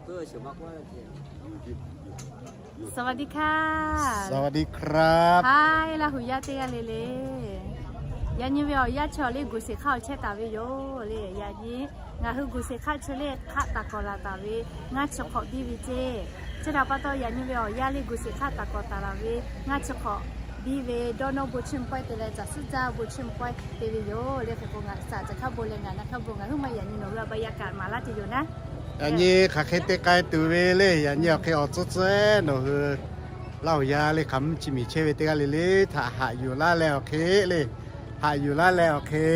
สวัสดีค่ะ สวัสดีครับ Hi, Laˇ huˍ yaˇ teˇ g'aˇ le le. Yaꞈ nyi ve awˬ yanˇ chaw le gu sheˍ hk'aˇ awˬ chehˇ taˍ ve yoˬ le. Yaꞈ nyi ngaˬ hui gu sheˍ hk'aˇ chi le hk'aˆ taˍ kawꞈ laˬ taˍ ve ngaˇ chi hk'awꞈ biˇ ve ceˇ. Chi htaꞈ pa taw yaꞈ nyi ve awˬ yanˇ le gu sheˍ hk'aˇ taˍ kawꞈ taˍ laˬ ve ngaˇ chi hk'awꞈ biˇ ve dawˇ nawˇ bon chiˇ mvuh pawehˇ te leh caˬ suhˉ caˇ bon chiˇ mvuh pawehˇ te ve yoˬ le. Hk'e k'o ngaˬ shaˍ caˬ hk'aˇ bon leh ngaˬ na hk'aˇ bon ngaˬ huiˉ maˇ yaꞈ nyi nawˬ hui a ba yaˇ kaꞈ maˍ laˇ tuˬ yoˬ naˉ. Yaꞈ nyi hk'aˬ hk'e te k'ai tuˬ ve le. Yaꞈ nyi awˬ hk'e awˬ tcuhˉ tcuhˉ nawˬ hui Laˇ huˍ yaˇ le hk'aˬ mvuhˇ chi miˬ chehˇ ve teˇ g'aˇ le le htaꞈ haꞈ yuˬ laˇ leh awˬ hk'e le, haꞈ yuˬ laˇ leh awˬ hk'e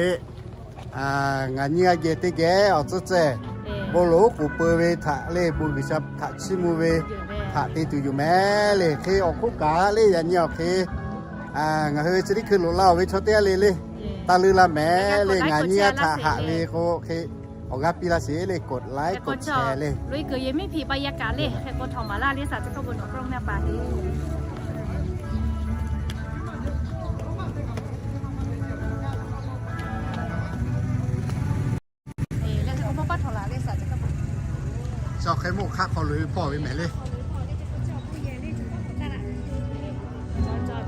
ngaˬ nyi a geh teˇ geh awˬ tcuhˉ tcuhˉ bon loˍ oˉ k'oˍ peu ve htaꞈ le bon G'uiˬsha htaꞈ chiˇ mvuh ve htaꞈ te tuˬ yoˬ mehˍ le. Hk'e awˬ hk'oˆ kaꞈ le yaꞈ nyi awˬ hk'e ngaˬ hui chi teˇ hkui loꞈ la-oˬ ve chaw teˇ g'aˇ le le taˇ leuˉ laˇ mehˍ le. Ngaˬ nyi a htaꞈ haꞈ ve k'o hk'e awˬ g'aˇ piˇ laˇ sheˍ le, กดไลค์ กดแชร์ le. Chi hk'e mawˇ hk'aˆ hk'aw loꞈ-e pawˆ ve mehˍ le.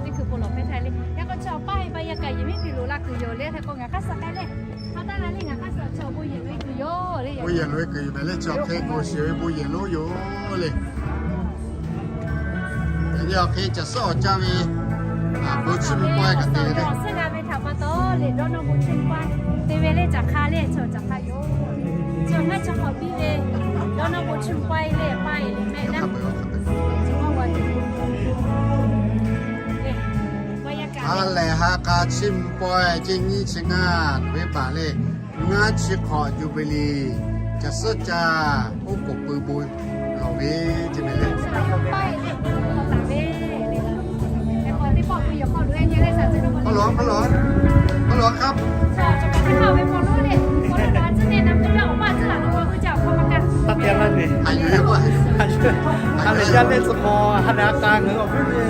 Teˇ hkui bon lawˬ hpehˇ htaˇ le, yaꞈ k'o chi awˬ paˇ ve ba yaˇ kaꞈ yehˬ miˉ hpiˇ loꞈ la kuiˬ yoˬ le. Hk'e k'o ngaˬ hk'aˇ suh k'ai le, hk'aˇ taˇ la le ngaˬ hk'aˇ suh chi awˬ bon yehˬ loꞈ-e kuiˬ yoˬ le. Bon yehˬ loꞈ-e kuiˬ yoˬ mehˍ le. Chi awˬ hk'e bon shiˍ ve bon yehˬ loꞈ yoˬ le. Yaꞈ nyi awˬ hk'e caˬ suhˉ awˬ caˇ ve bon chiˇ mvuh pawehˇ kaꞈ te ve le. Suhˉ g'a ve htaꞈ pa taw le dawˇ nawˇ bon chiˇ mvuh pawehˇ te ve le. Caˬ hk'a le chi awˬ caˬ hk'a yoˬ. Chi awˬ ngaˇ chi hk'awꞈ biˇ ve dawˇ nawˇ bon chiˇ mvuh pawehˇ le paˇ e le mehˆ naˉ. Ha lehˬ ha k'a chiˇ mvuh pawehˇ ceˇ nyiˇ chi ngaˇ ve paˍ le. Ngaˇ chi hk'awꞈ jubilee caˬ suhˉ caˇ oˉ k'oˍ pui bon lawˬ ve ceˇ mehˍ le. Hk'aw loꞈ, hk'aw loꞈ, hk'aw loꞈ hk'aˇ. Taˇ te laˇ ve. Ha lehˬ yaˇ leh tcuh hk'aw ha lehˬ a k'a ngaˬ hui awˬ viˉ ve,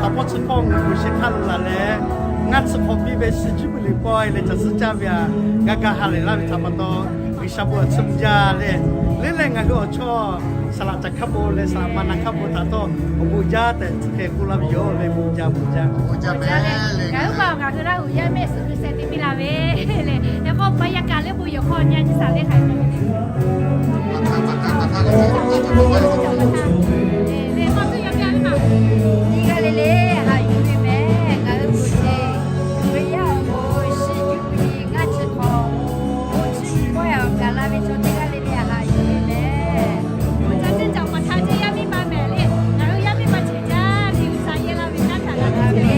a pawˇ tcuh hpawˇ ngaˬ hui gu sheˍ hk'aˇ lo laˬ leh, ngaˇ tcuh hk'awꞈ biˇ ve shi jubilee pawehˇ leh caˬ suhˉ caˇ ve a, g'a ga ha lehˬ laˇ ve htaꞈ pa taw, G'uiˬsha bon awˬ tcuhˇ mvuh jaˇ le. Leuˉ leh ngaˬ hui awˬ chawˇ saˍ laꞈ caˬ hk'aˇ bon leh saˍ laꞈ ma na hk'aˇ bon htaꞈ taw awˬ bon jaˇ tehꞈ chi hk'e k'oˆ laˇ ve yoˬ le. Bon jaˇ, bon jaˇ. Ngaˬ hui pa ngaˬ hui Laˇ huˍ yaˇ mehˆ suhˍ g'uiˬ sheh te piˇ la ve le. Yaꞈ k'aw ba yaˇ kaꞈ le bon yehˬ hk'aw nyi a nyi saˍ le hk'aˬ le. Teˇ g'aˇ le le haꞈ yuˬ ve mehˍ. Ngaˬ hui gu sheˍ ve yaˇ awˬ bon shi jubilee ngaˇ chi hk'awꞈ bon chiˇ mvuh pawehˇ awˬ gaˬ la ve chaw teˇ g'aˇ le le haꞈ yuˬ ve mehˍ. Awˬ ca teˇ caꞈ awˬ hk'aw htaˇ ceh yaˇ miˇ ma mehˍ le. Ngaˬ hui yaˇ miˇ ma ceh jaˇ ve G'uiˬsha yehˇ laˇ ve kanˉ htaꞈ g'a ve.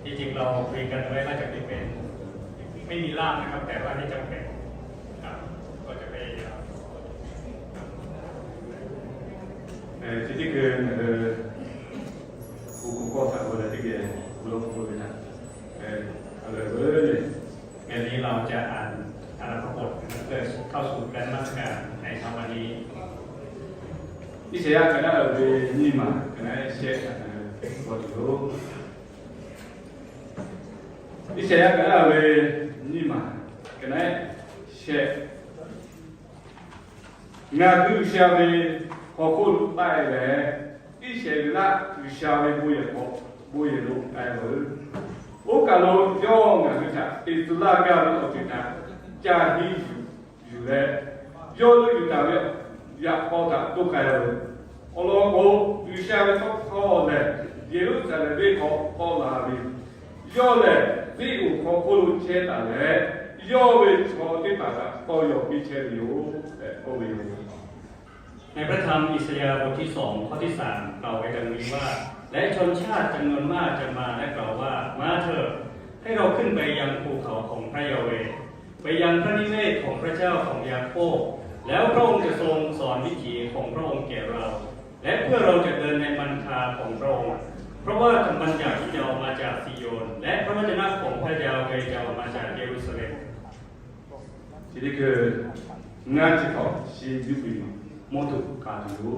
ที่จริงเราคุยกันไว้ว่าจะไม่เป็น ไม่มีล่ามนะครับ แต่ว่าไม่จำเป็นครับ ก็จะพยายาม အဲ၊ ဒီတကယ် အဲ၊ ကိုကိုကောသံကိုလည်းတကယ်ဘုရားကိုယ်ကနာအဲ၊ အလွယ်ပဲလေ။ วันนี้เราจะอ่านอารัมภบทนะครับ เพื่อเข้าสู่การนมัสการในเช้าวันนี้ Iˉsaˍyaˆ ကနၣ်ဝေ နံၣ်မၤ ကနၣ်ရှဲ အဲ၊ ပေါ်တယ်လို့ Iˉsaˍyaˆ ကနၣ်ဝေ နံၣ်မၤ ကနၣ်ရှဲ Ngaˬ hui G'uiˬsha ve hk'aw hk'oˆ lo k'ai leh, Iˉsaˍreˍlaˆ G'uiˬsha ve bon yehˬ hk'aw bon yehˬ lo k'ai ve, oˇ kaˬ lo yawˇ ngaˬ hui htaꞈ te tcuh laˇ gaˇ ve awˬ ceuˬ htaꞈ ca henˇ yuˬ leh, yawˇ leuˆ yuˬ taˍ ve yaꞈ k'aw htaꞈ toˇ k'ai ve. Awˬ lawn k'o, G'uiˬsha ve tawˇ hkawˇ lehˬ, Yeˍruˆsaˍlehnˍ venˇ hk'aw tawˆ la ve, yawˇ lehˬ venˇ oˬ hk'aw hk'oˆ lo chehˇ taˍ leh, yawˇ ve chaw teˇ hpaˍ htaꞈ tawˇ yaw piˇ chehˇ ve yoˬ tehꞈ k'oˆ ve yoˬ. ในพระธรรมอิสยาห์บทที่สองข้อที่สามกล่าวไว้ดังนี้ว่า และชนชาติจำนวนมากจะมาและกล่าวว่า มาเถิด ให้เราขึ้นไปยังภูเขาของพระยาเวห์ ไปยังพระนิเวศของพระเจ้าของยาโคบ แล้วพระองค์จะทรงสอนวิถีของพระองค์แก่เรา และเพื่อเราจะเดินในมันคาของพระองค์ เพราะว่าคำบัญญัติจะออกมาจากซีโยน และพระวจนะของพระยาเวห์จะออกมาจากเยรูซาเล็ม Chi teˇ hkui ngaˇ chi hk'awꞈ shi juˇ ve mawˇ tuˬ k'a tuˬ yoˬ.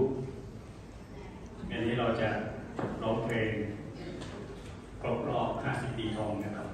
อันนี้เราจะร้องเพลงครบรอบห้าสิบปีทองนะครับ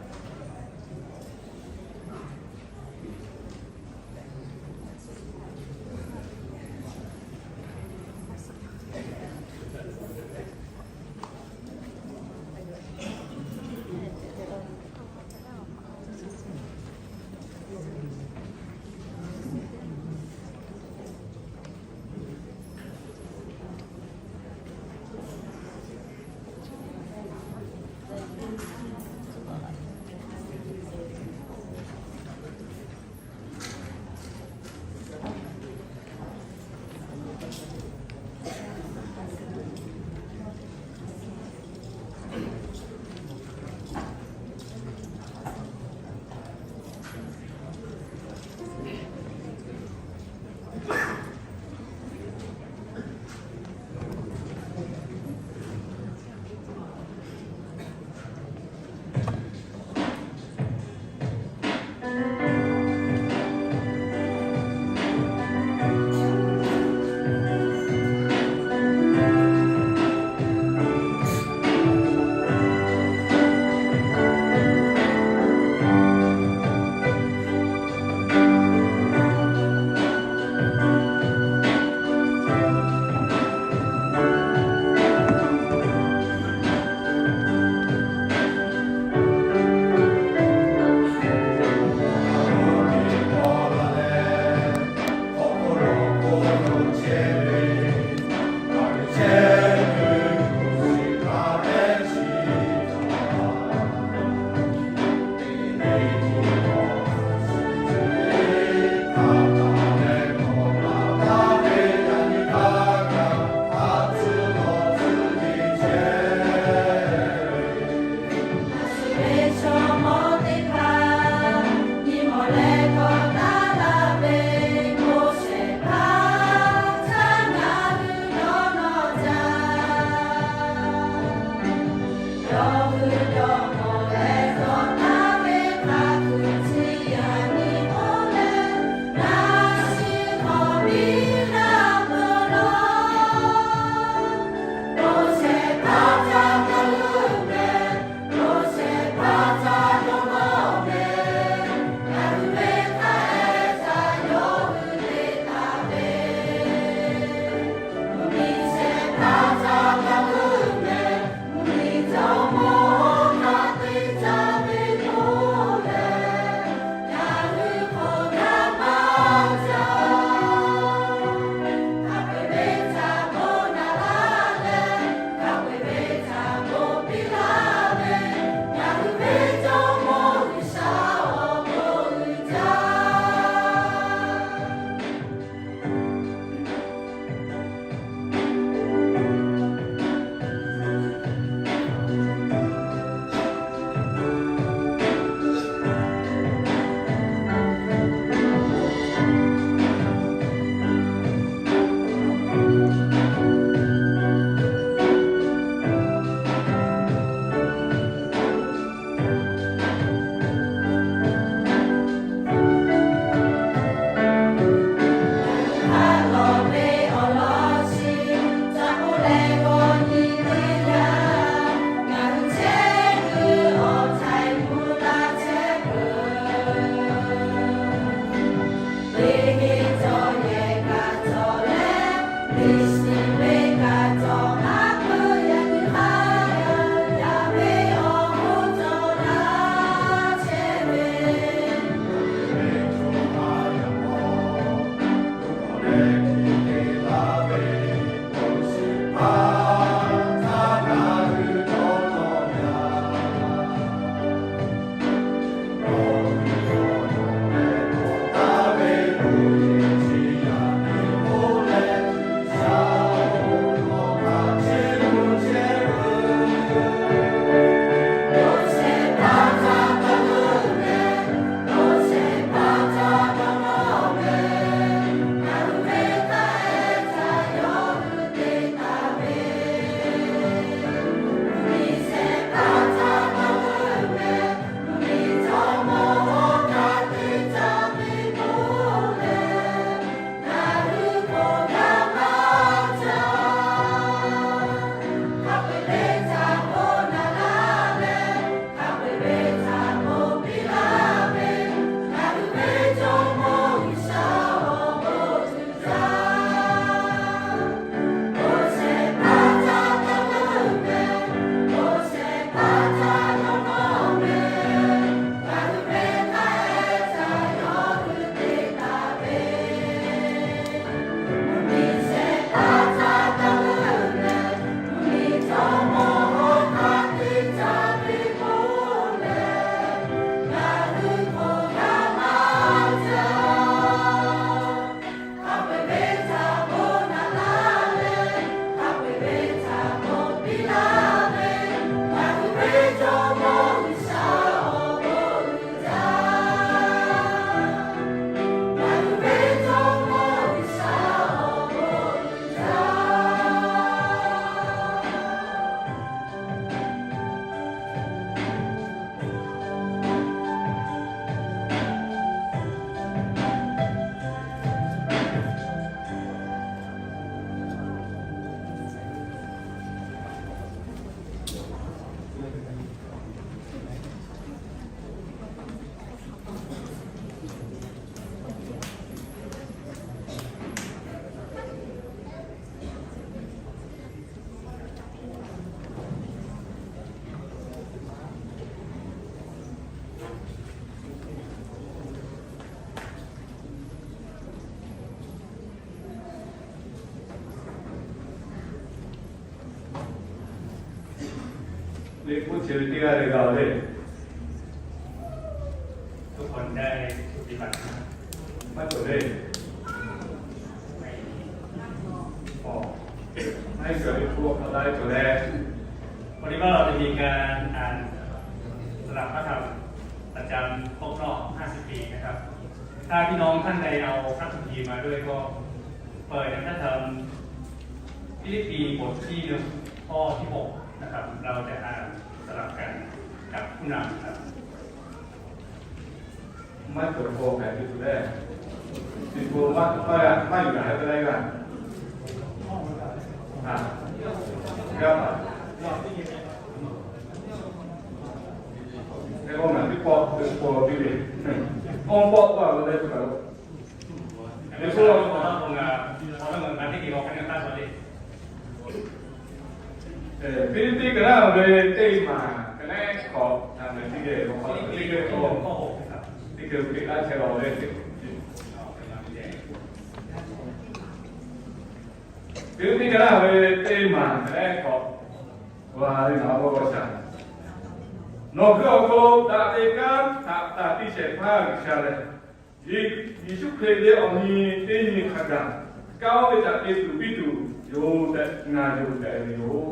Liꞈ hpu chi ve teˇ g'aˇ le g'a le. ทุกคนได้ปฏิบัติ maˇ cawˬ le. วันนี้ก็เราจะมีการอ่านสลับพระธรรมประจำครบรอบ ห้าสิบ ปีนะครับ ถ้าพี่น้องท่านใดเอาพระคัมภีร์มาด้วยก็เปิดในพระธรรม ฟิลิปปีบทที่ หนึ่ง ข้อที่ หก นะครับ เราจะอ่านสลับกันกับผู้นำครับ Maˇ cawˬ k'o hk'e te tuˬ le. Ti k'o maˇ, maˇ, maˇ yuˬ g'a hk'e te le g'a. G'a paˍ. Hk'e k'o ngaˬ teˇ pawˆ teˇ pawˆ teˇ le. Awˇ pawˆ k'oˆ a ve le tuˬ kaꞈ lo. Hk'e k'o, Hpiˇliˇpiˆ ka naˆ ve teˇ maˬ ka nehˉ hkawꞈ, teˇ geh, teˇ geh, teˇ geh uˉ peꞈ laˇ chehˇ la ve. Hpiˇliˇpiˆ ka naˆ ve teˇ maˬ ka nehˉ hkawꞈ, g'a ve ngaˬ awˬ hk'aw lo shaˍ. Nawˬ hui awˬ hk'aw lo daꞈ ve kanˉ htaꞈ taˍ te shehˍ hpaˇ G'uiˬsha lehˬ, Yeˍsuˆ Hkriꞈ ve awˬ nyi teˇ nyi hk'a gaˬ kanˉ oˇ ve htaꞈ te tuˬ piˇ tuˬ yoˬ tehꞈ ngaˬ yonˍ tehꞈ ve yoˬ.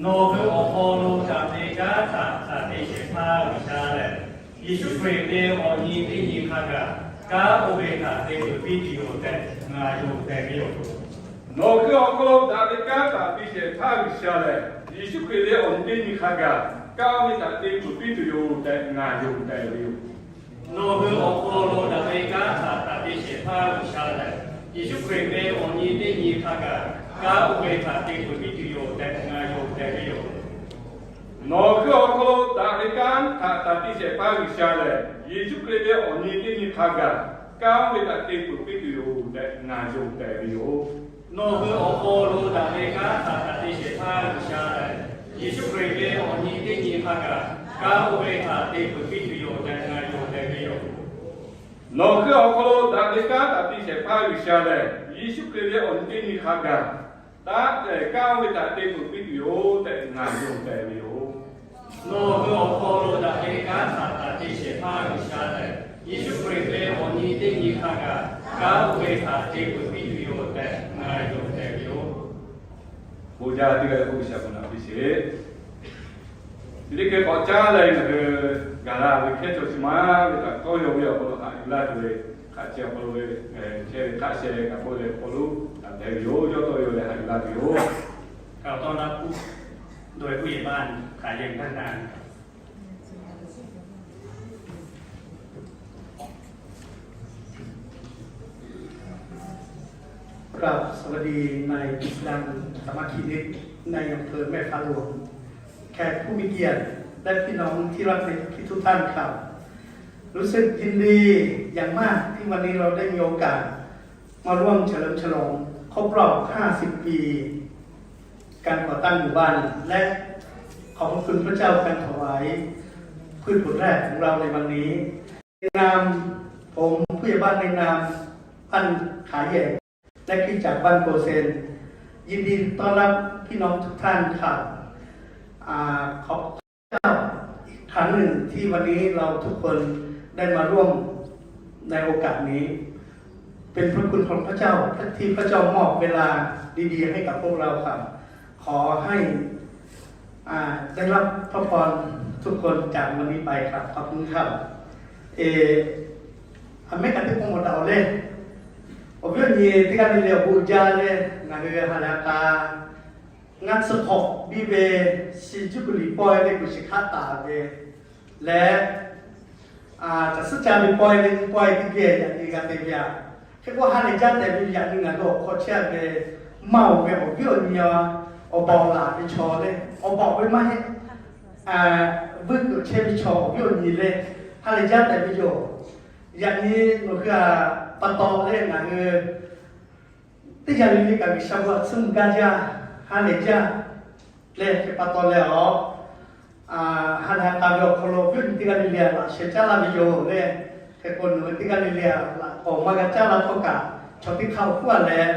Nawˬ hui awˬ hk'aw lo daꞈ ve kanˉ htaꞈ taˍ te shehˍ hpaˇ G'uiˬsha lehˬ, Yeˍsuˆ Hkriꞈ ve awˬ nyi teˇ nyi hk'a gaˬ kanˉ oˇ ve htaꞈ te tuˬ piˇ tuˬ yoˬ tehꞈ ngaˬ yonˍ tehꞈ ve yoˬ. Nawˬ hui awˬ hk'aw lo daꞈ ve kanˉ htaꞈ te shehˍ hpaˇ G'uiˬsha lehˬ, Yeˍsuˆ Hkriꞈ ve awˬ nyi teˇ nyi hk'a gaˬ kanˉ oˇ ve htaꞈ te tuˬ piˇ tuˬ yoˬ tehꞈ ngaˬ yonˍ tehꞈ ve yoˬ. Nawˬ hui awˬ hk'aw lo daꞈ ve kanˉ htaꞈ taˍ te shehˍ hpaˇ G'uiˬsha lehˬ, Yeˍsuˆ Hkriꞈ ve awˬ nyi teˇ nyi hk'a gaˬ kanˉ oˇ ve htaꞈ te tuˬ piˇ tuˬ yoˬ tehꞈ ngaˬ yonˍ tehꞈ ve yoˬ. Nawˬ hui awˬ hk'aw lo daꞈ ve kanˉ htaꞈ taˍ te shehˍ hpaˇ G'uiˬsha lehˬ, Yeˍsuˆ Hkriꞈ ve awˬ nyi teˇ nyi hk'a gaˬ kanˉ oˇ ve htaꞈ te tuˬ piˇ tuˬ yoˬ tehꞈ ngaˬ yonˍ tehꞈ ve yoˬ. Nawˬ hui awˬ hk'aw lo daꞈ ve kanˉ htaꞈ taˍ te shehˍ hpaˇ G'uiˬsha lehˬ, Yeˍsuˆ Hkriꞈ ve awˬ nyi teˇ nyi hk'a gaˬ kanˉ oˇ ve htaꞈ te tuˬ piˇ tuˬ yoˬ tehꞈ ngaˬ yonˍ tehꞈ ve yoˬ. Nawˬ hui awˬ hk'aw lo daꞈ ve kanˉ htaꞈ te shehˍ hpaˇ G'uiˬsha lehˬ, Yeˍsuˆ Hkriꞈ ve awˬ nyi teˇ nyi hk'a gaˬ taˇ tehˬ kanˉ oˇ ve htaꞈ te tuˬ piˇ tuˬ yoˬ tehꞈ ngaˬ yonˍ tehꞈ ve yoˬ. Nawˬ hui awˬ hk'aw lo daꞈ ve kanˉ htaꞈ taˍ te shehˍ hpaˇ G'uiˬsha lehˬ, Yeˍsuˆ Hkriꞈ ve awˬ nyi teˇ nyi hk'a gaˬ kanˉ oˇ ve htaꞈ te tuˬ piˇ tuˬ yoˬ tehꞈ ngaˬ yonˍ tehꞈ ve yoˬ. Bon jaˇ teˇ g'aˇ le k'oˆ G'uiˬsha bon naꞈ piˇ sheˍ. Chi teˇ hkeh k'awꞈ caˉ leh ngaˬ hui gaˬ la ve hkehˉ chaw chi ma ve kaꞈ tawˇ yaw ve awˬ hk'aw lo haꞈ yuˬ laˇ tuˬ ve, hk'aˆ ceh awˬ hk'aw lo ve, chehˇ ve hk'aˆ sheh kaꞈ k'oˆ leh awˬ hk'aw lo taˍ tehꞈ ve yoˬ. Yawˇ tawˇ yaw leh haꞈ yuˬ laˇ tuˬ yoˬ. กล่าวต้อนรับผู้ โดยผู้ใหญ่บ้าน ขาแยงด้านหน้า กราบสวัสดีในอิสลามสามัคคีมิตรในอำเภอแม่ฟ้าหลวง แขกผู้มีเกียรติและพี่น้องที่รักในพระคริสต์ทุกท่านครับ รู้สึกยินดีอย่างมากที่วันนี้เราได้มีโอกาสมาร่วมเฉลิมฉลองครบรอบ ห้าสิบ ปี การก่อตั้งหมู่บ้าน และขอบพระคุณพระเจ้าการถวายพืชผลแรกของเราในวันนี้ ในนามผมผู้ใหญ่บ้านในนามบ้านขาแยง และคริสตจักรบ้านโกเซน ยินดีต้อนรับพี่น้องทุกท่านครับ อ่า ขอบคุณพระเจ้าอีกครั้งหนึ่งที่วันนี้เราทุกคนได้มาร่วมในโอกาสนี้ เป็นพระคุณของพระเจ้าที่พระเจ้ามอบเวลาดีๆให้กับพวกเราครับ ขอให้ อ่า ได้รับพระพรทุกคนจากวันนี้ไปครับ ขอบคุณครับ เออ a mehˆ kaꞈ teˇ pawˆ mawˬ daꞈ-oˬ le. Awˬ viˉ awˬ nyi teˇ g'aˇ le le awˬ bon jaˇ leh ngaˬ hui ha lehˬ a k'a ngaˇ tsuhˇ hk'awꞈ biˇ ve, shi juˇ kuˬ liꞈ pawehˇ ve kuˬ shiˍ hkaˆ taˍ ve leh, caˬ suhˉ ca ve pawehˇ ve nyi pawehˇ teˇ geh yaꞈ nyi g'a te ve aꞈ. Hk'e k'o ha lehˬ jaˇ tehꞈ ve yaꞈ nyi ngaˬ hui awˬ hk'aw chehˇ ve maˇ oˬ ve awˬ viˉ awˬ nyi a, awˬ baˬ awˬ laˬ ve chaw le, awˬ baˬ awˬ ve maˇ heˆ, vuiˇ kuiˬ chehˇ ve chaw awˬ viˉ awˬ nyi le, ha lehˬ jaˇ tehꞈ ve yoˬ. Yaꞈ nyi nawˬ hui a pa taw le ngaˬ hui teˇ yanˇ le le kaꞈ G'uiˬsha bon htaꞈ tsuhˇ mvuh gaˇ jaˇ, ha lehˬ jaˇ leh hk'e pa taw leh a, ha lehˬ a k'a ve awˬ hk'aw lo awˬ viˉ awˬ nyi teˇ g'aˇ le le laꞈ sheh caˉ laˇ ve yoˬ le. Hk'e k'o nawˬ hui teˇ g'aˇ le le laꞈ k'awꞈ maˇ g'a caˉ laˇ htawˇ kaꞈ, chaw teˇ hk'aˇ awˬ hk'oˆ a leh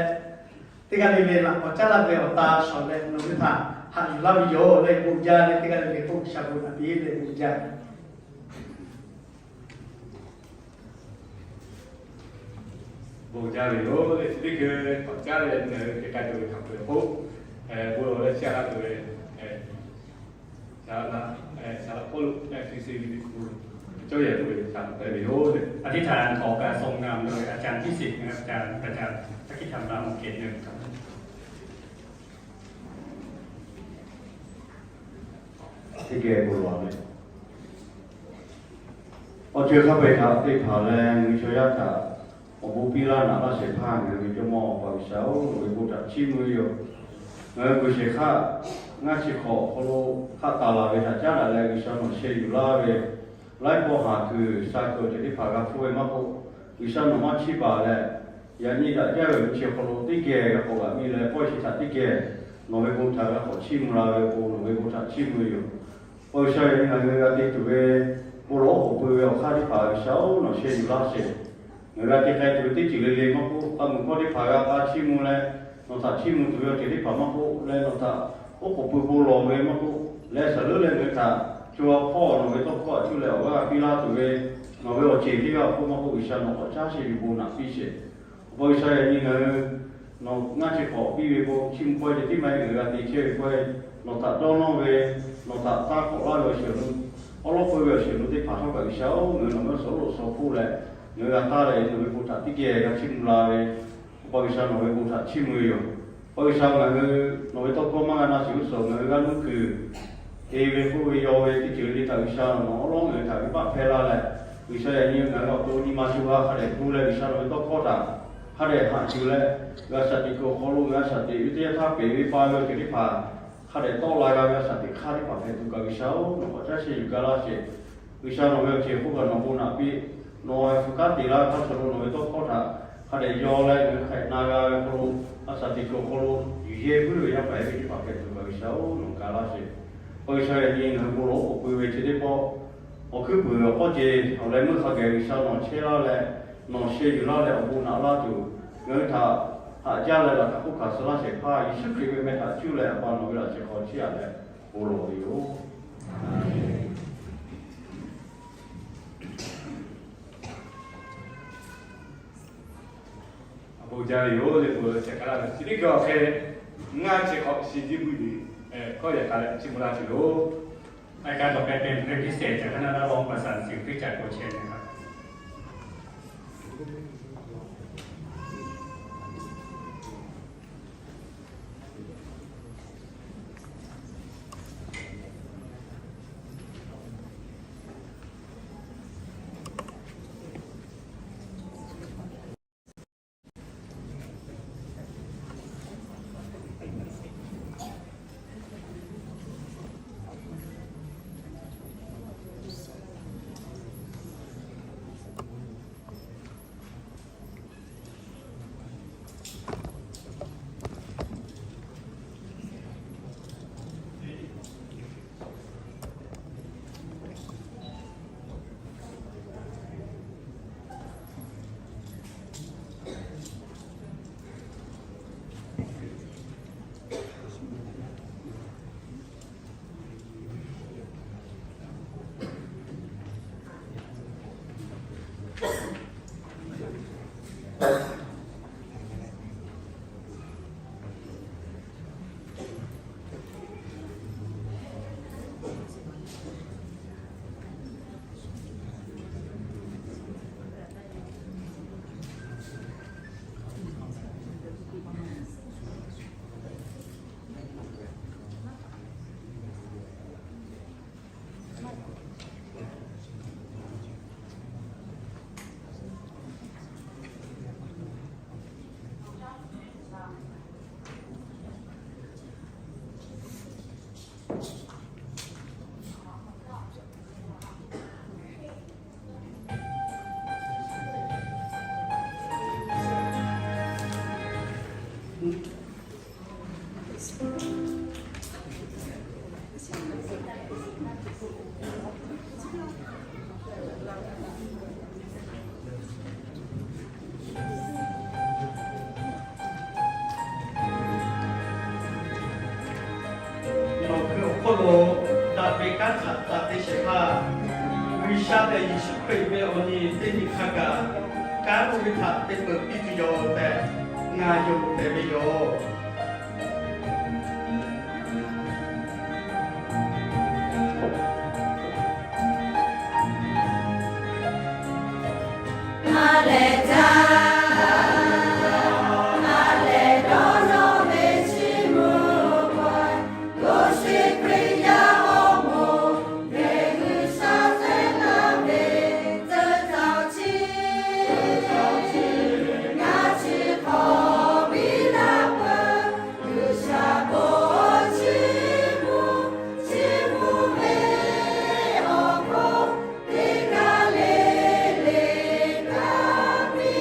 teˇ g'aˇ le le laꞈ k'awꞈ caˉ laˇ ve awˬ ta shawˍ leh nawˬ hui htaꞈ Haꞈ yuˬ laˇ ve yoˬ leh bon jaˇ leh teˇ g'aˇ le le k'oˆ, G'uiˬsha bon naꞈ piˇ leh bon jaˇ. Bon jaˇ ve yoˬ leh, chi teˇ hkui k'awꞈ caˉ leh ngaˬ hui hk'e k'ai tuˬ ve hk'a peu-eˬ k'o, bon lawˬ leh chi a g'a tuˬ ve, Saˍ laꞈ, Saˍ laꞈ Pawˇluꞈ Eˇfeˇsuꞈ liꞈ hpu cawˇ yehˬ k'oˆ ve htaꞈ hpehꞈ ve yoˬ leh, อธิษฐานขอการทรงนำโดยอาจารย์พิสิทธิ์นะครับ อาจารย์ อาจารย์ อธิษฐานนำเขตหนึ่งครับ Teˇ geh bon lawˬ ve, awˬ ceuˬ hk'a peu-eˬ htaꞈ te hpanˍ leh, ngaˬ hui chaw yaˇ htaꞈ awˬ bon piˇ laˇ naꞈ laˇ shehˍ hpaˇ ngaˬ hui ve Jawˇmawˇ Awˬ pa G'uiˬsha-oˬ, nawˬ ve bon htaꞈ chiˇ mvuh ve yoˬ. Ngaˬ hui kuˬ shehˍ hk'aˆ ngaˇ chi hk'awꞈ awˬ hk'aw lo hk'aˆ taˍ laˬ ve htaꞈ caˉ daꞈ leh, G'uiˬsha nawˬ sheh yuˬ laˇ ve laiˉ pawˆ haˍ kuiˬ sha kuiˬ ceuˬ teˇ hpaˍ g'a hpfuhˇ ve maˇ k'oˆ, G'uiˬsha nawˬ maˇ chiˇ baˬ leh, yaꞈ nyi daꞈ jaˇ ve chi awˬ hk'aw lo teˇ geh g'a k'awꞈ g'aꞈ mi leh, pawˆ chi htaꞈ teˇ geh nawˬ ve bon htaꞈ g'a k'awꞈ chiˇ mvuh la ve awˬ pon nawˬ ve bon htaꞈ chiˇ mvuh ve yoˬ. Awˬ G'uiˬsha, yaꞈ nyi ngaˬ hui g'a te tuˬ ve bon lawˬ oˉ k'oˍ pui ve awˬ hk'aˇ teˇ hpaˍ G'uiˬsha-oˬ, nawˬ sheh yuˬ laˇ shehˍ. Ngaˬ hui g'a te k'ai tuˬ ve teˇ ceuˬ le le maˇ k'oˆ, k'a muiˬ hkawˇ teˇ hpaˍ g'a k'a chiˇ mvuh leh, nawˬ htaꞈ chiˇ mvuh tuˬ ve awˬ ceuˬ teˇ hpaˍ maˇ k'oˆ leh, nawˬ htaꞈ oˉ k'oˍ pui bon lawˬ ve maˇ k'oˆ leh, shaˍ leuˉ leh ngaˬ hui htaꞈ co a hpawˇ nawˬ ve tawˇ hkawˇ htaꞈ cuˇ leh awˬ g'aˇ piˇ laˇ tuˬ ve nawˬ ve awˬ ceˬ teˇ g'aˇ awˬ hk'oˆ maˇ k'oˆ, G'uiˬsha nawˬ k'awꞈ caˉ sheh yuˬ bon naꞈ piˇ shehˍ. Awˬ pa G'uiˬsha, yaꞈ nyi ngaˬ hui nawˬ ngaˇ chi hk'awꞈ piˇ ve bon chiˇ mvuh pawehˇ ceh tiˉ maˇ heˆ, ngaˬ hui g'a te chehˇ ve pawehˇ, nawˬ htaꞈ dawˇ nawˇ ve, nawˬ htaꞈ taˇ k'awꞈ laˇ ve awˬ shiˍ awˬ nu, awˉ lawˉ peu ve awˬ shiˍ awˬ nu teˇ hpaˍ htawˇ kaꞈ G'uiˬsha-oˬ, ngaˬ hui nawˬ mehˆ suhˍ lo suh hpoˆ leh, ngaˬ hui g'a taˇ leh nawˬ ve bon htaꞈ teˇ geh g'a chiˇ mvuh la ve, Awˬ pa G'uiˬsha nawˬ ve bon htaꞈ chiˇ mvuh ve yoˬ. Awˬ pa G'uiˬsha, ngaˬ hui nawˬ ve tawˇ hkawˇ maˇ g'a na shiˍ g'uˇ suhˍ ngaˬ hui g'aˇ nuˇ kuiˬ te ve k'oˆ ve yaw ve teˇ ceuˬ le le htaꞈ G'uiˬsha nawˬ awˉ lawˉ ngaˬ hui htaꞈ venˇbaˆ hpehˇ laˇ leh, G'uiˬsha yaꞈ nyi ngaˬ hui awˬ to nyi ma sho g'a hk'a dehꞈ gu leh G'uiˬsha nawˬ ve tawˇ hkawˇ htaꞈ hk'a dehꞈ haꞈ yuˬ leh, g'a shaꞈ teꞈ kuiˬ awˬ hk'aw lo g'a shaꞈ teꞈ ve teˇ yanˇ htaˇ peꞈ ve pa ve awˬ ceuˬ teˇ hpaˍ hk'a dehꞈ tawˆ la g'a ve g'a shaꞈ teꞈ hk'aˇ teˇ hpaˍ hpehꞈ tuˬ kaꞈ G'uiˬsha-oˬ, nawˬ k'awꞈ caˉ sheh yuˬ gaˇ laˇ shehˍ. G'uiˬsha nawˬ ve awˬ ceˬ hk'oˆ kaꞈ nawˬ bon naꞈ piˇ, nawˬ fu kaˉ te laˇ hk'aˇ suh lo nawˬ ve tawˇ hkawˇ htaꞈ hk'a dehꞈ yaw leh ngaˬ hui hk'a dehꞈ na g'a ve hk'aw lo, a shaˍ teꞈ kuiˬ awˬ hk'aw lo yuˬ yehˇ puiˉ ve yaˇ paˍ yaˇ miˇ teˇ hpaˍ hpehꞈ tuˬ kaꞈ G'uiˬsha-oˬ, nawˬ ga laˇ shehˍ. Awˬ pa G'uiˬsha, yaꞈ nyi ngaˬ hui bon lawˬ oˉ k'oˍ pui ve chi teˇ pawˆ awˬ hkuiˉ puiˍ awˬ k'awˇ ce awˬ leh meuˇ hk'a geh G'uiˬsha nawˬ chehˇ laˇ leh, nawˬ sheh yuˬ laˇ leh awˬ bon naꞈ laˇ tuˬ, ngaˬ hui htaꞈ haꞈ jaˇ leh laꞈ ka hk'oˆ hkanˍ suh laˇ shehˍ hpaˇ Yeˍsuˆ Hkriꞈ ve meh htaꞈ cuˇ leh Awˬ pa nawˬ ve laꞈ sheh hk'aw chiˇ aꞈ leh bon lawˬ ve yoˬ. Awˬ bon jaˇ ve yoˬ leh, bon lawˬ shehˍ hpaˇ laˇ ve chi teˇ hkui awˬ hk'e ngaˇ chi hk'awꞈ shi jiˇ buˇ liꞈ hkawˇ yehˬ k'a leh chiˇ mvuh laˇ tuˬ yoˬ. รายการต่อไปเป็นเรื่องพิเศษจากคณะนักร้องประสานเสียงคริสตจักรโกเชนนะครับ Kanˉ k'oˆ ve htaꞈ te peuˬ piˇ tuˬ yoˬ tehꞈ ngaˬ yonˍ tehꞈ ve yoˬ. Aˬ lehˬ jaˇ, aˬ lehˬ dawˇ nawˇ ve chiˇ mvuh k'o, Yeˍsuˆ Hkriꞈ yaˇ awˬ moˍ lehˬ G'uiˬsha tcuh laˇ ve tcuh taoˍ chi, ngaˬ chi hk'awꞈ biˇ laˇ peuˬ. G'uiˬsha bon chiˇ mvuh, chiˇ mvuh ve awˬ hk'oˆ teˇ g'aˇ le le kaꞈ piˇ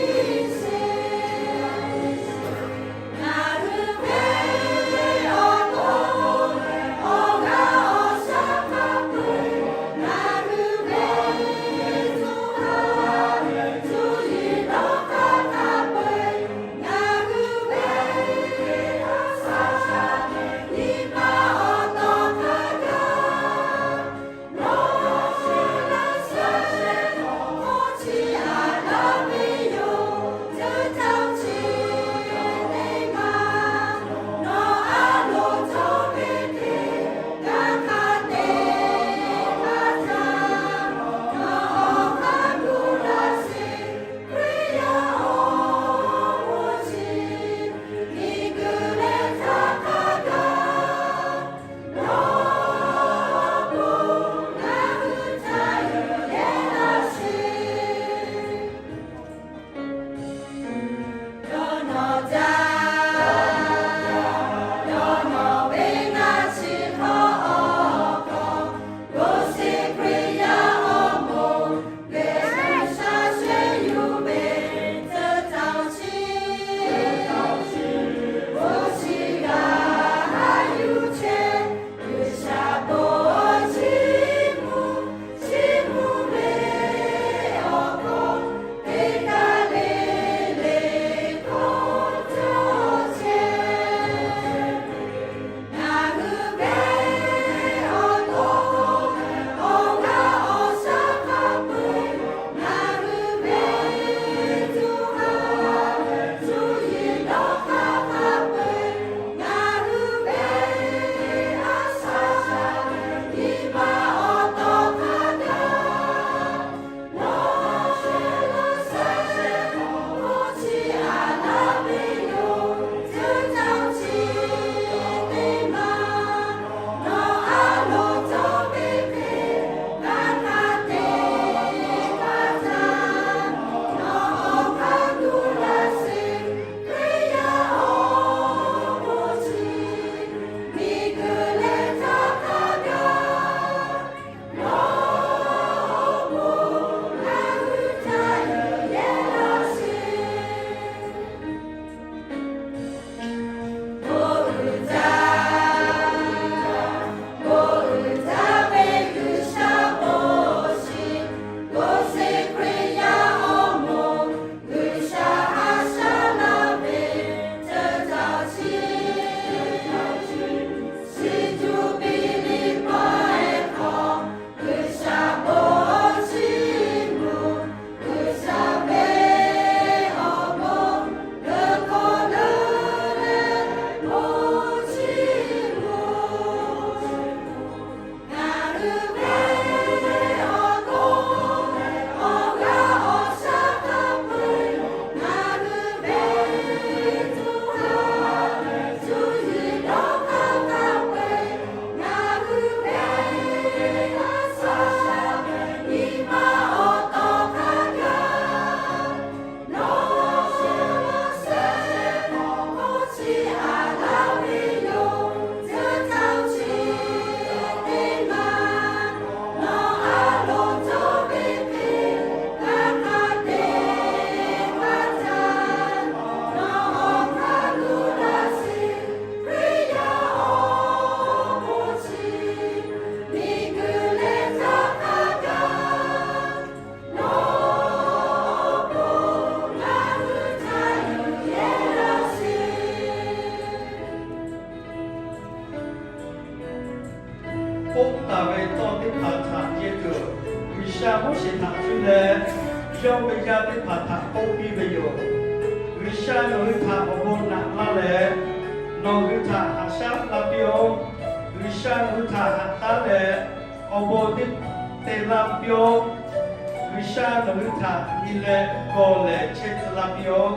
yaˇ teˇ hpaˍ htaꞈ k'oˆ piˇ ve yoˬ. G'uiˬsha nawˬ hui htaꞈ awˬ bon naꞈ laˇ leh, nawˬ hui htaꞈ haꞈ shaˉ laˇ piˇ-oˆ. G'uiˬsha nawˬ hui htaꞈ haꞈ taˉ leh, awˬ bon teˇ te laˇ piˇ-oˆ. G'uiˬsha nawˬ hui htaꞈ nyi leh gawˬ lehˬ chehˇ tcuh laˇ piˇ-oˆ.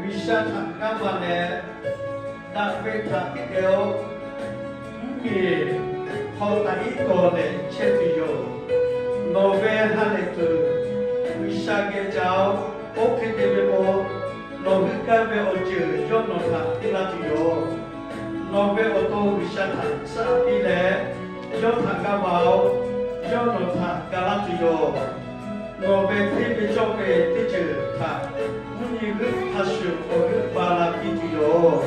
G'uiˬsha htaꞈ g'aˇ va leh, daꞈ ve htaꞈ tiˉ k'ai-oˆ. Mvuhˇmiˬ hk'aw taꞈ iˉ kawˬ lehˬ chehˇ tuˬ yoˬ. Nawˬ ve ha lehˬ tuˬ G'uiˬsha geh ca-oˆ. Oˇ hk'e te ve k'o, nawˬ hui kaˇ ve awˬ ceuˬ yawˇ nawˬ htaꞈ piˇ laˇ tuˬ yoˬ. Nawˬ ve awˬ to G'uiˬsha htaꞈ shaˉ piˇ leh, yawˇ htaꞈ g'aˇ va-oˆ. Yawˇ nawˬ htaꞈ ga laˇ tuˬ yoˬ. Nawˬ ve hteˇ ve cawˇ ve teˇ ceuˬ htaꞈ mvuhˇmiˬ g'euˆ hk'a shuˍ awˬ g'euˆ ba la piˇ tuˬ yoˬ.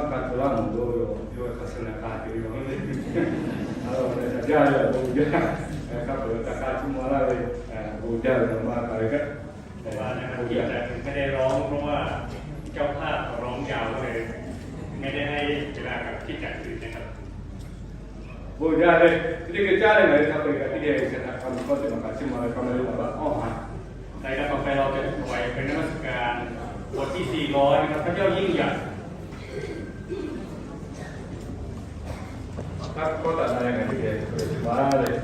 Hk'a tcuh laˇ mawˬ lo yoˬ, yawˇ hk'a suh leh k'a tuˬ yoˬ. A, a jaˇ ve awˬ bon jaˇ, hk'a peuˬ hk'a k'a tuˬ maˇ laˇ ve, bon jaˇ ve maˇ k'a ve kaꞈ. ไม่ได้ร้อง เพราะว่าเจ้าภาพร้องยาวเลย ไม่ได้ให้เวลากับคริสตจักรอื่นนะครับ Bon jaˇ ve, teˇ geh caˇ leh ngaˬ hui hk'a peu-eˬ kaꞈ teˇ geh ve chi htaꞈ hk'a mvuh k'awꞈ teˇ maˬ kaꞈ chiˇ mvuh ve k'a ma ve laˬ laˇ awˇ ha. รายการต่อไปเราจะถวายเป็นนมัสการบทที่สี่ร้อยนะครับ พระเจ้ายิ่งใหญ่ Taˇ kawˇ taꞈ na leh ngaˬ hui teˇ geh ve chi maˇ leh,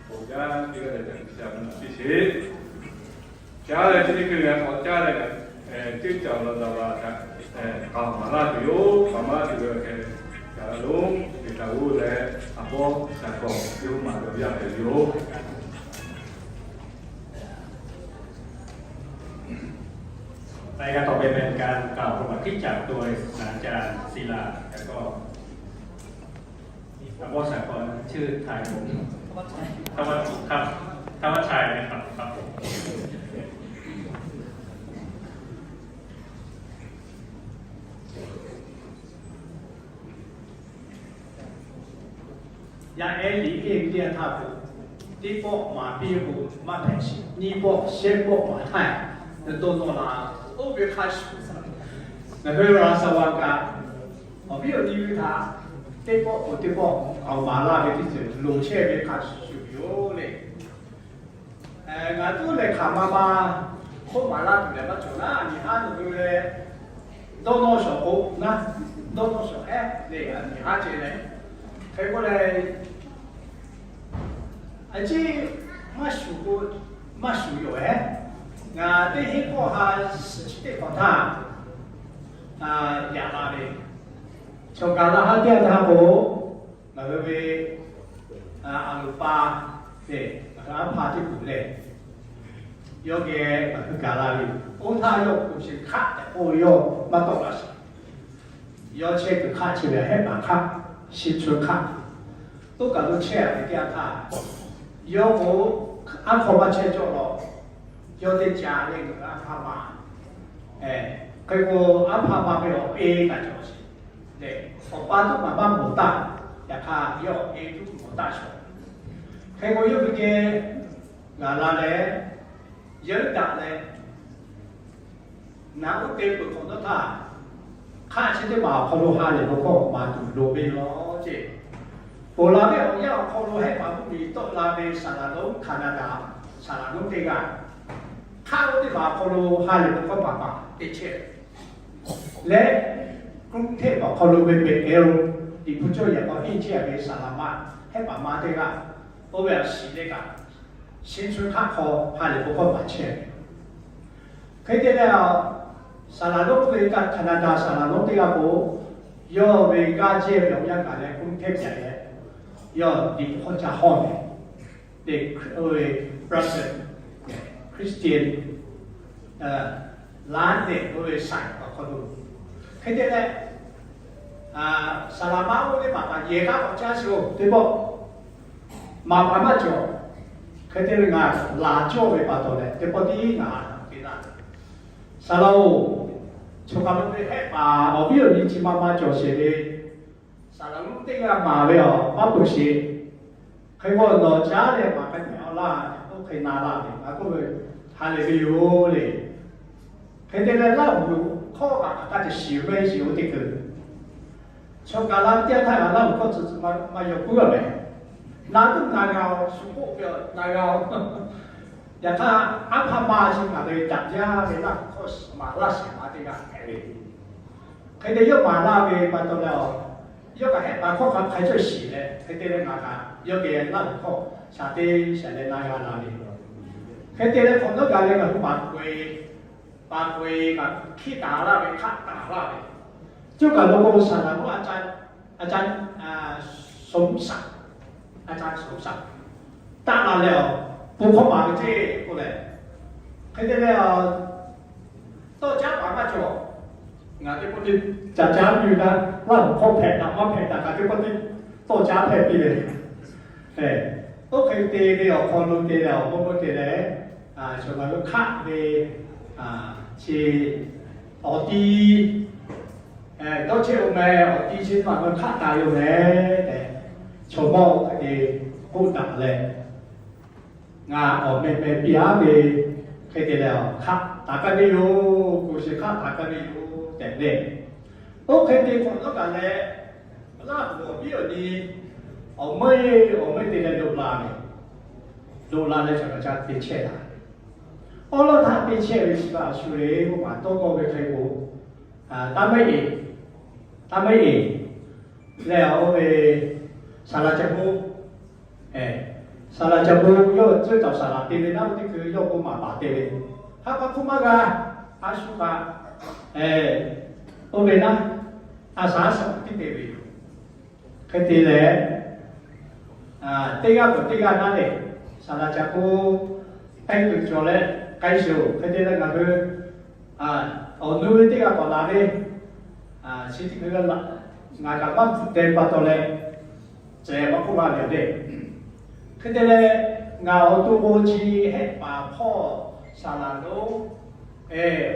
bon jaˇ teˇ g'aˇ leh caˇ mvuh piˇ sheˍ. Caˇ leh chi teˇ hkui ngaˬ k'awꞈ caˇ leh, teˇ caoˬ law daꞈ la htaꞈ k'aoˍ maˍ laˇ tuˬ yoˬ. K'aoˍ maˍ laˇ tuˬ ve hk'e, caˍ laˇ lonˉ Peˍtaˍruˆ leh Aˍbawˇ Shaˍ kawˍ teˇ hpaˍ maˍ ve yaˇ hpehꞈ ve yoˬ. รายการต่อไปเป็นการกล่าวประวัติคริสตจักรโดย ศาสตราจารย์ศิลา แล้วก็ อาจารย์สากลชื่อไทยผม ธวัช ครับ ธวัชชัยนะครับ ครับผม Yaˇ ehˉ liꞈ ehˉ ve teˇ yanˇ htaˇ k'o, teˇ pawˆ maˍ piˇ k'o maˇ hpehꞈ shiˍ, nyiˇ pawˆ shehˆ pawˆ maˍ htaˇ, dawˇ nawˇ la, oˇ ve hk'a shuˍ, ngaˬ hui Laˍzaˍvaˍ kaꞈ, awˬ viˉ awˬ nyi ve htaꞈ teˇ pawˆ k'o teˇ pawˆ k'aoˍ maˍ laˇ ve teˇ ceuˬ loˍ chehˇ ve hk'a shuˍ shuˍ yoˬ le. Ngaˬ tuˉ leh hk'aˬ ma ma hk'oˆ maˍ laˇ tuˬ leh maˇ cawˬ naˉ, nyi haˉ nawˬ hui leh dawˇ nawˇ shawˍ k'o naˉ, dawˇ nawˇ shawˍ ehˉ le, nyi haˉ ceh leh, hk'e k'oˆ leh, a ciˉ maˇ shuˍ k'o, maˇ shuˍ yoˬ ehˉ. Ngaˬ teˇ hinˉ hkawˇ ha suhˍ chi teˇ hk'awꞈ htaˇ yaꞈ la ve, chaw gaˬ la haˉ teˇ yanˇ htaˇ k'o, ngaˬ hui ve a loˍ pa lehˬ, ngaˬ hui aˉ hpaˇ teˇ kuˬ lehˬ, yawˇ geh ngaˬ hui gaˬ la ve, oˇ htaˇ yawˇ kuˬ sheˍ hkaˆ tehꞈ k'oˆ ve yawˇ maˇ tawˆ la sheˍ. Yawˇ chehˇ kuiˬ hk'aˆ chi ve hehˆ paˍ hkaˆ, shinˉ chaweh hkaˆ, toˉ kaˬ lo chehˇ a ve teˇ yanˇ htaˇ, yawˇ k'o aˉ hk'aw maˇ chehˇ cawˇ law. Yawˇ teˇ ca leh ngaˬ hui aˉ hpaˇ ma, hk'e k'o aˉ hpaˇ ma ve awˬ e kaꞈ cawˬ sheˍ lehˬ, awˬ pa tuˉ kaꞈ maˇ mawˬ taˇ. Yaꞈ hk'aˇ yawˇ awˬ e tuˉ mawˬ taˇ shawˍ. Hk'e k'o yawˇ hui geh gaˬ la leh, yawˇ daꞈ leh, naꞈ uˉ te peuˬ hk'awꞈ nawˉ htaˇ, hk'aˆ chi teˇ maˬ awˬ hk'aw lo ha lehˬ bon hkawˇ maˍ tuˬ loˍ ve law ceˇ. Ponˬ laˬ ve awˬ yanˇ awˬ hk'aw lo hehˆ paˍ mvuhˇmiˬ tawˆ la ve saˍ laˍ lonˉ Canada, saˍ laˍ lonˉ teˇ g'aˇ, hk'aˆ oˇ teˇ maˬ awˬ hk'aw lo ha lehˬ bon hkawˇ paˍ paˍ te chehˇ leh, กรุงเทพ awˬ hk'aw lo ve เบเทล Liꞈ hpu cawˇ yaꞈ k'aw henˇ chehˇ ve saˍ laˍ ma, hehˆ paˍ ma teˇ g'aˇ, oˇ ve awˬ shiˍ teˇ g'aˇ, shinˉ chaweh hkaˆ hk'aw ha lehˬ bon hkawˇ maˍ chehˇ ve. Hk'e te leh, saˍ laˍ lonˉ ve kaꞈ Canada saˍ laˍ lonˉ teˇ g'aˇ k'o, yawˇ ve g'aˇ jehˇ ve awˬ yanˇ gaˬ leh กรุงเทพ yaꞈ leh, yawˇ Liꞈ hpu hkawˇ ca hawˇ ve, te, oˇ ve Protestant, Christian, laˇ tehꞈ oˇ ve saiˍ awˬ hk'aw lo. Hk'e te leh, saˍ laˍ ma oˇ teˇ maˬ kaꞈ yehˬ g'aˇ k'awꞈ caˇ sheˍ-oˬ teˇ pawˆ, maˍ paˍ maˇ cawˬ. Hk'e te leh ngaˬ laˬ cawˇ ve pa taw leh teˇ pawˆ tiˉ ngaˬ te laˇ. Saˍ laˍ-oˬ, choˬ kaˬ lo ve hehˆ paˍ awˬ viˉ awˬ nyi chi ma ma cawˬ sheˍ ve, saˍ laˍ lonˉ teˇ g'aˇ maˍ ve awˬ maˇ peuˬ sheˍ. Hk'e k'o nawˬ caˉ leh maˍ k'ai tehꞈ awˬ laˇ, oˇ hk'e na laˇ ve, ngaˬ k'oˆ ve, ha lehˬ ve yoˬ le. Hk'e te leh Laˇ huˍ hkawˇ kaꞈ hk'a te shiˍ ve shiˍ-oˬ teˇ hkui, chaw gaˬ la ve teˇ yanˇ htaˇ kaꞈ Laˇ huˍ hkawˇ tcuh tcuh maˇ yawˬ puiˉ a mehˍ. Na tuˉ na g'a-oˬ, shu k'oˆ ve na g'a-oˬ. Yaꞈ hk'aˇ aˉ hpaˇ ma chi ngaˬ hui daꞈ jaˇ ve Laˇ huˍ hkawˇ maˍ laˇ shiˍ ma teˇ g'aˇ hpehꞈ ve. Hk'e te yawˇ maˍ laˇ ve pa taw leh, yawˇ kaꞈ hehˆ paˍ hkawˇ hk'a hk'ai cawˇ shiˍ leh, hk'e te leh ngaˬ kaꞈ yawˇ geh Laˇ huˍ hkawˇ shaˍ te shaˍ leh na g'a la ve. Hk'e te leh hk'awꞈ nawˉ gaˬ leh ngaˬ hui paˍ k'oꞈ-e, paˍ k'oꞈ-e kaꞈ hkiˆ taˍ laˇ ve, hk'aˆ taˍ laˇ ve, cawˇ kaˬ lo k'o saˍ laˍ lonˉ a ca, a ca, a, สมศักดิ์, a ca สมศักดิ์ taˆ la leh awˬ bon hkawˇ maˍ ve ceˇ k'oˆ leh, hk'e te leh, tawˇ caˉ paˍ maˇ cawˬ. Ngaˬ teˇ pawˆ teˇ caˉ caˉ piˇ ve naˉ, Laˇ huˍ hkawˇ hpehꞈ daꞈ maˇ hpehꞈ daꞈ kaꞈ teˇ pawˆ teˇ tawˇ caˉ hpehꞈ piˇ ve. Oˇ hk'e te ve awˬ hk'aw lo te leh awˬ bon hkawˇ te leh, chaw gaˬ lo hkaˆ ve, chi, awˬ tiˉ dawˇ chehˇ-oˬ meh, awˬ ti chi maˬ hk'aˆ taˍ yoˬ meh tehꞈ, chaw mawˇ hk'e te k'oˆ taˍ leh, ngaˬ awˬ meh meh piˇ-aˉ ve hk'e te leh, hk'aˆ taˍ kaˇ ve yoˬ, kuˬ sheˍ hk'aˆ taˍ kaˇ ve yoˬ tehꞈ leh, oˇ hk'e te k'awꞈ dawˇ taˍ leh, Laˇ huˍ awˬ viˉ awˬ nyi awˬ meuˇ awˬ meuˇ te leh loꞈ la ve, loꞈ la leh chaw kaꞈ ca te chehˇ taˍ. Awˉ lawˉ htaˇ te chehˇ ve chi kaꞈ a shu le, oˇ maˬ tawˇ g'awˇ ve hk'e k'o, taˇ meuˇ eˍ, taˇ meuˇ eˍ leh, oˇ ve saˍ laˍ ca bon, saˍ laˍ ca bon yawˇ tcuhˇ cawˬ saˍ laˍ te ve naˉ, oˇ teˇ hkui yawˇ k'o maˍ paˍ te ve, ha pa hk'oˆ maˇ g'a, a shu kaꞈ, oˇ ve naˉ, a saˍ a shaꞈ tiˉ te ve yoˬ. Hk'e te leh, teˇ g'aˇ k'awꞈ teˇ g'aˇ naˉ leh, saˍ laˍ ca k'o, k'ai kuiˬ cawˬ leh k'ai sheˍ-oˬ. Hk'e te leh ngaˬ hui awˬ nu ve teˇ g'aˇ k'awꞈ laˬ ve, chi teˇ hkui g'a laꞈ, ngaˬ kaꞈ maˇ bvuhꞈ te pa taw leh, tcuh maˇ k'oˆ laˇ ve le. Hk'e te leh, ngaˬ awˬ to k'o chi Hehˆ paˍ hpawˇ saˍ laˍ lonˉ,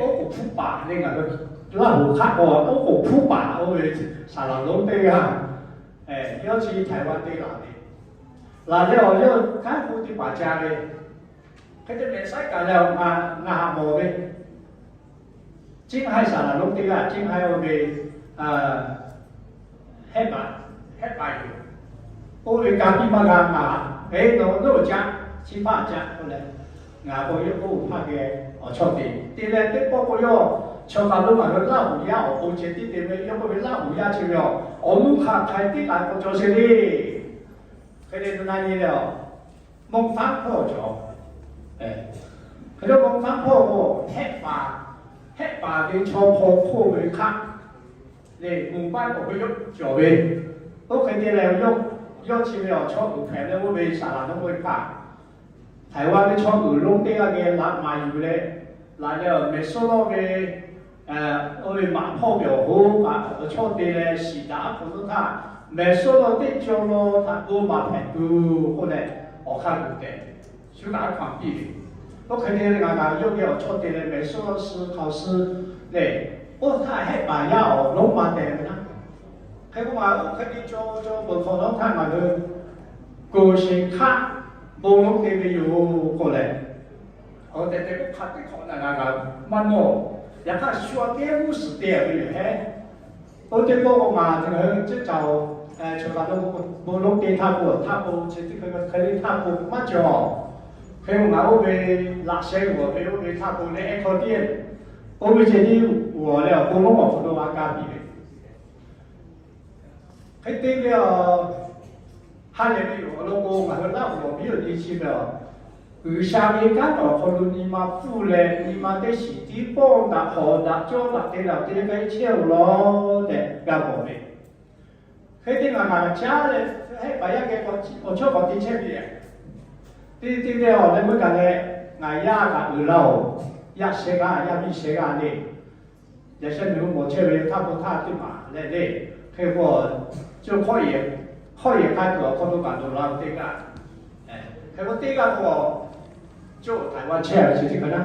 oˉ k'oˍ hpuˇ paˍ le, ngaˬ hui Laˇ huˍ hk'aˆ k'o oˉ k'oˍ hpuˇ paˍ oˇ ve saˍ laˍ lonˉ teˇ g'aˇ, yawˇ chi Htaiˍ vaˇ te laˬ ve, laˬ leh awˬ yawˇ kanˉ hpu teˇ hpaˍ ca ve, hk'e te leh saiˉ kaꞈ leh awˬ ngaˬ haꞈ mawˬ ve, Ceˇ haiˆ saˍ laˍ lonˉ teˇ g'aˇ, Ceˇ haiˆ oˇ ve Hehˆ paˍ, Hehˆ paˍ yoˬ. Oˇ ve ka piˇ maˇ g'a ngaˬ, eˬ, nawˬ loˉ caˆ, chi hpaˇ caˆ k'oˆ leh, ngaˬ k'o yawˇ k'oˆ hpaˇ geh awˬ chawˇ te te leh, teˇ pawˆ k'o yawˇ chaw kaˬ lo ngaˬ hui Laˇ huˍ yaˇ awˬ pon ceh tiˉ te ve, yawˇ k'oˆ ve Laˇ huˍ yaˇ chi ve yoˬ, awˬ nuˇ hk'aˬ hk'ai teˇ kaꞈ k'awꞈ cawˬ sheˍ le. Hk'e te na nyi leh, မုန့်ဖန်း hpawˇ cawˬ. Hk'e te မုန့်ဖန်း hpawˇ k'o, Hehˆ paˍ, Hehˆ paˍ ve chaw hpaw hk'oˆ ve hk'aˆ leh မုန့်ဖန်း awˬ hk'e yawˇ cawˬ ve. Oˇ hk'e te leh, yawˇ chi ve awˬ chawˇ uiˍ hpehꞈ leh oˇ ve saˍ laˍ lonˉ ve hpaˍ, Htaiˍ vaˇ ve chaw uiˍ lonˉ teˇ g'aˇ geh laꞈ maˍ yuˬ leh, laꞈ leh awˬ mehˍ suhˉ lawˇ ve, oˇ ve maꞈ hpawˇ ve awˬ hoˉ kaꞈ awˬ chawˇ te leh shiˍ daꞈ aˉ hk'aw lo htaˇ, mehˍ suhˉ lawˇ teˇ cawˇ lawˇ htaꞈ k'o maˍ hpehꞈ tuˬ k'oˆ leh, awˬ hk'aˇ tuˬ tehꞈ shu kaꞈ aˉ hkaw piˇ ve. Oˇ hk'e te leh ngaˬ kaꞈ yawˇ geh awˬ chawˇ te leh mehˍ suhˉ lawˇ suh hk'aw suh leh, oˇ htaˇ Hehˆ paˍ yaˇ awˬ lonˉ maˇ tehˬ ve naˉ. Hk'e k'o ngaˬ oˇ hk'e te cawˇ cawˇ peuˬ hk'awꞈ nawˉ htaˇ ngaˬ hui kuˬ sheˍ hk'aˆ bon lonˉ te ve yoˬ k'oˆ leh, awˬ tehˬ tehˬ k'oˆ hk'a teˇ hk'awꞈ na g'a g'a maˇ nawˬ. Yaꞈ hk'aˇ shu a teˇ g'uˇ suhˍ te ve yoˬ hehˉ. Oˇ teˇ pawˆ k'o ngaˬ hui ceˇ caˬ-oˬ, chaw kaˬ lo bon lonˉ te htaˇ k'o, htaˇ k'o chi teˇ hk'e hk'e le htaˇ k'o maˇ cawˬ. Hk'e k'o ngaˬ oˇ ve laꞈ sheh g'awˬ ve oˇ ve htaˇ k'o leh ehˉ hkawˇ tiˉ, oˇ ve ceh tiˉ g'awˬ leh awˬ bon lonˉ awˬ hk'aw lo g'a ka piˇ ve. Hk'e te ve a, ha lehˬ ve yoˬ. Awˬ lawn k'o ngaˬ hui Laˇ huˍ awˬ viˉ awˬ nyi chi ve a, G'uiˬsha ve kanˉ awˬ hk'aw lo nyi ma pfuhˇ leh nyi ma teˇ shiˍ tiˉ pawˆ daꞈ hawˍ daꞈ cawˇ daꞈ te daꞈ te k'ai chehˇ-oˬ law tehꞈ g'a mawˬ ve. Hk'e te ngaˬ ngaˬ caˉ leh Hehˆ paˍ yaˇ geh awˬ chawˇ k'awꞈ te chehˇ ve, te te ve awˬ leh meuˇ kaꞈ leh, ngaˬ yaˇ kaꞈ uiˍ la-oˬ, yaˇ sheh g'aˇ yaˇ miˇ sheh g'aˇ le. Yaꞈ sheh miˬ hui mawˬ chehˇ ve htaˇ k'o htaˇ teˇ maˬ leh le. Hk'e k'o, co hk'awˇ yehˬ k'ai tuˬ awˬ hk'aw lo kaꞈ loꞈ la teˇ g'aˇ. Hk'e k'o teˇ g'aˇ k'o, co Htaiˍ vaˇ chehˇ ve chi teˇ hk'e naˉ.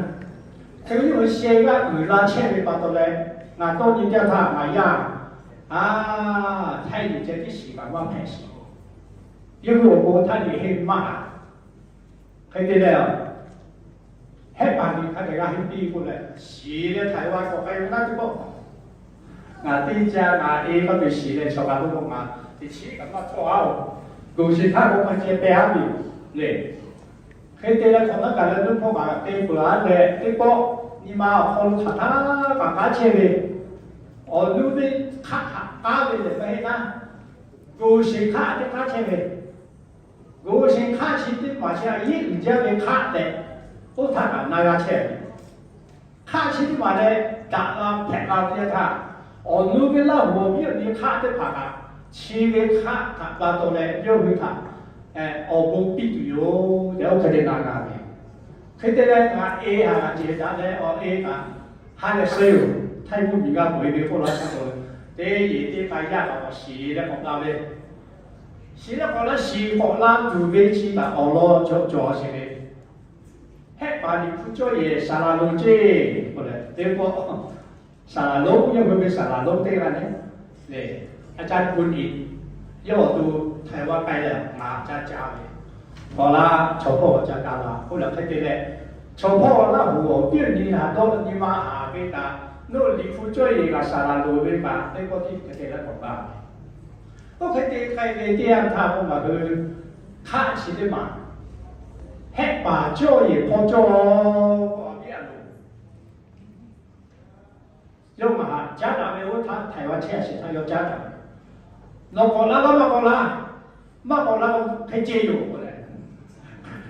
Hk'e k'o yawˇ hui sheh g'aˇ uiˍ la chehˇ ve pa taw leh, ngaˬ tawˇ nyi jaˇ htaˇ ngaˬ yaˇ, a, Htaiˇ miˬ ceh tiˉ shiˍ kaꞈ maˇ hpehꞈ shiˍ. Yawˇ hui awˬ pon Htaiˇ miˬ henˇ maˇ haꞈ. Hk'e te leh, Hehˆ paˍ miˬ hk'a dehꞈ g'a henˇ piˇ k'oˆ leh, shiˍ leh Htaiˍ vaˇ k'awꞈ k'ai ve naˉ teˇ pawˆ. Ngaˬ teˇ caˇ ngaˬ e k'aˇ ve shiˍ leh chaw kaˬ lo k'o ngaˬ teꞈ chiˉ kaꞈ maˇ htawˇ-aˬ-oˬ. Kuˬ sheˍ htaˇ k'o hk'a ceh peh-aˉ ve le. Hk'e te leh hk'awꞈ naˉ kaꞈ leh nuˇ hpawˇ kaꞈ te peuˬ-aˉ leh teˇ pawˆ nyi ma awˬ hk'aw lo hk'aˬ htaˇ kaꞈ k'aˉ chehˇ ve, awˬ nuˇ teˇ hk'aˆ htaꞈ k'aˉ ve lehˬ maˇ heˆ naˉ, kuˬ sheˍ hk'aˆ teˇ k'aˉ chehˇ ve. Kuˬ sheˍ hk'aˆ chi teˇ maˬ chi a yeˉ uiˍ jaˇ ve hk'aˆ tehꞈ, oˇ htaˇ kaꞈ na g'a chehˇ ve. Hk'aˆ chi teˇ maˬ leh daꞈ la hpehꞈ la teˇ htaˇ, awˬ nuˇ ve Laˇ huˍ awˬ viˉ awˬ nyi hk'aˆ teˇ hpaˍ kaꞈ chi ve hk'aˆ htaꞈ pa taw leh yawˇ hui htaꞈ awˬ bon piˇ tuˬ yoˬ tehꞈ oˇ hk'e te na g'a ve. Hk'e te leh ngaˬ e haꞈ g'a ceh daꞈ leh awˬ e kaꞈ ha lehˬ suh yoˬ. Htaiˇ mvuhˇ miˬ g'a peuˬ-e ve k'oˆ laˇ htaˇ k'o, teˇ yehˬ teˇ k'ai yaˇ kaꞈ k'awꞈ shiˍ leh k'awꞈ la ve, shiˍ leh k'awꞈ la, shiˍ k'awꞈ la tuˬ ve chi kaꞈ awˬ lawn cawˬ cawˬ sheˍ ve. Hehˆ paˍ Liꞈ hpu cawˇ yehˬ saˍ laˍ lo ceˇ k'oˆ leh teˇ pawˆ Saˍ laˍ lonˉ, yawˇ hui ve saˍ laˍ lonˉ teˇ g'aˇ ne, le, อาจารย์ Pu Niꞈ, yawˇ awˬ to Htaiˍ vaˇ k'ai leh ngaˬ ca ca ve, k'awꞈ la, chaw hpawˇ awˬ ca ka la k'oˆ leh hk'e te leh, chaw hpawˇ Laˇ huˍ awˬ piˇ nyi haꞈ dawˇ nyi ma haꞈ ve kaꞈ, nawˬ liꞈ hpu cawˇ yeˬ kaꞈ saˍ laˍ lonˉ ve kaꞈ teˇ pawˆ tiˉ hk'e te leh k'awꞈ la. Oˇ hk'e te k'ai ve teˇ yanˇ htaˇ k'o ngaˬ hui hk'aˆ chi teˇ maˬ, Hehˆ paˍ cawˇ yeˬ hpawˇ cawˇ k'o, a viˉ a loˍ, yawˇ ngaˬ htaꞈ caˉ daꞈ ve oˇ htaˇ Htaiˍ vaˇ chehˇ a sheˍ htaˇ yawˇ caˉ daꞈ ve, nawˬ k'awꞈ la laˇ maˇ k'awꞈ la, maˇ k'awꞈ la k'o hk'e ceh yoˬ k'o leh,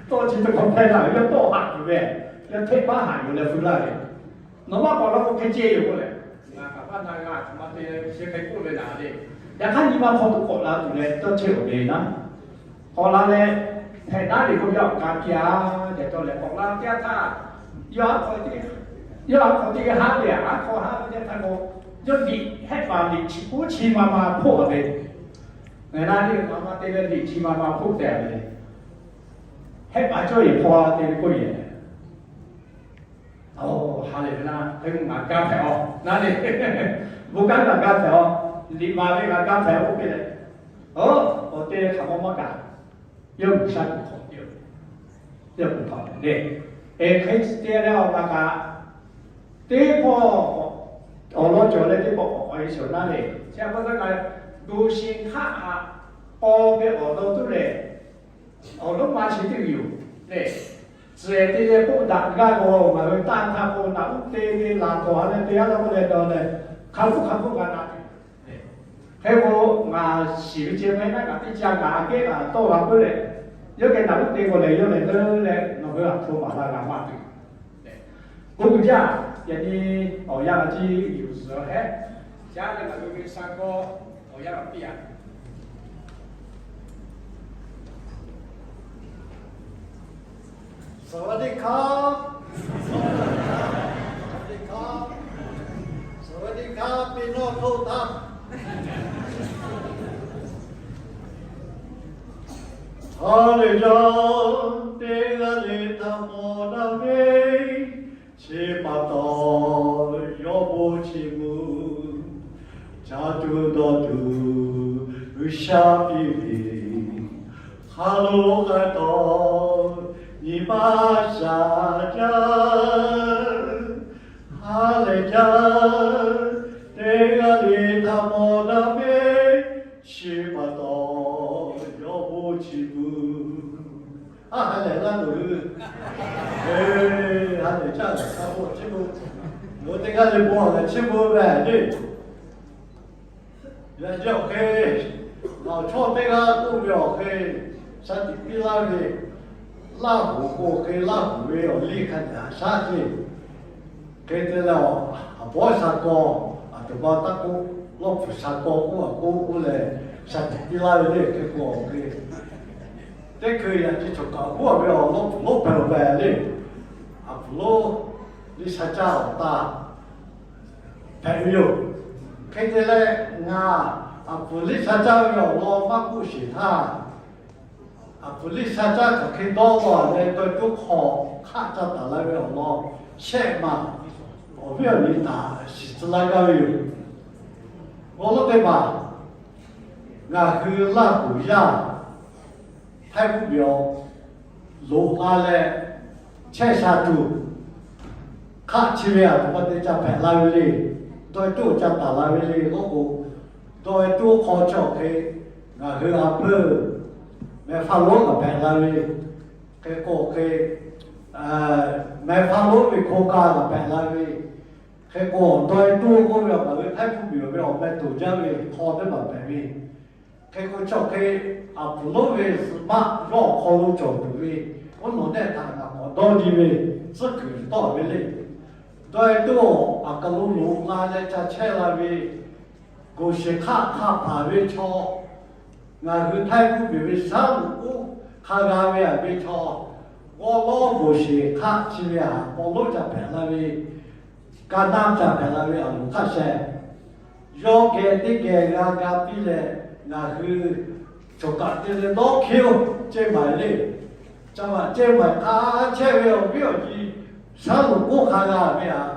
tawˇ chi teˇ hk'awꞈ hpehˇ la ve, yawˇ tawˆ haꞈ tuˬ ve, yawˇ hteˆ maˇ haꞈ yoˬ leh feu laˇ ve, nawˬ maˇ k'awꞈ la k'o hk'e ceh yoˬ k'o leh, ngaˬ kaꞈ maˇ na g'a, a htoꞈ ma te leh chi hk'e k'oˆ ve naˍ le. Yaꞈ hk'aˇ nyi ma hk'aw tuˬ k'awꞈ la tuˬ leh dawˇ chehˇ awˬ ve naˉ, k'awꞈ la leh, hpehꞈ naˉ ve k'o yaˇ awˬ ka piˇ a, tehꞈ cawˇ leh k'awꞈ la teˇ yanˇ htaˇ, yawˇ aˉ hk'aw teˇ, yawˇ aˉ hk'aw teˇ g'aˇ haˉ ve, aˉ hk'aw haˉ ve teˇ htaˇ k'o, yawˇ liꞈ, Hehˆ paˍ liꞈ chi k'oˆ chi ma ma hpoˆ a ve, ngaˬ na le, a ma te leh liꞈ chi ma ma hpoˆ tehꞈ ve, Hehˆ paˍ cawˇ yeˬ hpawˇ te ve k'oˆ yeˬ. Aˬ, ha lehˬ ve naˉ, hk'e ngaˬ gaˇ hpehꞈ a, naˉ le, bon kanˉ ngaˬ gaˇ hpehꞈ a, liꞈ maˍ ve ngaˬ gaˇ hpehꞈ oˇ hk'e leh, aˬ, awˬ te hk'aˬ ma maˇ kaꞈ, yawˇ G'uiˬsha kuˬ hk'awꞈ te, yawˇ kuˬ hk'awꞈ te le. Eˬ, hk'e te leh awˬ g'a kaꞈ, teˇ pawˆ awˬ lawn cawˬ leh teˇ pawˆ k'awꞈ k'awꞈ e shawˍ naˉ le. Chi a pa taw ngaˬ G'uˍshen hk'aˆ htaꞈ paw ve awˬ lawn tuˉ lehˬ, awˬ lonˉ ma chi teˇ g'uiˬ yoˬ le. Tcuh te leh k'oˆ daꞈ gaˇ k'o, ngaˬ hui tanˇ htaˇ k'o naꞈ uˉ te ve laˬ tawˍ ha leh te a la k'oˆ leh dawˬ leh, hk'a hpfuhˇ hk'a hpfuhˇ g'a na tuˬ. Hk'e k'o, ngaˬ shiˍ ve ceh meh naˉ kaꞈ teˇ ca ngaˬ aꞈ kehˉ kaꞈ tawˇ g'a puiˉ leh, yawˇ geh naꞈ uˉ te k'o lehˬ, yawˇ lehˬ leuˉ leh nawˬ hui aꞈ hto maˍ la g'a maˇ tuˬ. K'oˆ ve jaˇ, yaꞈ nyi awˬ yanˇ chi yuˬ zuhˬ hehˉ, caˉ leh ngaˬ hui ve sha kawˇ awˬ yanˇ piˇ a. สวัสดีครับ สวัสดีครับ สวัสดีครับ พี่น้องทุกท่าน Ha lehˬ jaˇ, teˇ g'aˇ le htaꞈ mawˬ daꞈ ve, chi pa taw yawˇ bon chi mvuh, caˇ tuˬ dawˬ tuˬ G'uiˬsha piˇ ve, ha lo k'ai taw nyi ma shaˍ jaˇ. Ha lehˬ jaˇ, teˇ g'aˇ le htaꞈ mawˬ daꞈ ve, chi pa taw yawˇ bon chi mvuh. A ha lehˬ laˇ loˬ hui. Eˬ, ha lehˬ caˇ lehˬ caˇ bon chi mvuh. Nawˬ hui teˇ g'aˇ le bon lehˬ chi mvuh ve le. Yaꞈ nyi awˬ hk'e, nawˬ chawˇ teˇ g'aˇ k'oˆ ve awˬ hk'e, shaˉ tiꞈ piˇ laˇ ve, Laˇ huˍ k'o hk'e Laˇ huˍ ve awˬ liˇ hk'a dehꞈ haꞈ shaˉ ceˇ. Hk'e te leh, aˬ bawˉ sha kaw, aˬ htoꞈ ma taˇ k'oˆ, lawˇ hpu sha kaw k'oˆ a k'oˆ k'oˆ leh, shaˉ tiꞈ piˇ laˇ ve le hk'e k'o awˬ hk'e, teˇ hkui yaꞈ nyi cawˬ kaꞈ k'oˆ a ve awˬ lawˇ hpu lonˉ hpehꞈ ve le. Aˬ hpu lonˉ liˇ sha caˇ awˬ taˇ hpehꞈ ve yoˬ. Hk'e te leh, ngaˬ aˬ hpu liˇ sha caˇ ve awˬ lawn maˇ k'oˆ sheˍ htaˇ, aˬ hpu liˇ sha caˇ hk'aˬ hk'e dawˇ law leh dawˇ tuˉ hk'aw hk'aˆ ca taˍ la ve awˬ lawn shehˆ maˬ, awˬ viˉ awˬ nyi htaꞈ shiˍ tcuh laˇ gaˇ ve yoˬ. Awˬ lawn teˇ hpaˍ, ngaˬ hui Laˇ huˍ yaˇ Htaiˇ hkuˇ miˬ awˬ loꞈ la leh chehˇ sha tuˬ, hk'aˆ chi ve aˬ htoꞈ ma te ca hpehꞈ la ve le. Dawˇ tuˉ ca taˍ la ve le k'oˆ k'o, dawˇ tuˉ hk'aw cawˬ hk'e ngaˬ hui a peuˬ mehˬ hpaˇ lonˉ kaꞈ hpehꞈ la ve, hk'e k'o hk'e mehˬ hpaˇ lonˉ ve hk'aw ka kaꞈ hpehꞈ la ve, hk'e k'o dawˇ tuˉ k'oˆ ve ngaˬ hui Htaiˇ hkuˇ miˬ ve awˬ meh toˬ jaˇ ve hk'aw teˇ hpaˍ hpehꞈ ve, hk'e k'o cawˬ hk'e aˬ hpu lonˉ ve suhˍ maˆ yawˇ awˬ hk'aw lo cawˬ tuˬ ve, oˇ nawˬ nehˆ htaꞈ ngaˬ k'awꞈ dawˇ nyi ve tcuhˉ kuiˬ tawˆ ve le. Dawˇ tuˉ aˬ kaˬ lo loꞈ la leh ca chehˇ la ve, goˬ sheˍ hk'aˆ hk'a hpaˍ ve chaw, ngaˬ hui Htaiˇ hkuˇ miˬ ve shaˉ loꞈ k'oˆ hk'a g'a ve a ve chaw, g'awˇ lawˉ goˬ sheˍ hk'aˆ chi ve aˬ hk'aw lonˉ ca hpehꞈ la ve, ka naˆ ca hpehꞈ la ve aˬ loˍ hk'aˆ sheh, yawˇ geh teˇ geh g'a ga piˇ leh, ngaˬ hui cawˬ kaꞈ te leh dawˇ hkiˇ-oˬ, ceh maˍ le. Ca maˍ ceh maˍ hk'a chehˇ ve awˬ viˉ awˬ nyi shaˉ loꞈ k'oˆ hk'a g'a ve aˬ,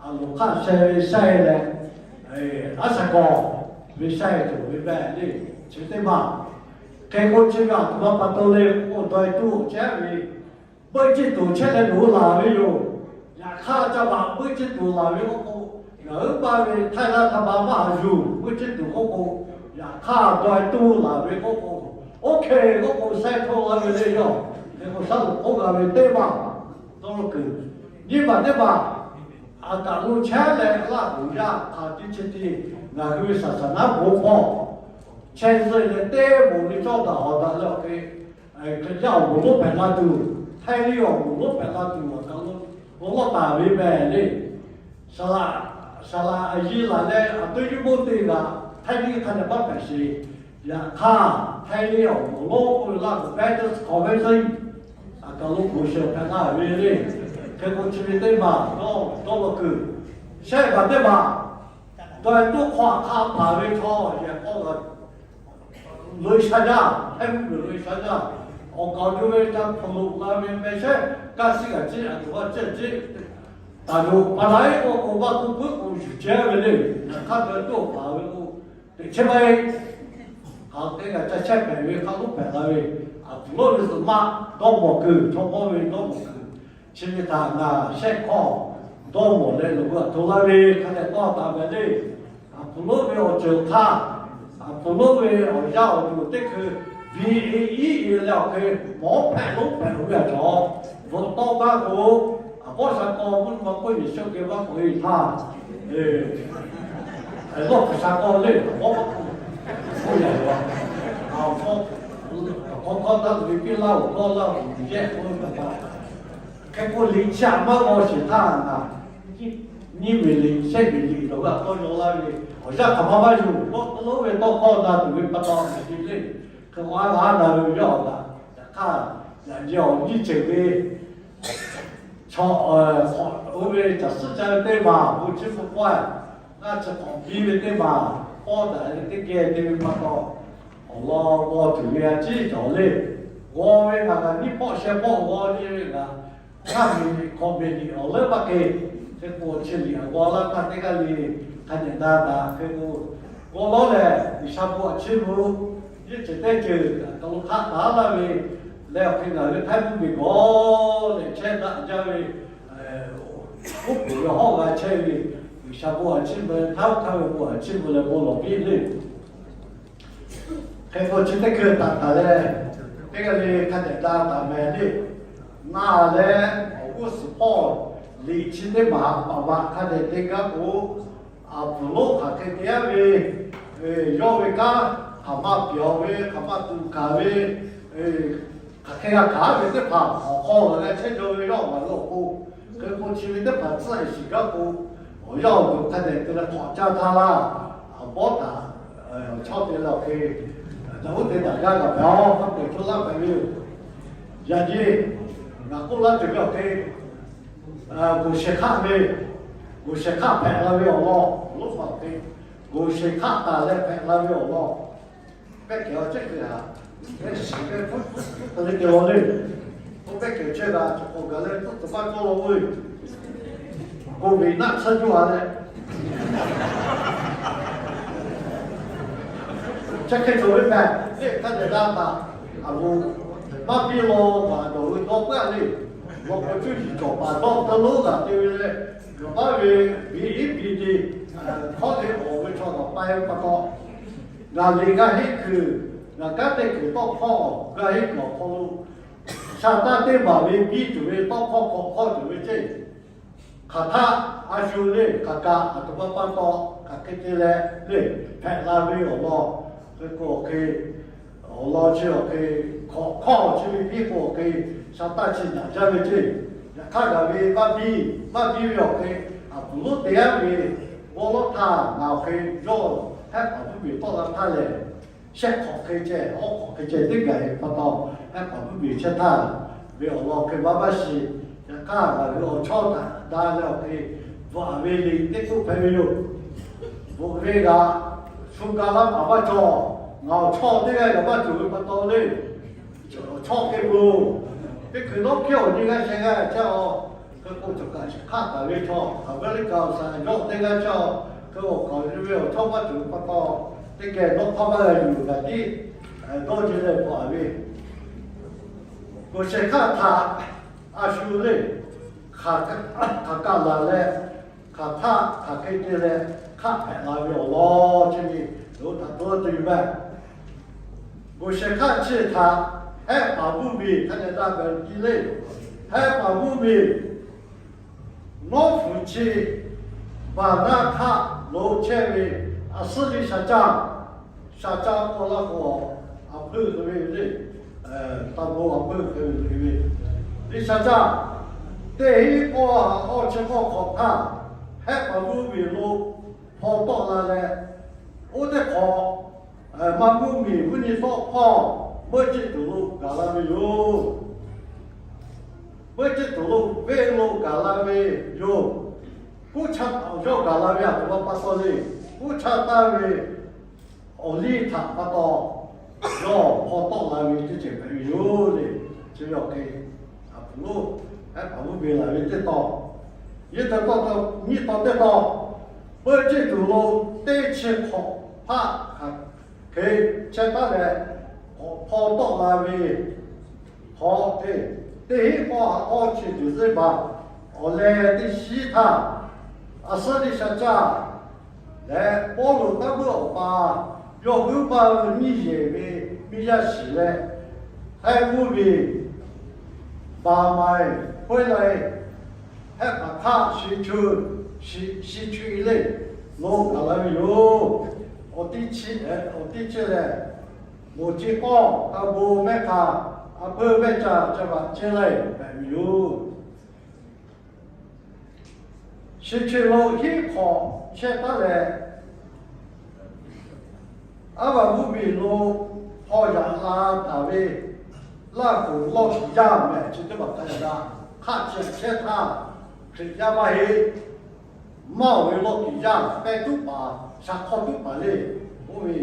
Loˍ hk'aˇ sheh ve shaiˇ leh, aˉ shaˍ kawˬ ve shaiˇ tuˬ ve mehˍ le. Chi teˇ maˬ hk'e k'oˆ chi ve aˬ htoꞈ ma pa taw le k'o, dawˇ e tuˬ chehˇ ve, beuˆ ciˇ tuˬ chehˇ leh loꞈ laˬ ve yoˬ. Yaꞈ hk'aˇ, ca baꞈ beuˆ ciˇ tuˬ laˬ ve k'oˆ k'o, ngaˬ hui paˇ ve htaiˇ laˇ htaˇ ma maˇ haˍ yuˬ beuˆ ciˇ tuˬ k'oˆ k'o, yaꞈ hk'aˇ dawˇ e tuˬ laˬ ve k'oˆ k'o, oˇ hk'e k'oˆ k'o, shaiˇ htoˇ laˇ ve le yoˬ. Hk'e k'o, shaˉ loꞈ k'oˆ g'a ve teˇ maˬ dawˇ law kuiˬ, nyiˇ maˬ teˇ maˬ aˬ kaꞈ lo chehˇ leh laˇ tuˬ yaˇ hk'aˬ tiˉ chehˇ tiˉ, ngaˬ hui ve saˍ saˍ naˉ bon hpawˇ chehˇ zuhˆ leh teˇ moˍ ve cawˇ daꞈ hawˍ daꞈ leh awˬ hk'e, Hkriꞈ yaˇ awˬ moˍ lonˉ hpehꞈ la tuˬ, Htaiˇ liˇ awˬ moˍ lonˉ hpehꞈ la tuˬ aˬ kaꞈ lo bon lawˇ taˍ ve mehˍ le. Saˍ laꞈ, saˍ laꞈ a yiˇ laˬ leh aˬ toˇ yuˇ bon te g'aꞈ, Htaiˇ liˇ hk'a dehꞈ maˇ hpehꞈ sheˍ. Yaꞈ hk'aˇ, Htaiˇ liˇ awˬ moˍ lonˉ k'oˆ ve laˇ tuˬ Baptist Convention aˬ kaꞈ lo bon shehˍ hpehꞈ la ve le. Hk'e k'o, chi ve teˇ maˬ dawˇ, dawˇ law kuiˬ, shehˆ maˬ teˇ maˬ dawˇ e tuˬ hk'aw aꞈ hk'a paˍ ve chaw yehˬ k'aw g'a loꞈ e sha jaˇ, Htaiˇ mvuhˇ miˬ loꞈ e sha jaˇ. Awˬ kaˍ awˬ nu ve ca hpawnˬ loꞈ la ve meh shehˉ, kaˇ shiˉ g'aꞈ ciˉ aˬ htoꞈ ma cehˇ ciˉ taˍ loꞈ pa laiˉ k'oˆ k'o, vaˇ k'oˆ puiˉ k'o yuˬ cehˇ ve le. Yaꞈ hk'aˇ dawˇ e tuˬ awˬ paˍ ve k'o, teꞈ chehˇ maˇ heˆ. Hk'aˬ hk'e g'a ca chehˇ hpehꞈ ve hk'a lonˉ hpehꞈ la ve, aˬ htoꞈ lonˉ ve suhˍ maˆ dawˇ mawˬ kuiˬ, chaw mawˇ ve dawˇ mawˬ kuiˬ, chi ve htaꞈ ngaˬ shehˆ hkawˇ dawˇ mawˬ leh loꞈ g'a hto laˇ ve hk'a dehꞈ tawˇ taˍ ve le. Aˬ htoꞈ lonˉ ve awˬ ceuˬ hk'aˇ, aˬ htoꞈ lonˉ ve awˬ yaˇ awˬ duˬ teˇ hkui, biˇ e iˉ e leh awˬ hk'e mawˉ hpehꞈ lonˉ hpehꞈ loˬ ve aˬ cawˬ, bvuhꞈ tawˇ gaˇ k'o, aˬ bawˇ sha k'aw mvuhˇ naw ma k'oˆ Yeˍsuˆ geh vaˇ k'oꞈ e htaˇ, lawˇ hpu sha k'aw le, aˬ bawˇ maˇ k'oˆ, k'oˆ yaꞈ la, aˬ hk'aw hk'awˇ taˇ ve piˇ laˇ oˬ, dawˇ laˇ oˬ, yehˆ k'oˆ ve pa taw, hk'e k'o liꞈ chi aꞈ maˇ g'aw sheˍ htaˇ ngaˬ nyiˇ ve liꞈ shehˆ ve liꞈ dawˬ g'a tawˇ yaw laˇ ve, awˬ yanˇ hk'aˬ ma maˇ yuˬ, k'oˆ k'oˆ lo ve tawˇ hkawˇ na tuˬ ve pa taw, a ve le. Hk'e k'o, a g'a na ve yaˇ awˬ taꞈ yaꞈ hk'aˇ, yaꞈ nyi awˬ nyiˇ ceuˬ ve chaw, oˇ ve caˬ suhˉ ca ve teˇ maˬ bon chi hpu pawehˇ, ngaˇ chi hk'awꞈ biˇ ve teˇ maˬ pawˇ daꞈ ve teˇ geh te ve pa taw, awˬ lawn g'aw tuˬ ve a ciˉ cawˬ le. G'aw ve ngaˬ kaꞈ nyiˇ pawˆ sheh pawˆ g'aw nyi ve kaꞈ, ngaˇ miˬ liꞈ hkawꞈ miˬ liꞈ awˬ leuˉ maˇ k'e, hk'e k'o chi liꞈ awˬ g'aw laˇ htaˇ teˇ g'aˇ le hk'a dehꞈ na taˍ. Hk'e k'o, g'aw lawˉ lehˬ G'uiˬsha bon awˬ chiˇ mvuh, yehˇ ceuˬ teˇ ceuˬ aˬ htoꞈ ma hk'aˆ taˍ laˇ ve leh, awˬ hk'e ngaˬ hui Htaiˇ mvuhˇ miˬ g'aw leh chehˇ daꞈ jaˇ ve, oˉ k'oˍ ve hawˉ g'a chehˇ ve, G'uiˬsha bon awˬ chiˇ mvuh, htaˇ hk'aˇ ve bon awˬ chiˇ mvuh leh bon lawˬ piˇ le. Hk'e k'o, chi teˇ hkui taˍ taˍ leh, teˇ g'aˇ le hk'a dehꞈ da taˍ mehˍ le. Na leh awˬ g'uˇ suhˍ hpawˇ liꞈ chi teˇ maˬ paˍ vaꞈ hk'a dehꞈ te gaˇ k'o, aˬ htoꞈ lonˉ hk'aˬ hk'e te aˉ ve, yawˇ ve kanˉ hk'aˬ ma pyawˬ ve, hk'aˬ ma tuꞈ kaˍ ve, hk'aˬ hk'e g'a kaˍ ve teˇ hpaˍ awˬ hk'aw g'a chehˇ jaw ve yawˇ awˬ maˬ lo k'o, hk'e k'o chi ve teˇ hpaˍ tcuhˉ e shiˍ gaˇ k'o, awˬ yanˇ awˬ duˬ hk'a dehꞈ te leh hk'awꞈ caˇ htaˇ laˇ, aˬ bawˉ htaꞈ chaw te leh awˬ hk'e daꞈ uˉ te daꞈ gaˇ g'a pehꞈ-oˬ, hk'a peu-eˬ hto laˇ pehꞈ ve yoˬ. Yaꞈ nyi ngaˬ k'oˆ laˇ tuˬ ve awˬ hk'e, g'oˬ shehˍ hk'aˆ ve, g'oˬ shehˍ hk'aˆ hpehꞈ la ve awˬ lawn lonˉ hpaˍ hk'e, g'oˬ shehˍ hk'aˆ taˍ leh hpehꞈ la ve awˬ lawn, pehˇ kehˬ awˬ cehˇ hkui haꞈ, pehˇ shiˍ pehˇ hpu hpu hk'e le te law le. Oˇ pehˇ kehˬ chehˇ g'a, chaw k'awꞈ gaˬ leh tuˉ tcuh paˇ cawˇ law ve, k'oˍ ve naˆ tsuhˇ juˇ a leh, chi hk'e cawˬ ve mehˍ le. Hk'a dehꞈ g'a taˍ, aˬ lo maˇ biˇ law, maꞈ dawˬ ve dawˇ puiˉ a le. Law k'o cuˇ yiˍ cawˬ paˍ dawˇ tawˇ lonˉ g'aꞈ te ve leh, g'aꞈ baˆ ve biˇ iˉ biˇ te, hkawˇ te awˬ ve chaw g'aꞈ pai ve pa taw, ngaˬ liꞈ g'a henˇ kuiˬ, ngaˬ kanˉ te kuiˬ tawˇ hkawˇ g'a henˇ kuiˬ awˬ hk'aw lo, sha taˇ teˇ maˬ ve biˇ tuˬ ve tawˇ hkawˇ hk'awꞈ hkawˇ tuˬ ve ceˇ. Hk'aˬ htaˇ a shu le, hk'aˬ kaꞈ aˬ htoꞈ ma pa taw hk'aˬ hk'e te leh le, hpehꞈ la ve awˬ lawn, hk'e k'o awˬ hk'e, awˬ lawn chi awˬ hk'e, hk'awꞈ hkawˇ chi ve biˇ k'o awˬ hk'e, sha taˇ chi naꞈ jaˇ ve ceˇ. Yaꞈ hk'aˇ gaˬ ve maˇ biˇ, maˇ biˇ ve awˬ hk'e, aˬ htoꞈ lonˉ te aˉ ve g'awˇ lawˉ htaˇ ngaˬ awˬ hk'e yawˇ hehˉ hpaˍ mvuhˇ miˬ tawˆ la htaˇ lehˬ, shehˆ hk'awꞈ hk'e ceh, awˉ hk'awꞈ hk'e ceh teˇ gaˬ e pa taw, hehˉ hpaˍ mvuhˇ miˬ chehˇ htaˇ ve awˬ lawn hk'e maˇ maˇ shiˍ. Yaꞈ hk'aˇ ngaˬ hui awˬ chawˇ htaꞈ da leh awˬ hk'e bvuhꞈ ve le teˇ k'oˆ hpehꞈ ve yoˬ. Bvuhꞈ ve g'aꞈ shu ga laˇ paˍ maˇ cawˬ. Ngaˬ awˬ chawˇ teˇ g'aˇ kaꞈ maˇ cawˬ ve pa taw le, awˬ chawˇ hk'e k'o, teˇ hkui nawˉ hkiˉ awˬ nyi g'aˇ sheh g'aˇ chehˇ-oˬ. K'oˆ cawˬ kaꞈ chi hk'aˆ taˍ ve chaw Aˍmeˍriˆkaˍ awˬ shaˍ yawˇ teˇ g'aˇ chaw, hk'e awˬ kaˍ ve awˬ chawˇ maˇ cawˬ ve pa taw, teˇ geh dawˇ hk'aˇ maˇ g'a yuˬ kaꞈ tiˉ dawˇ ce leh bvuhꞈ ve, G'uiˬsha hk'aˆ htaꞈ a shu le, hk'aˬ kaˆ laˬ leh, hk'aˬ htaˆ hk'aˬ hk'e te leh hk'aˆ hpehꞈ la ve awˬ lawn chi ve, yawˇ htaꞈ dawˇ te ve. G'uiˬsha hk'aˆ chi htaꞈ hehˆ paˍ mvuhˇmiˬ hk'a dehꞈ daꞈ ve tiˉ le. Hehˆ paˍ mvuhˇmiˬ nawˉ fuˍ chi baˬ naˆ hk'aˆ lo chehˇ ve Aˍsuˇriˆ shaˍ caˇ, shaˍ caˇ k'oˆ laˇ k'o, aˬ hpeuˇ hk'e ve le, taˇ bon aˬ hpeuˇ hk'e ve le, shaˍ caˇ teˇ hinˉ k'awˇ ha k'awˇ chi k'awˇ hk'awꞈ htaˇ, hehˆ paˍ mvuhˇmiˬ lo hpaw tawˆ la leh, oˇ teˇ hk'awꞈ maˇ mvuhˇmiˬ mvuhˇ nyi tawˆ hpawˇ meuˇ ceˇ tuˬ lo gaˬ la ve yoˬ. Meuˇ ceˇ tuˬ lo venˇ lo gaˬ la ve yoˬ. Kuˇ chaˇ yawˇ gaˬ la ve aˬ htoꞈ ma pa taw le, kuˇ chaˇ taˇ ve awˬ liˇ htaꞈ pa taw yawˇ hpaw tawˆ la ve teˇ ceuˬ hpehꞈ ve yoˬ le. Chi ve awˬ hk'e, aˬ hpfuhˍ lonˉ hehˆ paˍ mvuhˇmiˬ laˬ ve teˇ taw, yehˇ taw tawˇ taw nyiˇ taw teˇ taw, meuˇ ceˇ tuˬ lo teˇ chi hk'awꞈ hpaˆ hk'aˬ hk'e chehˇ taˉ leh, k'awꞈ hpaw tawˆ la ve hk'awꞈ te, teˇ hinˉ k'awˇ ha k'awˇ chi tuˬ zeˇ baˬ awˬ leh teˇ shiˉ htaˇ, Aˍsuˇriˆ shaˍ caˇ leh Pawˇluꞈ taˇ meuˇ awˬ pa yawˇ hui maˇ ve nyiˇ yehˬ ve miˇ yaˇ shiˍ leh, hehˆ mvuhˇmiˬ Baˍmaˍiˍ hpeuˇ leh, hehˆ paˍ hk'aˆ shi chu, shi chu le, lo gaˬ la ve yoˬ. Awˬ teˇ chi, awˬ teˇ chi lehˬ, moˍ chi k'awˇ ka bon mehˆ hk'a, aˬ hpeuˇ mehˆ ca ca vaꞈ ceh leh hpehꞈ ve yoˬ. Shi chi lo hiˉ hk'awꞈ chehˇ taˉ leh, aˉ vaꞈ mvuhˇmiˬ lo hpaw yaꞈ la taˍ ve Laˇ huˍ lawˇ kiˍ yaˇ mehˍ chi teˇ hpaˍ hk'a yaꞈ g'a hk'aˆ chi chehˇ htaˇ, Hkriꞈ yaˇ maˇ heˆ, maˇ oˬ ve lawˇ kiˍ yaˇ pehˇ tuˉ paˍ sha hk'awˇ tuˉ paˍ le, oˇ ve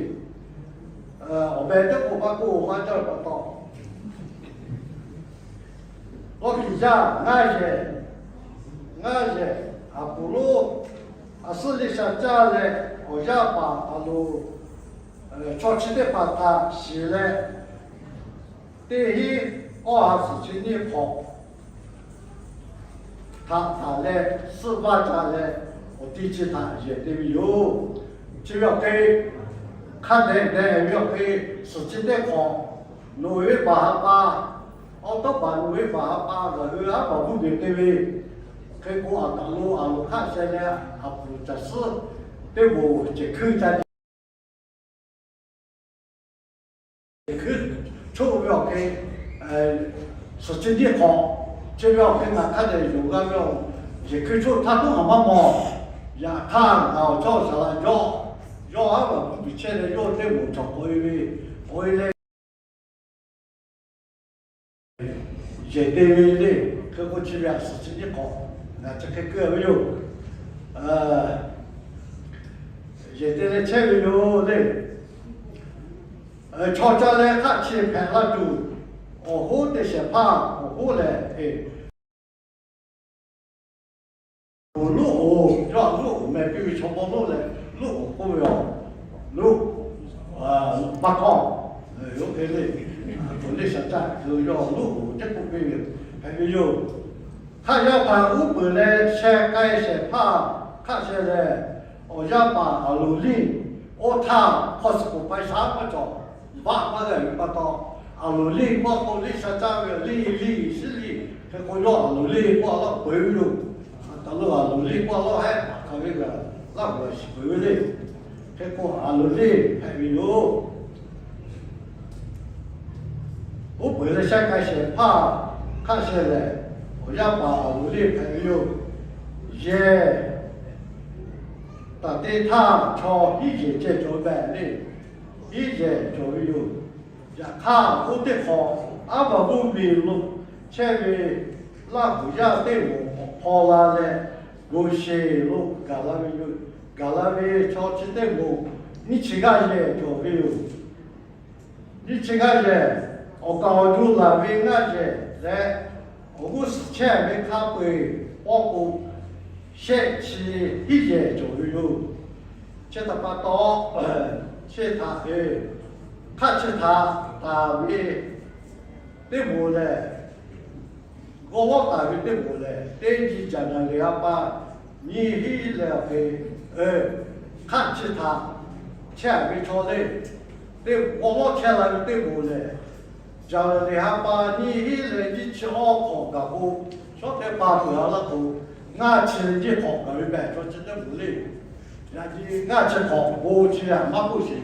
awˬ meh teˇ k'oˆ maˇ k'oˆ maˇ jaˇ pa taw, lawˇ kiˍ yaˇ ngaˇ yehˬ, ngaˇ yehˬ, Aˍpoˍloˆ, Aˍsuˇriˆ shaˍ caˇ leh awˬ yaˇ paˍ Paˍloˍ, chaw chi teˇ hpaˍ htaꞈ shiˍ leh, teˇ hinˉ k'awˇ ha suhˍ chi nyiˇ hk'awꞈ htaꞈ taˍ leh, suhˆ vaˇ ca leh, awˬ teˇ chi htaꞈ yehˬ te ve yoˬ. Chi ve awˬ hk'e, hk'a dehꞈ dehꞈ ve awˬ hk'e, suhˍ chi teˇ hk'awꞈ, nawˬ ve baˬ ha pa, awˬ tawˉ paˍ nawˬ ve baˬ ha pa ngaˬ hui aˉ paˍ mvuhˇmiˬ te ve, hk'e k'o aˬ kaˍ lo aˬ loˍ hk'aˆ sheh leh, aˬ puˍ caˬ suhˉ teˇ moˍ cehˬ hkuiˇ ca cehˬ hkuiˇ choˆ ve awˬ hk'e, suhˍ chi nyiˇ hk'awꞈ, chi ve awˬ hk'e ngaˬ hk'a dehꞈ yonˍ g'a ve awˬ, cehˬ hkuiˇ choˆ htaˇ tuˉ ngaˬ maˇ mawˬ. Yaꞈ hk'aˇ ngaˬ awˬ chawˇ saˍ laꞈ jawˇ, yawˇ aˉ vaꞈ mvuhˇmiˬ chehˇ leh yawˇ teˇ moˍ cawˬ k'oꞈ e ve, k'oꞈ e leh yehˬ te ve le. Hk'e k'o chi ve aˬ suhˍ chi nyiˇ hk'awꞈ ngaˬ chi hk'e keu ve yoˬ. Yehˬ te leh chehˇ ve yoˬ le. Chaw ca leh hk'aˆ chi hpehꞈ la tuˬ, awˬ hoˉ te shehˍ hpaˇ awˬ hoˉ lehˬ, Luˉ oˍ, yawˇ Luˉ oˍ meh piˇ ve chaw mawˇ lonˉ leh, Luˉ oˍ k'oˆ ve yoˬ. Luˉ, maˇ hkawˇ, oˇ hk'e le, aˬ htoꞈ le shaˍ caˇ hk'e yawˇ Luˉ oˍ teˇ k'oˆ piˇ ve yoˬ. Hpehꞈ ve yoˬ. Hk'aˆ yaˇ htaꞈ uˉ peunˍ leh sheh k'ai shehˍ hpaˇ hk'aˆ sheh lehˬ, awˬ yaˇ paˍ Aˍloˍliˇ oˇ htaˇ hk'aw suhˍ k'oˍ pai shaˉ maˇ cawˬ, vaˆ maˇ g'a ve pa taw, Aˍloˍliˇ k'oˆ k'o liˇ shaˍ caˇ ve liˇ liˇ shiˉ liˇ hk'e k'o yawˇ Aˍloˍliˇ k'oˆ a lawˇ peuˬ ve yoˬ. Aˬ htoꞈ lo Aˍloˍliˇ k'oˆ a lawˇ hehˆ paˍ hk'a ve g'a laˇ g'awˬ shiˍ peuˬ ve le. Hk'e k'o Aˍloˍliˇ hpehꞈ ve yoˬ. Uˉ peunˍ leh sheh k'ai shehˍ hpaˇ hk'aˆ sheh lehˬ, awˬ yaˇ paˍ Aˍloˍliˇ hpehꞈ ve yoˬ. Yehˬ taˍ te htaˇ chaw hiˉ yehˬ ceh cawˬ ve le. Hiˉ yehˬ cawˬ ve yoˬ. Yaꞈ hk'aˇ oˇ teˇ hk'awꞈ aˉ vaˍ vuˇ miˬ lo chehˇ ve Laˇ huˍ yaˇ teˇ moˍ k'awꞈ hpaw la leh, Goˍsheˍ lo gaˬ la ve yoˬ. Gaˬ la ve chaw chi teˇ moˍ nyiˇ chi g'aˇ yehˬ cawˬ ve yoˬ. Nyiˇ chi g'aˇ yehˬ, awˬ kaˍ awˬ nu laˬ ve ngaˇ yehˬ leh, awˬ g'uˇ suhˍ chehˇ ve hk'a peu-eˬ pawˇ k'o, shehˆ chi hiˉ yehˬ cawˬ ve yoˬ. Chi htaꞈ pa taw, chi htaꞈ ve hk'aˆ chi htaꞈ taˍ ve teˇ moˍ lehˬ, g'awˇ lawˉ taˍ ve teˇ moˍ lehˬ, teˇ nyi January ha pa nyiˇ hiˉ leh awˬ hk'e, hk'aˆ chi htaꞈ chehˇ ve chaw le, teˇ g'awˇ lawˉ chehˇ la ve teˇ moˍ lehˬ, January ha pa nyiˇ hiˉ leh nyiˇ chi awˇ hk'awꞈ gaˬ k'o, shawˉ teˇ pa peuˬ a laˇ k'o, ngaˇ chi nyiˇ hk'awꞈ gaˬ ve mehˬ chaw chi teˇ moˍ le. Yaꞈ nyi ngaˇ chi hk'awꞈ bon chi ve htaꞈ maˇ k'oˆ sheˍ.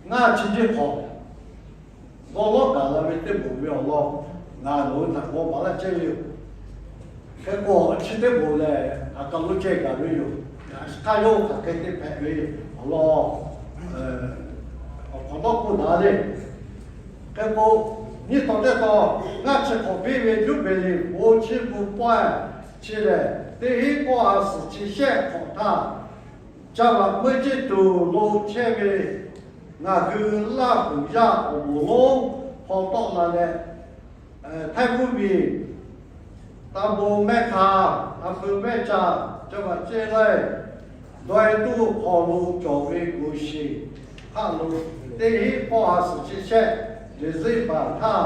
Ngaˇ chi nyiˇ hk'awꞈ g'awˇ lawˉ gaˬ la ve teˇ moˍ ve awˬ lawn ngaˬ loˍ ve htaꞈ g'aw maˍ laˇ chehˇ ve yoˬ. Hk'e k'o, chi teˇ moˍ lehˬ, aˬ kaˬ lo ceh gaˬ ve yoˬ. Yaꞈ hk'aˇ yawˇ hk'aˬ hk'e te hpehꞈ ve awˬ lawn, awˬ hk'awꞈ nawˉ k'oˆ daꞈ le. Hk'e k'o, nyiˇ taw teˇ taw, ngaˇ chi hk'awꞈ biˇ ve Juˇbiˍliˍ bon chiˇ mvuh pawehˇ chi lehˬ, teˇ hinˉ k'awˇ ha suhˍ chi shehˆ hk'awꞈ htaˇ, Caˇ vaꞈ meuˇ ceˇ tuˬ lo chehˇ ve ngaˬ hui Laˇ huˍ yaˇ awˬ moˍ lonˉ hpaw tawˆ la leh, Htaiˇ mvuhˇ miˬ, Taˇ bon mehˆ hk'a, Taˇ peu mehˆ ca, Caˇ vaꞈ ceˇ laiˇ, daweh tuˇ hk'aw lo cawˬ ve G'uˍ sheˍ hk'aˆ lo, teˇ hinˉ k'awˇ ha suhˍ chi shehˆ December htaˇ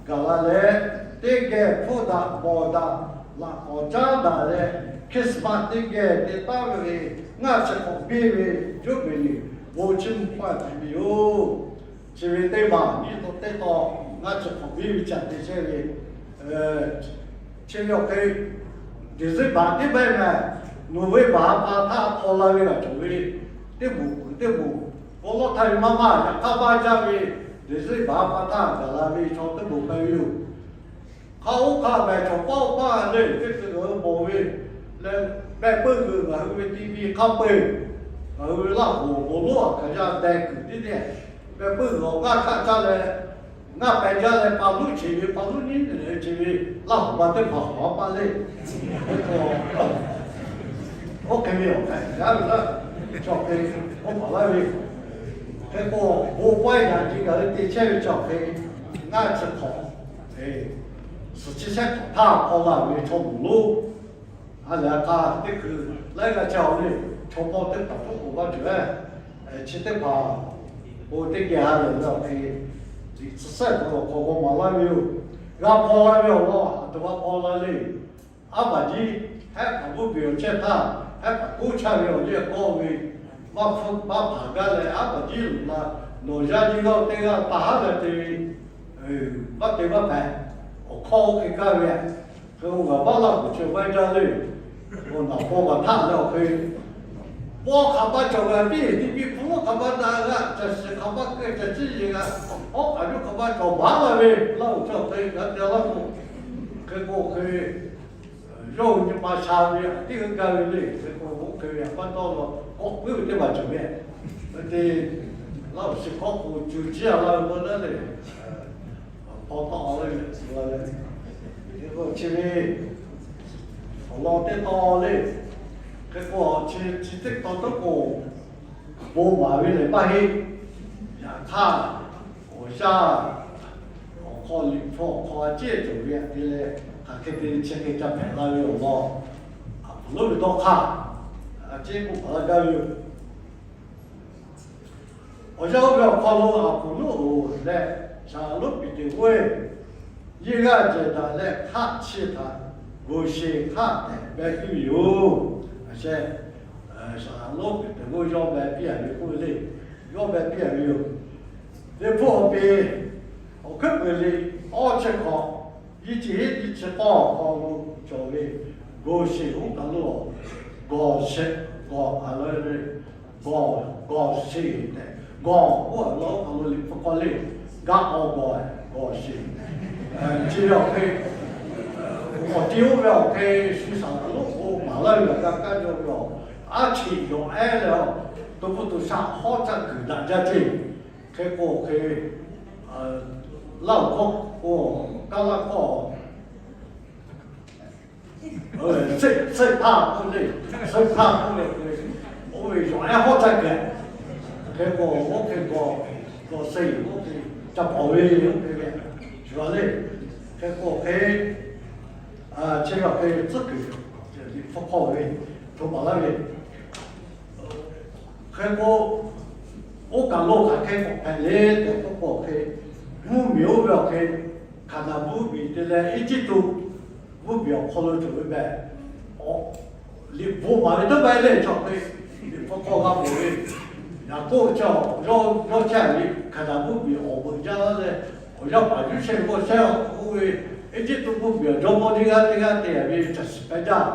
gaˬ la leh, teˇ geh hpfuhˇ daꞈ bawˬ daꞈ laꞈ k'awꞈ caˉ daꞈ leh, Christmas teˇ geh te taˉ ve ngaˇ chi hk'awꞈ biˇ ve Juˇbiˍliˍ bon chiˇ mvuh pawehˇ hpehꞈ ve yoˬ. Chi ve teˇ maˬ nyiˇ taw teˇ taw ngaˇ chi hk'awꞈ biˇ ve chi htaꞈ te chehˇ ve, chi ve awˬ hk'e December teˇ baiˇ mehˬ, November ha pa htaˇ hpaw la ve g'a cawˬ ve teˇ moˍ peuˬ teˇ moˍ, k'aw lawˇ htaˇ ve maˇ maˇ yaꞈ hk'aˇ baˇ jaˇ ve December ha pa htaˇ gaˬ la ve chaw teˇ moˍ hpehꞈ ve yoˬ. Hk'a oˇ hk'a mehˬ chaw paˇ oˇ paˇ le teˇ hkui ngaˬ hui mawˬ ve leh, mehˆ puiˉ g'uiˬ ngaˬ hui ve TV hk'a peu-eˬ, ngaˬ hui ve Laˇ huˍ awˬ moˍ lonˉ aꞈ kaꞈ yaˇ deh kuiˬ tiˉ te, mehˆ puiˉ g'uiˬ awˬ g'aˇ hkaˆ caˇ leh, ngaˇ peh jaˇ leh pa luˉ cheˬ ve, pa luˉ nyiˉ leh cheˬ ve, Laˇ huˍ ma teˇ hpaˍ hk'awꞈ a paˇ le. Oˇ hk'e ve awˬ hk'e gaˇ ve laˇ, chaw hk'e k'oˆ maˍ laˇ ve, hk'e k'o, bon pawehˇ yaꞈ nyi ngaˬ hui te chehˇ ve chaw hk'e ngaˇ chi hk'awꞈ, suhˍ chi shehˆ hk'awꞈ htaˇ hpaw la ve chaw moˍ lonˉ a lehˬ, a k'a teˇ hkui laiˉ g'aˇ ca-o le, chaw paw teˇ hpaˍ hpfuhˆ k'oˍ maˇ cawˬ-e. Chi teˇ hpaˍ bon teˇ geh ha lehˬ ve awˬ hk'e, liꞈ tcuh sehˉ hk'aw lo hk'aw g'aw maˍ laˇ ve yoˬ. G'a hpaw la ve awˬ lawn aˬ htoꞈ ma hpaw la le. Aˉ baˬ jiˇ hehˉ hpaˍ mvuhˇ miˬ awˬ chehˇ htaˇ, hehˉ hpaˍ k'oˆ chaˇ ve awˬ liˇ k'awˇ ve, maˇ hpfuhˆ maˇ hpaˍ gaˇ leh, aˉ baˬ jiˇ loꞈ la, nawˬ yaˇ nyiˇ g'aˇ teˇ g'aˇ pa haˉ leh te ve, maˇ te maˇ hpehꞈ. Awˬ hkawˇ oˇ hk'e kaˇ ve, hk'e k'o ngaˬ maˇ Laˇ huˍ chi maˇ jaˇ le. Awˬ naˬ paw kaꞈ htaˆ leh awˬ hk'e, paw hk'aˬ ma cawˬ g'a piˇ, tiˇ piˇ hpu hk'aˬ ma daꞈ g'a, caˬ shiˍ hk'aˬ ma keu, caˬ ciˇ yeˬ g'a, awˉ kaꞈ yuˬ hk'aˬ ma cawˬ baˬ la ve, Laˇ huˍ chi awˬ hk'e g'a te laˇ k'o, hk'e k'o hk'e, yawˇ hui nyi ma sha ve aꞈ tiˉ g'uiˇ gaˇ ve le. Hk'e k'o oˇ hk'e ve aꞈ paˇ tawˇ la k'awꞈ puiˉ ve teˇ maˬ cawˬ ve, ve te Laˇ huˍ chi hkawˇ k'o cuˬ ciˇ a la ve k'o naˉ le, paw tawˆ a ve le, chi ve awˬ lawn teˇ taw le. Hk'e k'o chi chi teˇ taw tawˇ k'o, bon maˍ ve lehˬ maˇ heˆ. Yaꞈ hk'aˇ, awˬ yaˇ awˬ hk'aw liꞈ hpu awˬ hk'aw a ciˉ cawˬ ve aꞈ te leh, hk'aˬ hk'e te chi hk'e ca hpehꞈ la ve awˬ lawn, aˬ hpu lonˉ ve dawˇ hk'aˇ a ciˉ k'oˆ paˍ laˇ gaˇ ve yoˬ. Awˬ yanˇ oˇ ve awˬ hk'aw lo aˬ hpu lonˉ oˬ leh, Saˍ laꞈ lonˉ Peˍteˍ k'oˆ ve, Yehˇ g'aˇ jehˬ daꞈ leh hk'aˆ chi htaꞈ G'uˍ sheˍ hk'aˆ tehꞈ beh piˇ ve yoˬ. Aˬ sheh, Saˍ laꞈ lonˉ Peˍteˍ k'oˆ, yawˇ beh piˇ a ve k'oˆ ve le. Yawˇ beh piˇ a ve yoˬ. Liꞈ hpu awˬ peˍ, awˬ hkuiˉ puiˍ liꞈ awˇ chi hk'awꞈ, nyiˇ chi hiˉ nyiˇ chi k'awˇ awˬ hk'aw lo cawˬ ve G'uˍ sheˍ lonˉ kaˬ lo, gawˬ sheˍ, gawˬ a la ve, gawˬ, gawˬ sheˍ tehꞈ, gawˬ k'oˆ a laˇ oˇ kaˬ lo liꞈ hpu k'aw le, gaˆ awˬ gawˬ, gawˬ sheˍ. Chi ve awˬ hk'e, awˬ ti oˇ ve awˬ hk'e shu Saˍ laꞈ lonˉ k'o maˍ laˇ ve g'a kaˇ kaˇ jaw ve aˬ, aˉ cheꞈ yawˬ ehˉ leh, to hpu to shaˆ hawˉ caˇ kuiˬ daꞈ jaˇ ceˇ. Hk'e k'o hk'e, Laˇ huˍ hkawˇ k'o, Kaˇ laˇ hkawˇ, seˆ, seˆ hpaˇ k'oˆ le, seˆ hpaˇ k'oˆ ve, oˇ ve yawˬ ehˉ hawˉ caˇ kuiˬ. Hk'e k'o oˇ hk'e k'o, gawˬ sheˍ oˇ hk'e ca pawˍ ve oˇ hk'e ve, shuˍ a le. Hk'e k'o hk'e, chi ve awˬ hk'e tcuhˉ kuiˬ, hk'aw ve, hto paˍ laˇ ve. Hk'e k'o, oˇ kaˬ lo hk'aˬ hk'e k'awꞈ hpehꞈ le tehꞈ k'oˆ k'o hk'e, mvuhˇ miˬ oˇ ve awˬ hk'e, Hkaˍnanˍ mvuhˇ miˬ te leh Eˇjiˇtuꞈ mvuhˇ miˬ awˬ hk'aw lo cawˬ ve mehˍ. Liꞈ bvuhꞈ maˍ ve teˇ maˇ heˆ le chaw hk'e, liꞈ hpu hk'aw g'a mawˬ ve, Yaˍkoˆ chi awˬ yawˇ chehˇ ve Hkaˍnanˍ mvuhˇ miˬ awˬ veuꞈ jaˇ laˇ leh, awˬ yaˇ paˍ Yoˇsehꞈ g'awˇ chehˇ k'oˆ ve, Eˇjiˇtuꞈ mvuhˇ miˬ awˬ jawˇmawˇ teˇ g'aˇ teˇ g'aˇ te ve caˬ shiˍ pehˇ jaˇ.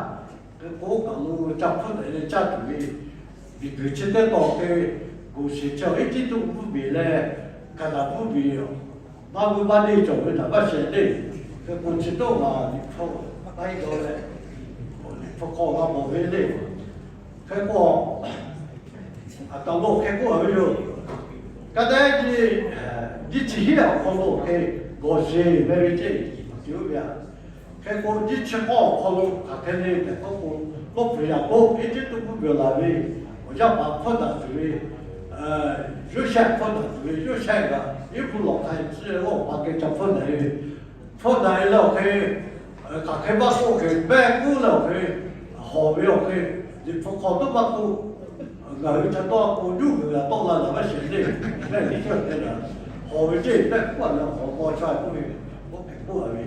Hk'e k'o, oˇ kaˬ lo ca hpfuhˇ daꞈ leh caˇ tuˬ ve miˬguiˬ chi teˇ tawn hk'e, Goˍsheˍ chi awˬ Eˇjiˇtuꞈ mvuhˇ miˬ leh Hkaˍnanˍ mvuhˇ miˬ maˇ vuiˇ maˇ deˇ cawˬ ve htaꞈ maˇ shehˍ le. Hk'e k'o, chi teˇ g'aˇ liꞈ hpu taˇ heˆ dawˇ leh, liꞈ hpu hk'aw g'a mawˬ ve le. Hk'e k'o, aˬ htoꞈ ma hk'e k'oˆ ve yoˬ. Ka dehˉ nyi, nyiˇ chi hiˉ awˬ hk'aw lo hk'e, Goˍsheˍ meh ve ceˇ, oˇ ve a. Hk'e k'o, nyiˇ chi k'awˇ awˬ hk'aw lo hk'aˬ hk'e le tehꞈ k'oˆ k'o, lawˇ hpu Yaˍkoˆ Eˇjiˇtuꞈ mvuhˇ miˬ laˬ ve, awˬ yaˇ paˍ hpfuhˇ daꞈ tuˬ ve, Yoˇsehꞈ hpfuhˇ daꞈ tuˬ ve, Yoˇsehꞈ kaꞈ Eˇbruˆ lawˬ hk'a ciˇ leh oˇ awˬ pa geh ca hpfuhˇ daꞈ ve, hpfuhˇ daꞈ ve leh awˬ hk'e, hk'aˬ hk'e maˇ k'oˆ hk'e, mehˆ kuˉ leh awˬ hk'e, hawˬ ve awˬ hk'e, liꞈ hpu hk'aw teˇ maˇ k'oˆ, ngaˬ hui ca tawˇ k'o, juˇ g'uiˬ g'a tawˆ la laˬ maˇ shehˍ le. Mehˆ ve ceuˬ te la, hawˬ ve ceˇ mehˆ kuˉ a leh hawˬ paw chaw k'oˆ ve, oˇ hk'e k'oˆ a ve.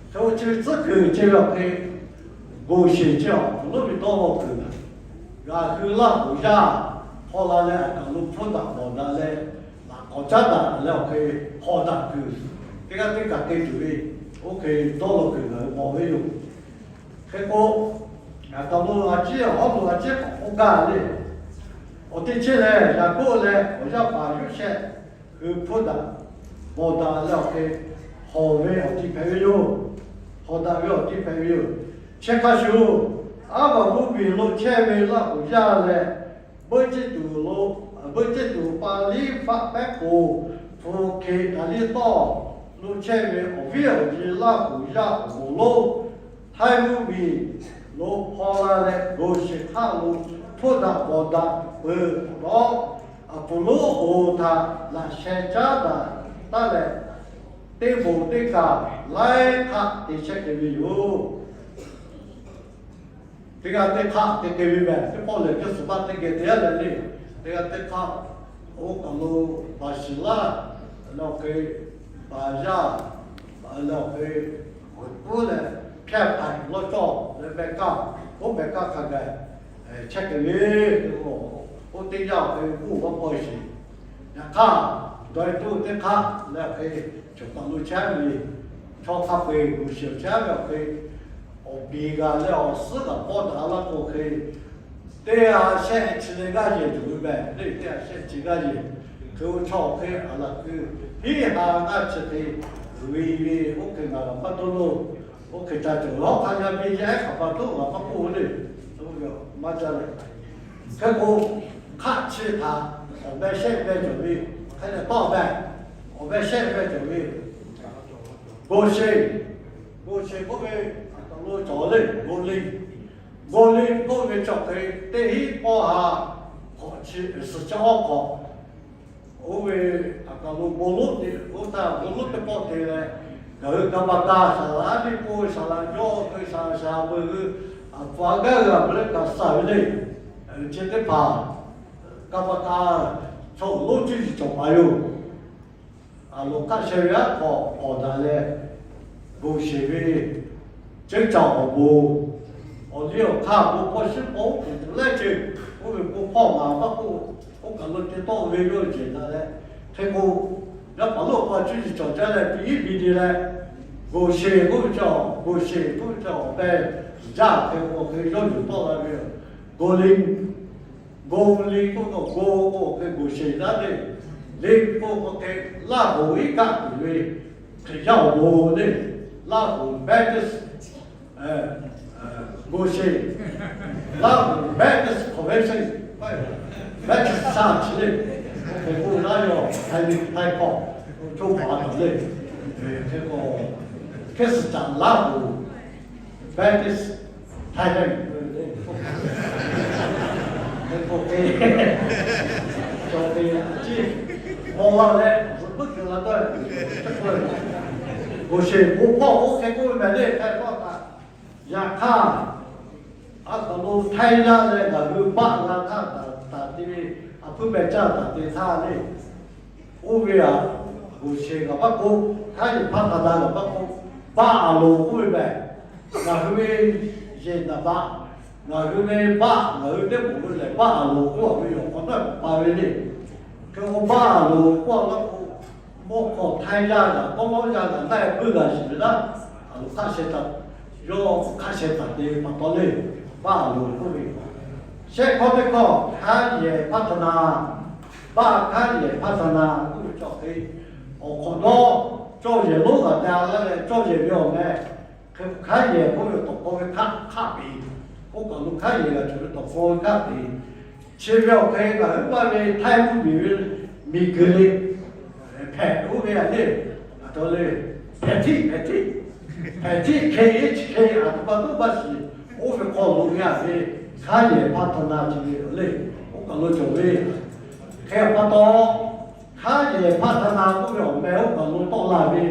Hk'e k'o, chi tcuhˉ kuiˬ chi ve awˬ hk'e, Goˍsheˍ chi awˬ hk'aw lo ve dawˇ law kuiˬ, ngaˬ hui Laˇ hoˍ yaˇ hpaw la leh aˬ kaˬ lo hpfuhˇ daꞈ mawˬ daꞈ leh, laꞈ k'awꞈ caˉ daꞈ leh awˬ hk'e hawˬ daꞈ kuiˬ, teˇ g'aˇ teˇ kaˬ te tuˬ ve, oˇ hk'e dawˇ law kuiˬ ngaˬ hui mawˬ ve yoˬ. Hk'e k'o, aˬ kaˬ lo a ciˉ, awˬ hawˉ lo a ciˉ k'awꞈ k'oˆ gaˇ le. Awˬ te chehˇ lehˬ, Yaˍkoˆ leh awˬ yaˇ paˍ Yoˇsehꞈ hui hpfuhˇ daꞈ mawˬ daꞈ leh awˬ hk'e, hawˬ ve awˬ ti hpehꞈ ve yoˬ. Hawˬ daꞈ ve awˬ ti hpehꞈ ve yoˬ. Chi hk'a shuˍ, Aˉ vaˬ mvuhˇ miˬ lo chehˇ ve Laˇ hoˍ yaˇ leh, Beuˇ Ceˇ tuˬ lo, Beuˇ Ceˇ tuˬ pa liˇ faˆ pehˉ k'oˍ, hpu hk'e daꞈ liˇ tawˇ lo chehˇ ve awˬ viˉ awˬ nyi Laˇ hoˍ yaˇ awˬ moˍ lonˉ, Htaiˇ mvuhˇ miˬ lo hpaw la leh, Goˍsheˍ hk'aˆ lo hpfuhˇ daꞈ bawˬ daꞈ peuˬ awˬ lawn, aˬ puˍ lonˉ oˬ htaꞈ laꞈ sheh caˉ daꞈ taˉ leh, teˇ moˍ teˇ kaˬ laiˉ hk'aˆ te chehˇ hk'e ve yoˬ. Teˇ g'aˇ teˇ hk'aˆ te hk'e ve mehˬ. Teˇ pawˆ lehˬ, teˇ suhˍ baˆ teˇ geh te yaˇ leh le. Teˇ g'aˇ teˇ hk'aˆ, oˇ kaˬ lo Baˍshiˍlaˆ, leh awˬ hk'e Baˍyaˇ, leh awˬ hk'e g'uiˬ puˉ leh, hpehˇ hpaˍ lawˇ cawˇ leh meh kaˇ, oˇ meh kaˇ hk'a gaˬ chehˇ hk'e ve, oˇ teˇ yanˇ awˬ hk'e g'uˇ maˇ pawˇ sheˍ. Yaꞈ hk'aˇ, dawˇ tuˬ teˇ hk'aˆ leh awˬ hk'e, chaw kaˬ lo chehˇ ve, chaw hk'a peu-eˬ Goˍsheˍ chehˇ ve awˬ hk'e, awˬ piˍ g'a leh awˬ suhˉ g'a pawˇ daꞈ laˇ k'o hk'e, teˇ ha shehˆ chi leh g'aˇ yehˬ tuˬ ve mehˬ le. Teˇ ha shehˆ chi g'aˇ yehˬ hk'e, oˇ chaw awˬ hk'e aˬ laˬ kuiˬ hiˉ ha g'aˇ chi hk'e, g'uiˬ ve oˇ hk'e ngaˬ g'a maˇ dawˇ lo. Oˇ hk'e ca cawˬ lawˉ hk'a yaˇ ve yaˇ ehˉ hk'aˬ pa toˆ g'a maˇ k'oˆ le. Maˇ ca le. Hk'e k'o, hk'aˆ chi htaꞈ awˬ meh shehˆ meh cawˬ ve, hk'e leh tawˇ meh, awˬ meh shehˆ meh cawˬ ve, Goˍsheˍ, Goˍsheˍ k'oˆ ve, aˬ htoꞈ lo cawˬ le, Goˍliˍ, Goˍliˍ k'oˆ ve cawˬ hk'e, teˇ hinˉ pawˇ ha hk'awꞈ chi suhˍ chi awˉ hk'awꞈ, oˇ ve aˬ htoꞈ lo bon lonˉ te, oˇ htaˇ bon lonˉ teˇ pawˆ te leh, ngaˬ hui kaˍ paˍ kaˍ saˍ laꞈ aˉ teˇ pawˆ saˍ laꞈ yawˇ hk'e saˍ laꞈ shaˍ veuˬ hui, aˬ hpu a gaˇ g'a ve leh kaꞈ saˍ ve le. Chi teˇ hpaˍ kaˍ paˍ kaˍ chaw lonˉ cuˇ yiˍ cawˬ paˍ yoˬ. Aˬ loˍ hk'aˆ sheh ve aˉ hk'awꞈ k'awꞈ daꞈ leh, Goˍsheˍ ve ceˇ caˬ awˬ bon, awˬ liˇ awˬ hk'aˇ bon hpawˇ shiˉ hpawˇ oˉ k'oˍ tuˬ laiˉ ceuˬ, oˇ ve bon hpawˇ ngaˬ maˇ k'oˆ, oˇ kaˬ lo te tawˆ ve yawˇ ceuˬ daꞈ leh, hk'e k'o, yaˇ paˍ lonˉ pa cuˇ yiˍ cawˬ jaˇ leh, piˇ iˉ piˇ te leh, Goˍsheˍ k'oˆ ve cawˬ, Goˍsheˍ k'oˆ ve cawˬ awˬ pehˇ jaˇ hk'e k'o, hk'e yawˇ yuˬ tawˆ la ve yoˬ. Goˍliˍ, Goˍliˍ k'oˆ ve, Go k'o hk'e Goˍsheˍ daꞈ ve, Liˍ k'o hk'e Laˇ hoˍ iˉ kaˆ tuˬ ve Hkriꞈ yaˇ awˬ bon le, Laˇ hoˍ Baptist, Goˍsheˍ, Laˇ hoˍ Baptist Convention, Baptist Church le, hk'e k'o laˇ yaw, Htaiˍ ve Htaiˍ hkawˇ, co paˍ tuˬ le, hk'e k'o, Hkriꞈ yaˇ Laˇ hoˍ Baptist Thailand, hk'e k'o, hk'e, cawˬ ve a ciˉ, mawˬ la leh zuhꞈ puiˉ kuiˬ la dawˇ, Goˍsheˍ bon hpawˇ k'oˆ hk'e k'oˆ ve mehˍ le, Htaiˍ hkawˇ htaꞈ. Yaꞈ hk'aˇ, Aˉ hk'aw lo htaiˇ yaˇ leh ngaˬ hui baˆ g'a htaˇ taˍ te ve, a hpuiˇ pehˬ caˇ taˍ te htaˇ le, oˇ ve aꞈ, g'uˬ sheˍ ngaˬ baˆ k'o, hkaˉ yehˬ hpaˇ htaꞈ na ngaˬ baˆ k'o, baˆ aˬ loˍ k'oˆ ve mehˬ. Ngaˬ hui ve yehˬ naˍ baꞈ, ngaˬ hui ve baˆ, ngaˬ hui teˇ moˍ ve lehˬ baˆ aˬ loˍ k'oˆ a ve yoˬ. Hk'awꞈ nawˉ k'awꞈ pa ve le. Hk'e k'o baˆ aˬ loˍ k'oˆ a laˇ k'o, mawˇ hkawˇ htaiˇ yaˇ g'aꞈ, kawˇ lawˉ yaˇ g'aꞈ, naˆ e puiˉ g'a shiˍ ve laˇ, aˬ loˍ hk'aˆ sheh taˍ, yawˇ hk'aˆ sheh taˍ te pa taw le, baˆ aˬ loˍ k'oˆ ve. Shehˆ hkawˇ teˇ hkawˇ hkaˉ yehˬ hpaˇ htaꞈ na, baˆ hkaˉ yehˬ hpaˇ htaꞈ na k'oˆ ve cawˬ hk'e, awˬ hk'awꞈ nawˉ cawˇ yehˬ lonˉ g'aꞈ te a laˇ leh, cawˇ yehˬ ve awˬ meh, hk'e hkaˉ yehˬ k'oˆ ve tawˬ hkawˇ ve hk'aˆ hk'aˆ peꞈ, oˇ kaˬ lo hkaˉ yehˬ g'a cawˬ ve tawˬ hkawˇ ve hk'aˆ peꞈ. Chi ve awˬ hk'e ngaˬ hui maˇ ve htaiˇ mvuhˇ miˬ ve miˬ guiˬ le, hpehꞈ oˇ ve a le, aˬ htoꞈ le, hpehꞈ htiˆ hpehꞈ htiˆ, hpehꞈ htiˆ hk'e e chi hk'e aˬ htoꞈ ma tuˉ maˇ shiˍ, oˇ ve hk'aw lo ve a ve, hkaˉ yehˬ hpaˇ htaꞈ na chi ve le, oˇ kaˬ lo cawˬ ve. Hk'e pa taw, hkaˉ yehˬ hpaˇ htaꞈ na k'oˆ ve awˬ meh oˇ kaˬ lo tawˆ la ve,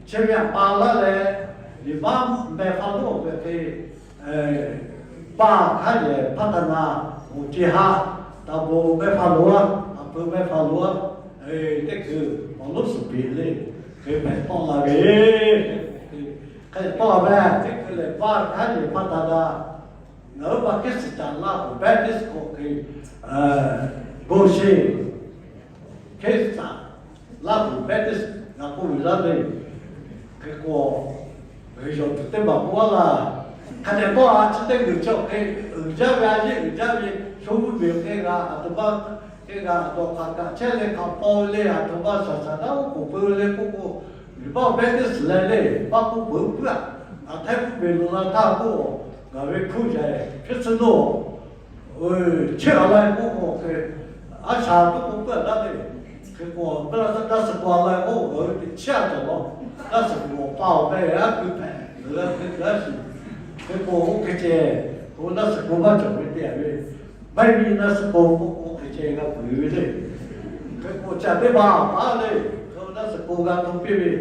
chi ve aꞈ pa laˇ leh, liꞈ maˉ meh hpaˇ lonˉ awˬ hk'e, baˆ hkaˉ yehˬ hpaˇ htaꞈ na, g'oˬ ce ha, taˍ bon meh hpaˇ lo a, aˬ peu meh hpaˇ lo a, teˇ hkui awˬ lonˉ suhˍ peˍ le, hk'e hpehꞈ tawˆ la ve, hk'e tawˆ la ve, teˇ hkui lehˬ baˆ hkaˉ yehˬ hpaˇ htaꞈ na, ngaˬ hui Baptist caꞈ Laˇ huˍ Baptist k'oˆ hk'e, bon sheˍ, Hkriꞈ caꞈ Laˇ huˍ Baptist g'a k'oˆ ve laˇ ve, hk'e k'o, yawˬ tuˬ teˇ maˬ k'oˆ laˇ, hk'a dehꞈ tawˇ a chi teˇ g'uiˬ chi awˬ hk'e, uiˍ jaˇ ve a yeˇ uiˍ jaˇ ve, sho vuˇ beˬ hk'e g'a, aˬ htoꞈ ma hk'e g'a, dawˬ hk'aˬ kaꞈ chehˇ leh hk'aˬ paw ve le, aˬ htoꞈ ma shaˍ shaˍ naˉ oˉ k'oˍ pui ve le k'oˆ k'o, liꞈ maˉ Baptist leh le, maˇ k'oˆ peuˬ puiˉ a, ngaˬ htaiˇ puˇ ve lo la htaˇ k'o, ngaˬ ve hkuˇ yaꞈ hpehˇ tcuhˉ lo chehˇ a laˇ k'oˆ k'o hk'e, a shaˍ tuˉ k'oˆ puiˉ a daˇ le. Hk'e k'o, daˇ suh k'o a laˇ k'o, ngaˬ hui teꞈ chiˇ a cawˬ law. Daˇ suh k'o awˬ pa awˬ meh a kuiˬ hpehꞈ, ngaˬ hui a kuiˬ hpehꞈ a shiˍ. Hk'e k'o, oˇ hk'e ceh k'o, daˇ suh k'o maˇ cawˬ ve te a ve, maˇ heˆ ve daˇ suh k'o k'oˆ k'o hk'e ceh g'a peuˬ ve le. Hk'e k'o, caꞈ teˇ maˬ a paˉ le, hk'e daˇ suh k'o g'a to piˇ ve,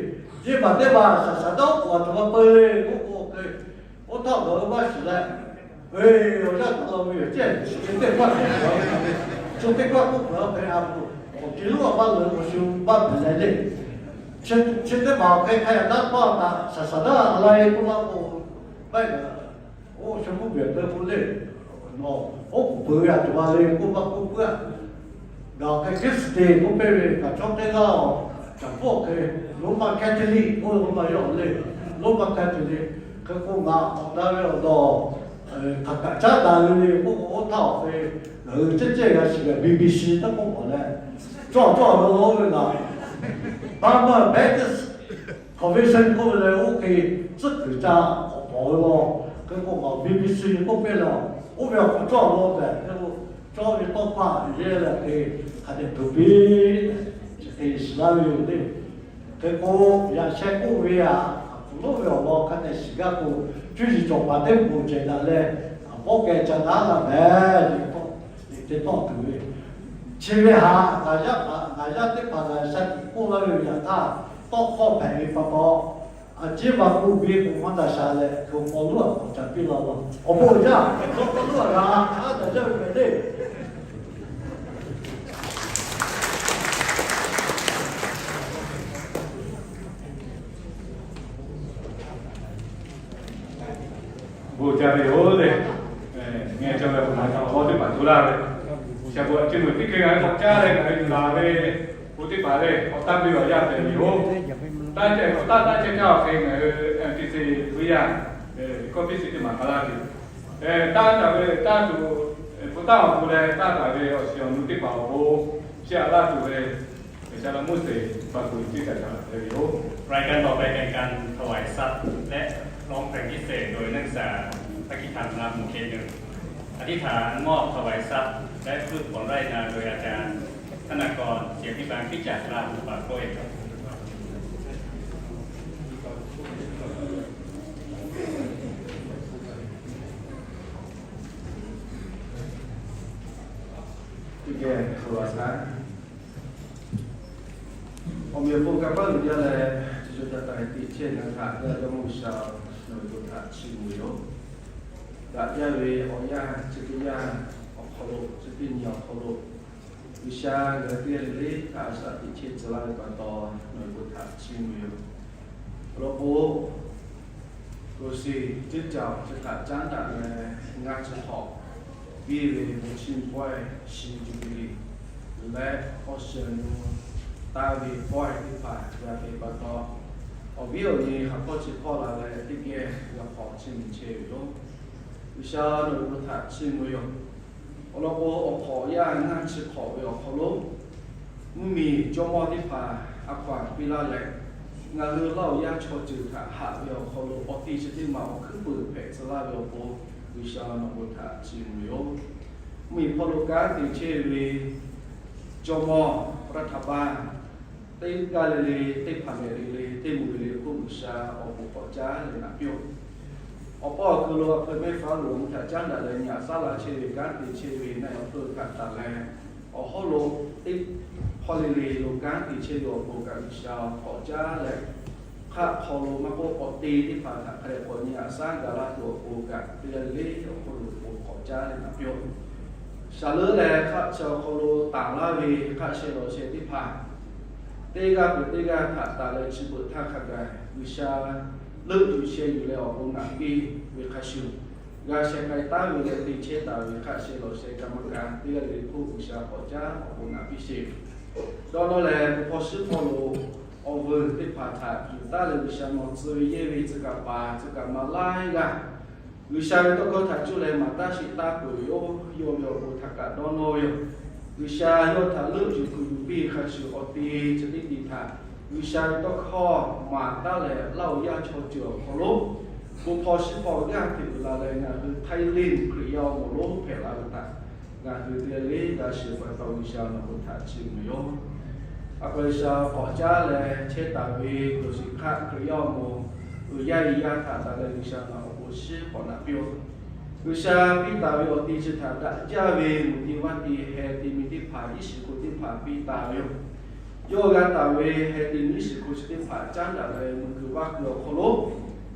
yeˇ maˬ teˇ maˬ shaˍ shaˍ naˉ oˉ k'oˍ aˬ htoꞈ ma peu le k'oˆ k'o hk'e, oˇ htaˇ ngaˬ hui maˇ shiˍ leh, awˬ yanˇ taˍ la ve yoˬ, chi teˇ hkawˇ k'oˆ peuˬ, chi teˇ hkawˇ k'oˆ peuˬ a hk'e a, awˬ ti lonˉ a maˇ leuˬ awˬ shu maˇ hpehꞈ leh le. Chi teˇ maˬ awˬ hk'e hk'a yaꞈ naˉ tawˇ a taꞈ shaˍ shaˍ naˉ a la e k'oˆ laˇ k'o, maˇ heˆ kaꞈ, oˇ shu mvuhˇ miˬ awˬ te k'o le, nawˬ oˉ k'oˍ peuˬ ve aˬ htoꞈ ma le k'oˆ maˇ k'oˆ puiˉ a. Ngaˬ awˬ hk'e Christian k'oˆ piˇ ve kaꞈ chaw teˇ g'aˇ, caˍ hpawˇ hk'e, Roman Catholic k'oˆ ve k'o maˇ yawˇ le, Roman Catholic. Hk'e k'o ngaˬ k'awꞈ daꞈ ve awˬ dawˬ, hk'aˬ kaꞈ caˉ daꞈ ve le k'oˆ k'o, oˇ htaˇ awˬ hk'e ngaˬ hui cehˇ cehˇ g'a shiˍ leh B B C taˇ k'oˆ k'awꞈ leh, cawˇ cawˇ ve lo ve ngaˬ Burma Baptist Convention k'oˆ ve leh oˇ hk'e tcuhˉ kuiˬ ca k'awꞈ pawˬ ve law. Hk'e k'o ngaˬ B B C k'oˆ piˇ leh, oˇ ve awˬ hk'aw cawˇ lo tehꞈ hk'e k'o, cawˇ ve tawˇ hkawˇ a yehˇ leh hk'e hk'a dehꞈ tuˬ piˇ, chi hk'e shiˍ laˇ ve yoˬ le. Hk'e k'o, yaꞈ sheh k'oˆ ve a, aˬ htoꞈ lonˉ ve awˬ lawn hk'a dehꞈ shiˍ gaˇ k'o, cuˇ yiˍ cawˬ paˍ teˇ moˍ cehˬ daꞈ leh, aˬ bawˆ keh ca daꞈ la mehˍ le, te tawˆ tuˬ ve. Chi ve htaꞈ ngaˬ yaˇ teˇ hpaˍ ngaˬ sha tiꞈ k'oˆ laˇ ve yaꞈ htaˇ, tawˇ hkawˇ hpehꞈ ve pa taw, a ciˉ ma k'oˆ ve k'o maˇ daꞈ sha leh, hk'e k'aw lonˉ a k'awꞈ ca piˇ la la. Awˬ bon jaˇ, k'aw lonˉ a g'a a daꞈ jaˇ ve mehˍ le. Bon jaˇ ve yoˬ le. Ngaˬ cawˬ ve awˬ hk'aw lo teˇ hpaˍ co laˇ ve, shaˍ bo a ciˉ meuꞈ teˇ hkeh g'a k'awꞈ caˇ leh ngaˬ hui yuˬ la ve, bon teˇ hpaˍ le k'awꞈ taˇ piˇ ve awˬ yanˇ hpehꞈ ve yoˬ. Taˇ ceh k'awꞈ taˇ taˇ ceh caˇ awˬ hk'e ngaˬ hui M T C ve yaˇ kawˇ piˇ chi teˇ maˬ k'a laˇ ve, taˇ taˍ ve taˇ tuˬ, bon taˇ awˬ bon leh taˇ taˍ ve awˬ shiˍ awˬ nu teˇ hpaˍ awˬ bon, chiˇ aꞈ laˇ tuˬ ve รายการต่อไปเป็นการถวายทรัพย์และร้องเพลงพิเศษโดยนักศึกษาพระคริสตธรรมนำหมู่เขตหนึ่ง อธิษฐานมอบถวายทรัพย์และพืชผลไร่นาโดยอาจารย์ธนกร เสียงพิบาลคริสตจักรลาหูป่าโก้ยครับ Teˇ geh hk'aw lo a shaˉ, awˬ meꞈ awˬ hponˇ kanˇ paˆ uiˍ jaˇ leh, chi cawˬ ca taˍ ve teˇ chehˇ ngaˬ htaꞈ Jawˇmawˇ G'uiˬsha nawˬ ve bon htaꞈ chiˇ mvuh ve yoˬ. Daꞈ jaˇ ve awˬ yanˇ chi teˇ yanˇ awˬ hk'aw lo, chi teˇ nyi awˬ hk'aw lo, G'uiˬsha ngaˬ hui teˇ g'aˇ le le htaꞈ a shaꞈ teꞈ chehˇ tcuh laˇ ve pa taw, nawˬ hui bon htaꞈ chiˇ mvuh ve yoˬ. Awˬ lawn k'o, Kawˬ shiˍ teˇ caoˬ chi htaꞈ caˉ daꞈ leh, ngaˇ chi hk'awꞈ piˇ ve bon chiˇ mvuh pawehˇ shi jubilee leh awˬ shehˍ nyi taˇ ve pawehˇ teˇ hpaˍ g'a te pa taw, awˬ viˉ awˬ nyi ha hpawˇ chi hpawˇ la leh teˇ geh g'a hk'awꞈ chiˇ mvuh chehˇ ve yoˬ. G'uiˬsha nawˬ hui bon htaꞈ chiˇ mvuh yoˬ. Awˬ lawn k'o, awˬ hk'awꞈ yaˇ ngaˇ chi hk'awꞈ ve awˬ hk'aw lo, mvuhˇmiˬ jawˇmawˇ teˇ hpaˍ a hkaw anˬ piˇ laˇ leh, ngaˬ hui Laˇ huˍ yaˇ chaw ceuˬ htaꞈ haꞈ ve awˬ hk'aw lo awˬ te chi teˇ maˬ awˬ hkuiˉ peuˬ hpehꞈ tcuh laˇ ve awˬ pon, G'uiˬsha nawˬ bon htaꞈ chiˇ mvuh yoˬ. Mvuhˇmiˬ hpawˇ lo kanˉ te chehˇ ve jawˇmawˇ รัฐบาล teˇ g'aˇ le le, teˇ hpaˍ mehˍ le le, teˇ moˍ le le hk'oˆ G'uiˬsha awˬ bon k'awꞈ caˉ leh naꞈ piˇ-oˆ. Awˬ paw awˬ hk'aw lo a hpeu mehˇ faˉ lo mvuhˇ htaꞈ caˉ daꞈ leh nyi aꞈ saˉ la chehˇ ve kanˉ te chehˇ ve na awˬ hpeu htaꞈ taˍ leh, awˬ hawˉ lo teˇ hpawˇ le le lo kanˉ te chehˇ ve awˬ bon kaꞈ G'uiˬsha k'awꞈ caˉ leh, hk'aˆ hk'aw lo maˇ k'oˆ, awˬ te teˇ hpaˍ htaꞈ hk'a dehꞈ k'awꞈ nyi aꞈ saˉ gaˬ laˇ tuˬ awˬ pon kaꞈ teˇ g'aˇ le le awˬ hk'aw lo bon k'awꞈ caˉ leh naꞈ piˇ-oˆ. Shaˍ leuˉ leh hk'aˆ chi awˬ hk'aw lo tanˬ laˇ ve hk'aˆ sheh lawˬ sheh teˇ hpaˍ, teˇ g'aˇ peuˬ teˇ g'aˇ htaꞈ taˍ leh chi beuꞈ htaˇ hk'a gaˬ G'uiˬsha leuˆ yuˬ sheh yuˬ leh awˬ bon naꞈ piˇ ve hk'a shuˍ, g'a sheh k'ai taˉ ve leh te chehˇ taˍ ve hk'aˆ sheh lawˬ sheh กรรมการ teˇ g'aˇ le le hk'oˆ G'uiˬsha k'awꞈ caˉ awˬ bon naꞈ piˇ sheˍ. Dawˇ nawˇ lehˬ, bon hkawˇ shiˉ hpawˇ lo awˬ vuiˬ teˇ hpaˍ htaꞈ yuˬ taˉ leh G'uiˬsha nawˬ tcuh ve yehˇ ve tcuh kaˍ paˍ tcuh kaˍ ma laiˉ g'aˇ G'uiˬsha ve tawˇ hkawˇ htaꞈ cuˇ leh maˍ taˇ sheˍ taˇ peuˬ ve yoˬ. Yawˇ ve awˬ bon htaꞈ kaꞈ dawˇ nawˇ ve yoˬ. G'uiˬsha yawˇ htaꞈ leuˆ yuˬ kuˬ yuˬ piˇ hk'a shuˍ awˬ te chi teˇ te htaꞈ G'uiˬsha ve tawˇ hkawˇ maˍ taˉ leh Laˇ huˍ yaˇ chaw ceuˬ awˬ hk'aw lo bon hkawˇ shiˉ hpawˇ g'aˇ hteꞈ uiˍ la leh ngaˬ hui Htaiˇ liˇ Hkriꞈ yaˇ awˬ moˍ lonˉ hpehꞈ la ve htaꞈ ngaˬ hui teˇ g'aˇ le g'a shiˍ pa taw G'uiˬsha nawˬ bon htaꞈ chiˇ mvuh yoˬ. A pa G'uiˬsha k'awꞈ caˉ leh chehˇ taˍ ve Kawˬ shiˍ hk'aˆ Hkriꞈ yaˇ awˬ moˍ uiˍ yaˇ e yaˇ htaꞈ taˍ leh G'uiˬsha nawˬ awˬ bon shiˉ k'awꞈ naꞈ piˇ-oˆ. G'uiˬsha piˇ taˍ ve awˬ te chi htaꞈ daꞈ jaˇ ve moˍ te vaˇ te heh te mi teˇ hpaˍ iˉ shiˍ hko teˇ hpaˍ piˇ taˍ ve yoˬ. Yawˇ g'a taˍ ve heh te mi iˉ shiˍ hko chi teˇ hpaˍ caˉ daꞈ leh mvuh kuiˬ vaˇ kuiˬ awˬ hk'aw lo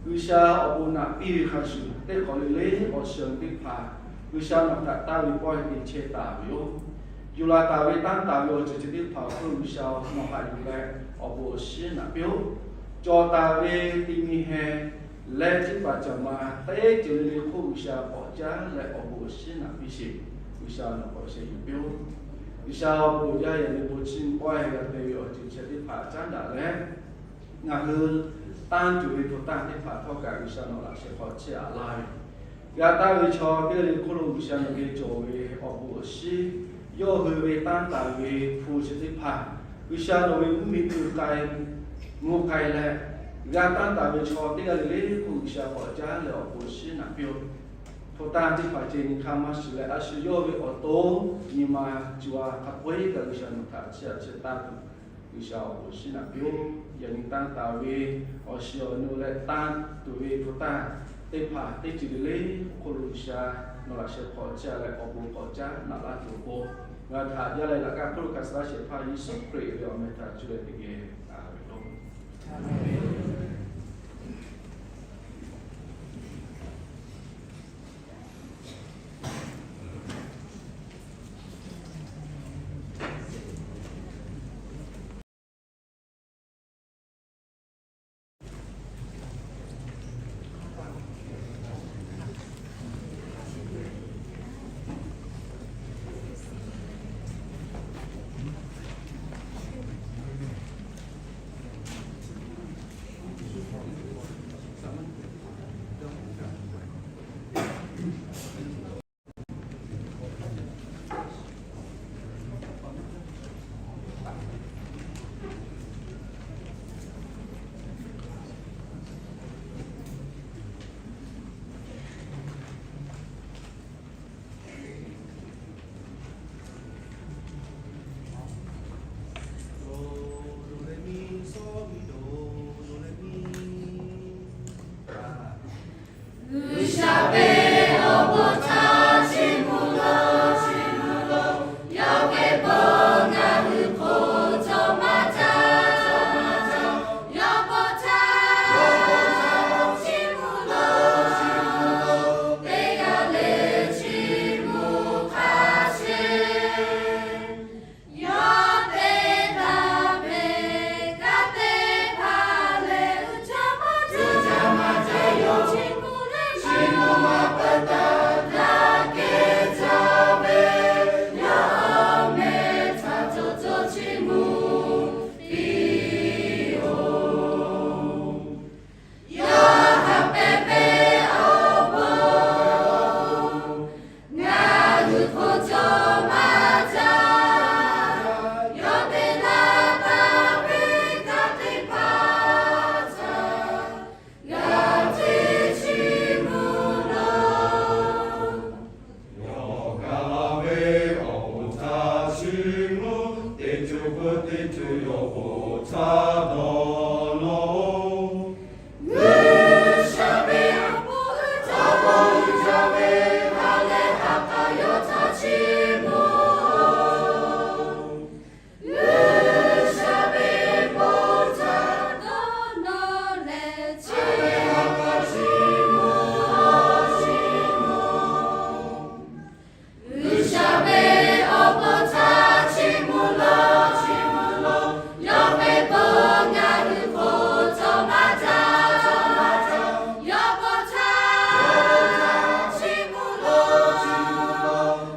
G'uiˬsha awˬ bon naꞈ piˇ ve hk'a shuˍ, teˇ hk'awꞈ le le awˬ shiˍ teˇ hpaˍ G'uiˬsha nawˬ htaꞈ taˇ ve pawehˇ te chehˇ taˍ ve yoˬ. Yuˬ laˬ taˍ ve tanˇ taˍ ve awˬ ceuˬ chi teˇ hpaˍ awˬ hk'oˆ G'uiˬsha nawˬ haꞈ yuˬ leh awˬ bon awˬ shiˉ naꞈ piˇ-oˆ. Cawˬ taˍ ve te mi heh leh teˇ hpaˍ caˬ ma teˇ ceuˬ le le hk'oˆ G'uiˬsha k'awꞈ caˉ leh awˬ bon awˬ shiˉ naꞈ piˇ sheˍ. G'uiˬsha nawˬ k'awꞈ sheh yuˬ piˇ-oˆ. G'uiˬsha awˬ bon yaˇ yaꞈ nyi bon chiˇ mvuh pawehˇ g'a te ve awˬ ceuˬ chi teˇ hpaˍ caˉ daꞈ leh ngaˬ hui tanˇ tuˬ ve hpu tanˇ teˇ hpaˍ htawˇ kaꞈ G'uiˬsha nawˬ laꞈ sheh hk'aw chehˇ aꞈ laˇ ve g'a taˍ ve chaw teˇ g'aˇ le hk'oˆ lo G'uiˬsha nawˬ geh cawˬ ve awˬ bon awˬ shiˉ, yawˇ hui ve tanˇ taˍ ve hpu chi teˇ hpaˍ G'uiˬsha nawˬ ve mvuhˇmiˬ uiˍ k'ai mvuh k'ai leh, g'a tanˇ taˍ ve chaw teˇ g'aˇ le le hk'oˆ G'uiˬsha k'awꞈ caˉ leh awˬ bon shiˉ naꞈ piˇ-oˆ. Hpu tanˇ teˇ hpaˍ ceh nyi hk'aˇ maˇ shiˍ leh a shu yawˇ ve awˬ to nyi ma co ha hk'a peu-eˬ kaꞈ G'uiˬsha nawˬ htaꞈ chiˇ aꞈ chiˇ taˇ tuˬ G'uiˬsha awˬ bon shiˉ naꞈ piˇ-oˆ. Yaꞈ nyi tanˇ taˍ ve awˬ shiˍ awˬ nu leh tanˇ tuˬ ve hpu tanˇ teˇ hpaˍ teˇ ceuˬ le le hk'oˆ lo G'uiˬsha nawˬ laꞈ sheh hk'aw chehˇ leh awˬ bon k'awꞈ caˉ naꞈ laˇ tuˬ awˬ pon, ngaˬ htaꞈ jaˇ leh laꞈ kaˇ hpfuhˇ lo hkanˍ suh laˇ shehˍ hpaˇ Yeˍsuˆ Hkriꞈ ve awˬ meh htaꞈ cuˇ leh teˇ geh a ve yoˬ. htaꞈ dawˇ nawˇ-oˬ. G'uiˬsha ve awˬ bon uiˍ jaˇ ve ha lehˬ ha k'a yawˇ htaꞈ chiˇ mvuh-oˬ. G'uiˬsha ve bon htaꞈ dawˇ nawˇ leh, chi ve ha k'a chiˇ mvuh-oˬ, chiˇ mvuh-oˬ. G'uiˬsha ve awˬ bon htaꞈ chiˇ mvuh lawˬ, chiˇ mvuh lawˬ. Yawˇ ve bon ngaˬ hui hk'oˆ cawˬ maˇ jaˇ. Yawˇ bon htaꞈ chiˇ mvuh lawˬ,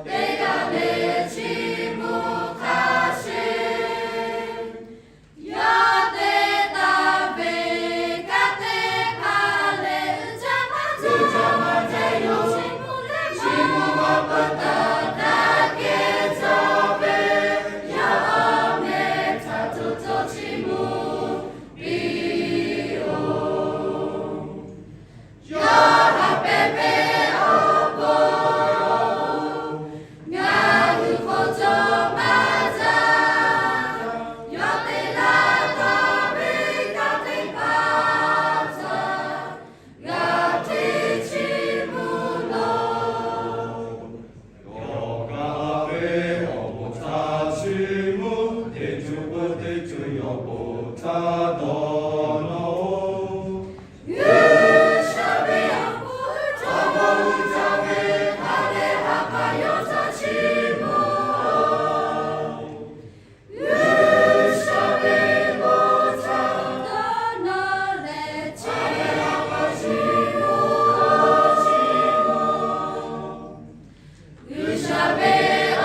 teˇ g'aˇ le chiˇ mvuh hk'a sheˍ. Yawˇ te taˍ ve kanˉ teˇ hpaˍ lehˬ, uiˍ jaˇ maˇ jaˇ, uiˍ jaˇ maˇ jaˇ, yawˇ chiˇ mvuh leh, chiˇ mvuh maˇ peuˬ taˍ daꞈ kehˬ jaˇ ve, yawˇ awˬ meh htaꞈ co co chiˇ mvuh piˇ-oˬ. Yawˇ haꞈ pehnˇ ve awˬ bon ngaˬ hui hk'oˆ cawˬ maˇ jaˇ. Yawˇ te laˇ taˍ ve kanˉ teˇ hpaˍ htaꞈ g'a hteˇ chiˇ mvuh lawˬ. Yawˇ gaˬ la ve awˬ bon htaꞈ chiˇ mvuh, teˇ co peuˬ teˇ co yawˇ bon htaꞈ dawˇ nawˇ-oˬ. G'uiˬsha ve awˬ bon uiˍ jaˇ ve ha lehˬ ha k'a yawˇ htaꞈ chiˇ mvuh-oˬ. G'uiˬsha ve bon htaꞈ dawˇ nawˇ leh, chi ve ha k'a chiˇ mvuh-oˬ, chiˇ mvuh-oˬ. G'uiˬsha ve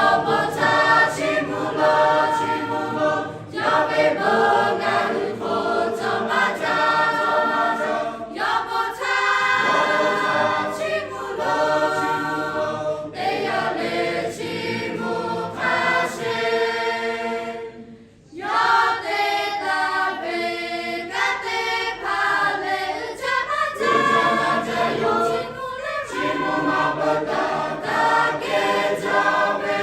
awˬ bon htaꞈ chiˇ mvuh lawˬ, chiˇ mvuh lawˬ. Yawˇ ve bon ngaˬ hui hk'oˆ cawˬ maˇ jaˇ. Yawˇ bon htaꞈ chiˇ mvuh lawˬ, teˇ g'aˇ le chiˇ mvuh hk'a sheˍ. Yawˇ te taˍ ve kanˉ teˇ hpaˍ lehˬ, uiˍ jaˇ maˇ jaˇ, yawˇ chiˇ mvuh leh, chiˇ mvuh maˇ peuˬ taˍ daꞈ kehˬ jaˇ ve,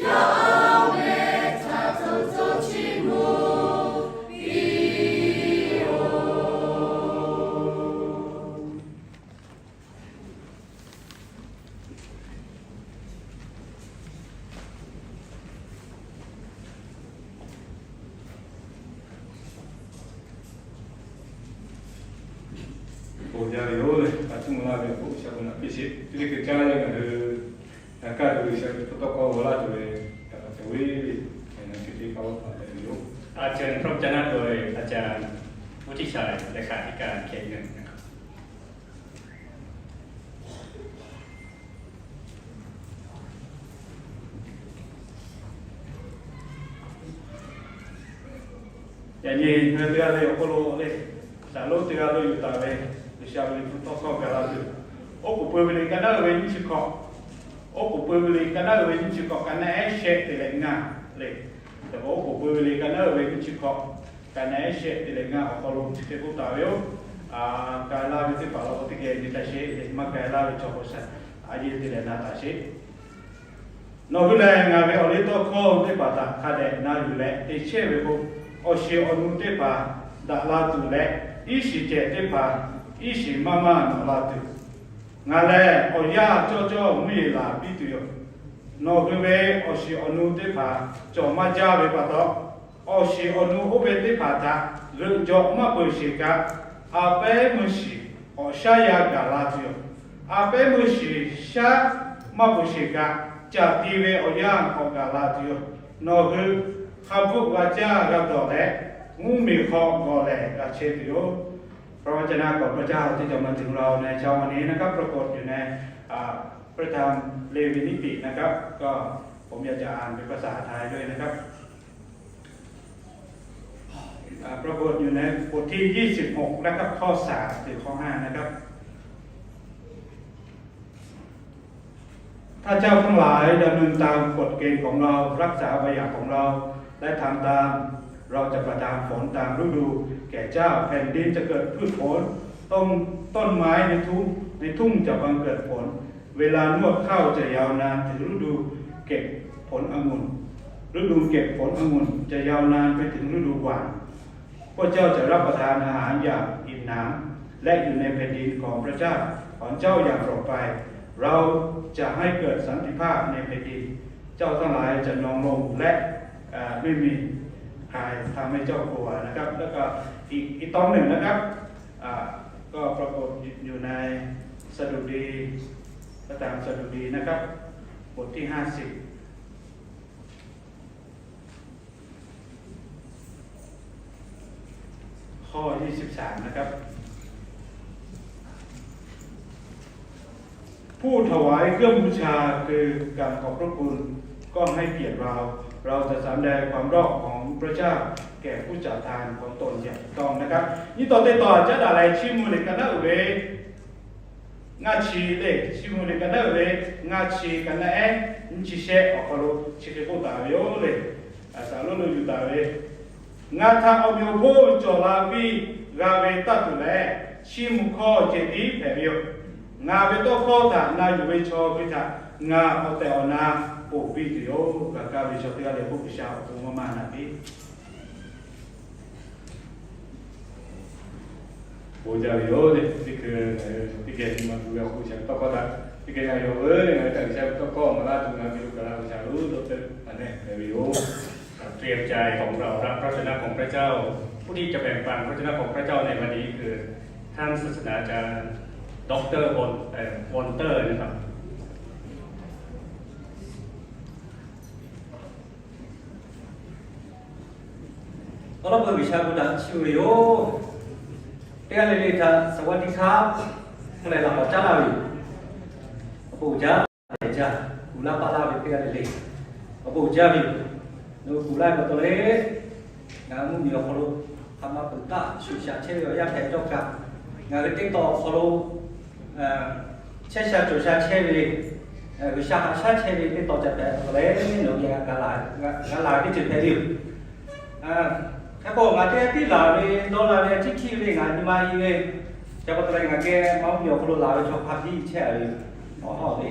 yawˇ awˬ meh htaꞈ co co chiˇ mvuh piˇ-oˬ. Bon jaˇ ve yoˬ leh, a tuˇ mvuh laˇ ve awˬ bon G'uiˬsha bon naꞈ piˇ sheˍ. Teˇ ceuˬ caˇ leh ngaˬ hui g'a kaˇ tuˬ G'uiˬsha ve pa taw k'aw g'awˬ laˇ tuˬ ve, a ca ve le, ngaˬ hui teˇ hpaˍ-oˬ, a te ve yoˬ. A ceh hk'a ca naˆ dawˬ ve a ca, oˇ tiˇ shaˍ leh hk'aˬ teˇ kaꞈ hkeh ve. Yaꞈ nyi ngaˬ hui teˇ g'aˇ le awˬ hk'aw lo le, shaˍ lonˉ teˇ g'aˇ lo yuˬ taˍ ve G'uiˬsha ve liꞈ hpu tawˇ hkawˇ gaˬ la tuˬ, Oˉ k'oˍ pui ve le ka naˉ uiˍ ve nyiˇ chi hkawꞈ, Oˉ k'oˍ pui ve le ka naˉ uiˍ ve nyiˇ chi hkawꞈ, ka naˉ ehˉ shehˆ te leh ngaˇ le. Hk'e k'o Oˉ k'oˍ pui ve le ka naˉ uiˍ ve nyiˇ chi hkawꞈ, ka naˉ ehˉ shehˆ te leh ngaˇ awˬ hk'aw lo chi hk'e k'oˆ taˍ ve yoˬ. Ka laˇ ve teˇ hpaˍ law k'o teˇ geh nyi taˍ sheˍ le, maˇ ka laˇ ve chaw hk'aw shaˍ a yeˇ te leh na taˍ sheˍ. Nawˬ hui lehˬ ngaˬ ve awˬ liˇ tawˇ hkawˇ teˇ hpaˍ htaꞈ hk'a dehꞈ na yuˬ leh te chehˇ ve k'o, awˬ shiˍ awˬ nu teˇ hpaˍ daꞈ la tuˬ leh, iˉ shiˍ cehˬ teˇ hpaˍ iˉ shiˍ maˇ maˇ nawꞈ la tuˬ, ngaˬ lehˬ awˬ yanˇ cawˇ cawˇ mvuhˇ yeˬ laˬ piˇ tuˬ yoˬ. Nawˬ hui ve awˬ shiˍ awˬ nu teˇ hpaˍ cawˬ maˇ jaˇ ve pa taw, awˬ shiˍ awˬ nu oˇ ve teˇ hpaˍ htaꞈ g'euꞈ jawꞈ maˇ peuˬ sheˍ kaꞈ, a pehˉ meuˇ shiˍ k'awꞈ shaˉ yaˇ gaˬ la tuˬ yoˬ. A pehˉ meuˇ shiˍ shaˉ maˇ peuˬ sheˍ kaꞈ, caˬ ti ve awˬ yanˇ k'awꞈ gaˬ la tuˬ yoˬ. Nawˬ hui hk'a bvuhˆ g'a caˇ g'a dawˬ leh, mvuhˇmiˬ hk'aw gawˬ lehˬ g'a chehˇ tuˬ yoˬ. พระวจนะของพระเจ้าที่จะมาถึงเราในเช้าวันนี้นะครับ ปรากฏอยู่ใน อ่า พระธรรมเลวีนิตินะครับ ก็ผมอยากจะอ่านเป็นภาษาไทยด้วยนะครับ อ่า ปรากฏอยู่ในบทที่ ยี่สิบหก นะครับ ข้อ สาม ถึง ข้อ ห้า นะครับ ถ้าเจ้าทั้งหลายดำเนินตามกฎเกณฑ์ของเรา รักษาบัญญัติของเรา และทำตาม เราจะประทานฝนตามฤดูแก่เจ้า แผ่นดินจะเกิดพืชผล ต้น ต้นไม้ในทุ่ง ในทุ่งจะบังเกิดผล เวลานวดข้าวจะยาวนานถึงฤดูเก็บผลองุ่น ฤดูเก็บผลองุ่นจะยาวนานไปถึงฤดูหว่าน พวกเจ้าจะรับประทานอาหารอย่างอิ่มหนำ และอยู่ในแผ่นดินของพระเจ้าของเจ้าอย่างปลอดภัย เราจะให้เกิดสันติภาพในแผ่นดิน เจ้าทั้งหลายจะนอนลงและเอ่อไม่มีใครทำให้เจ้ากลัวนะครับ แล้วก็อีกอีกตอนหนึ่งนะครับอ่าก็ปรากฏอยู่ในสดุดี พระธรรมสดุดีนะครับ บทที่ห้าสิบ ข้อยี่สิบสาม นะครับ ผู้ถวายเครื่องบูชาคือการขอบพระคุณ ก็ให้เกียรติเรา เราจะสำแดงความรอดของพระเจ้าแก่ผู้จัดทานของตนอย่างถูกต้องนะครับ Nyi tawˬ teˇ tawˬ caˉ daꞈ leh chiˇ mvuh leh ka naˉ uiˍ ve ngaˇ chi le, chiˇ mvuh leh ka naˉ uiˍ ve ngaˇ chi ka naˉ ehˉ nyiˇ chi shehˆ awˬ hk'aw lo chi hk'e k'oˆ taˍ ve yoˬ le. Aˬ saˍ lo lo yuˬ taˍ ve, Ngaˬ htaꞈ awˬ meꞈ awˬ hponˇ cawˬ la piˇ g'a ve taˇ tuˬ leh, chiˇ mvuh hkawˇ ceh tiˉ hpehꞈ ve yoˬ. Ngaˬ ve tawˇ hkawˇ htaꞈ na yuˬ ve chaw hkui htaꞈ ngaˬ awˬ tehˬ awˬ na ponˬ piˇ tuˬ yoˬ. Gaˬ kaˇ ve chaw teˇ g'aˇ leh k'oˆ, G'uiˬsha awˬ pon maˇ maˇ naꞈ piˇ. Bon jaˇ ve yoˬ le. Teˇ hkui teˇ geh nyi ma tuˬ ve awˬ hk'oˆ G'uiˬsha ve tawˇ hkawˇ htaꞈ teˇ geh na yawˬ ve le, ngaˬ hui htaꞈ G'uiˬsha ve tawˇ hkawˇ maˍ laˇ tuˬ ngaˬ hui lo gaˬ la G'uiˬsha lo dawˇ teˇ hpaˍ nehˬ hpehꞈ ve yoˬ. เตรียมใจของเรารับพระชนะของพระเจ้า ผู้ที่จะแบ่งปันพระชนะของพระเจ้าในวันนี้คือท่านศาสนาจารย์ ดอกเตอร์ วอน เอ่อ วอนเตอร์ นะครับ Awˬ lawn peuˬ G'uiˬsha bon htaꞈ chiˇ mvuh ve yoˬ. Teˇ g'aˇ le le htaꞈ สวัสดีครับ k'oˆ leh laꞈ k'awꞈ caˉ laˇ ve yoˬ. Awˬ bon uiˍ jaˇ, ha lehˬ jaˇ, kuˬ laˇ paˆ laˇ ve teˇ g'aˇ le le, awˬ bon uiˍ jaˇ ve yoˬ. Nawˬ hui kuˬ laˇ ve pa taw leh, ngaˬ hui mvuhˇ miˬ awˬ hk'aw lo hk'aˬ ma peuˬ taˆ shuˍ shaꞈ chehˇ ve awˬ yanˇ hpehꞈ cawˇ kaꞈ, ngaˬ hui teˇ tawn awˬ hk'aw lo chehˇ sha cawˬ sha chehˇ ve, G'uiˬsha haꞈ shaˉ chehˇ ve teˇ tawn ca hpehꞈ pa taw leh, nawˬ hui geh g'a laˬ ve teˇ ceuˬ hpehꞈ ve yoˬ. Hk'e k'o, ngaˬ teˇ g'aˇ tiˉ laˬ ve dawˇ la ve a ciˉ hkiˇ ve ngaˬ nyi ma i ve, ca pa taw leh ngaˬ geh Maˇ mvuhˇ miˬ awˬ hk'aw lo laˬ ve chaw hk'a biˇ chehˇ a ve, awˬ hawˉ ve,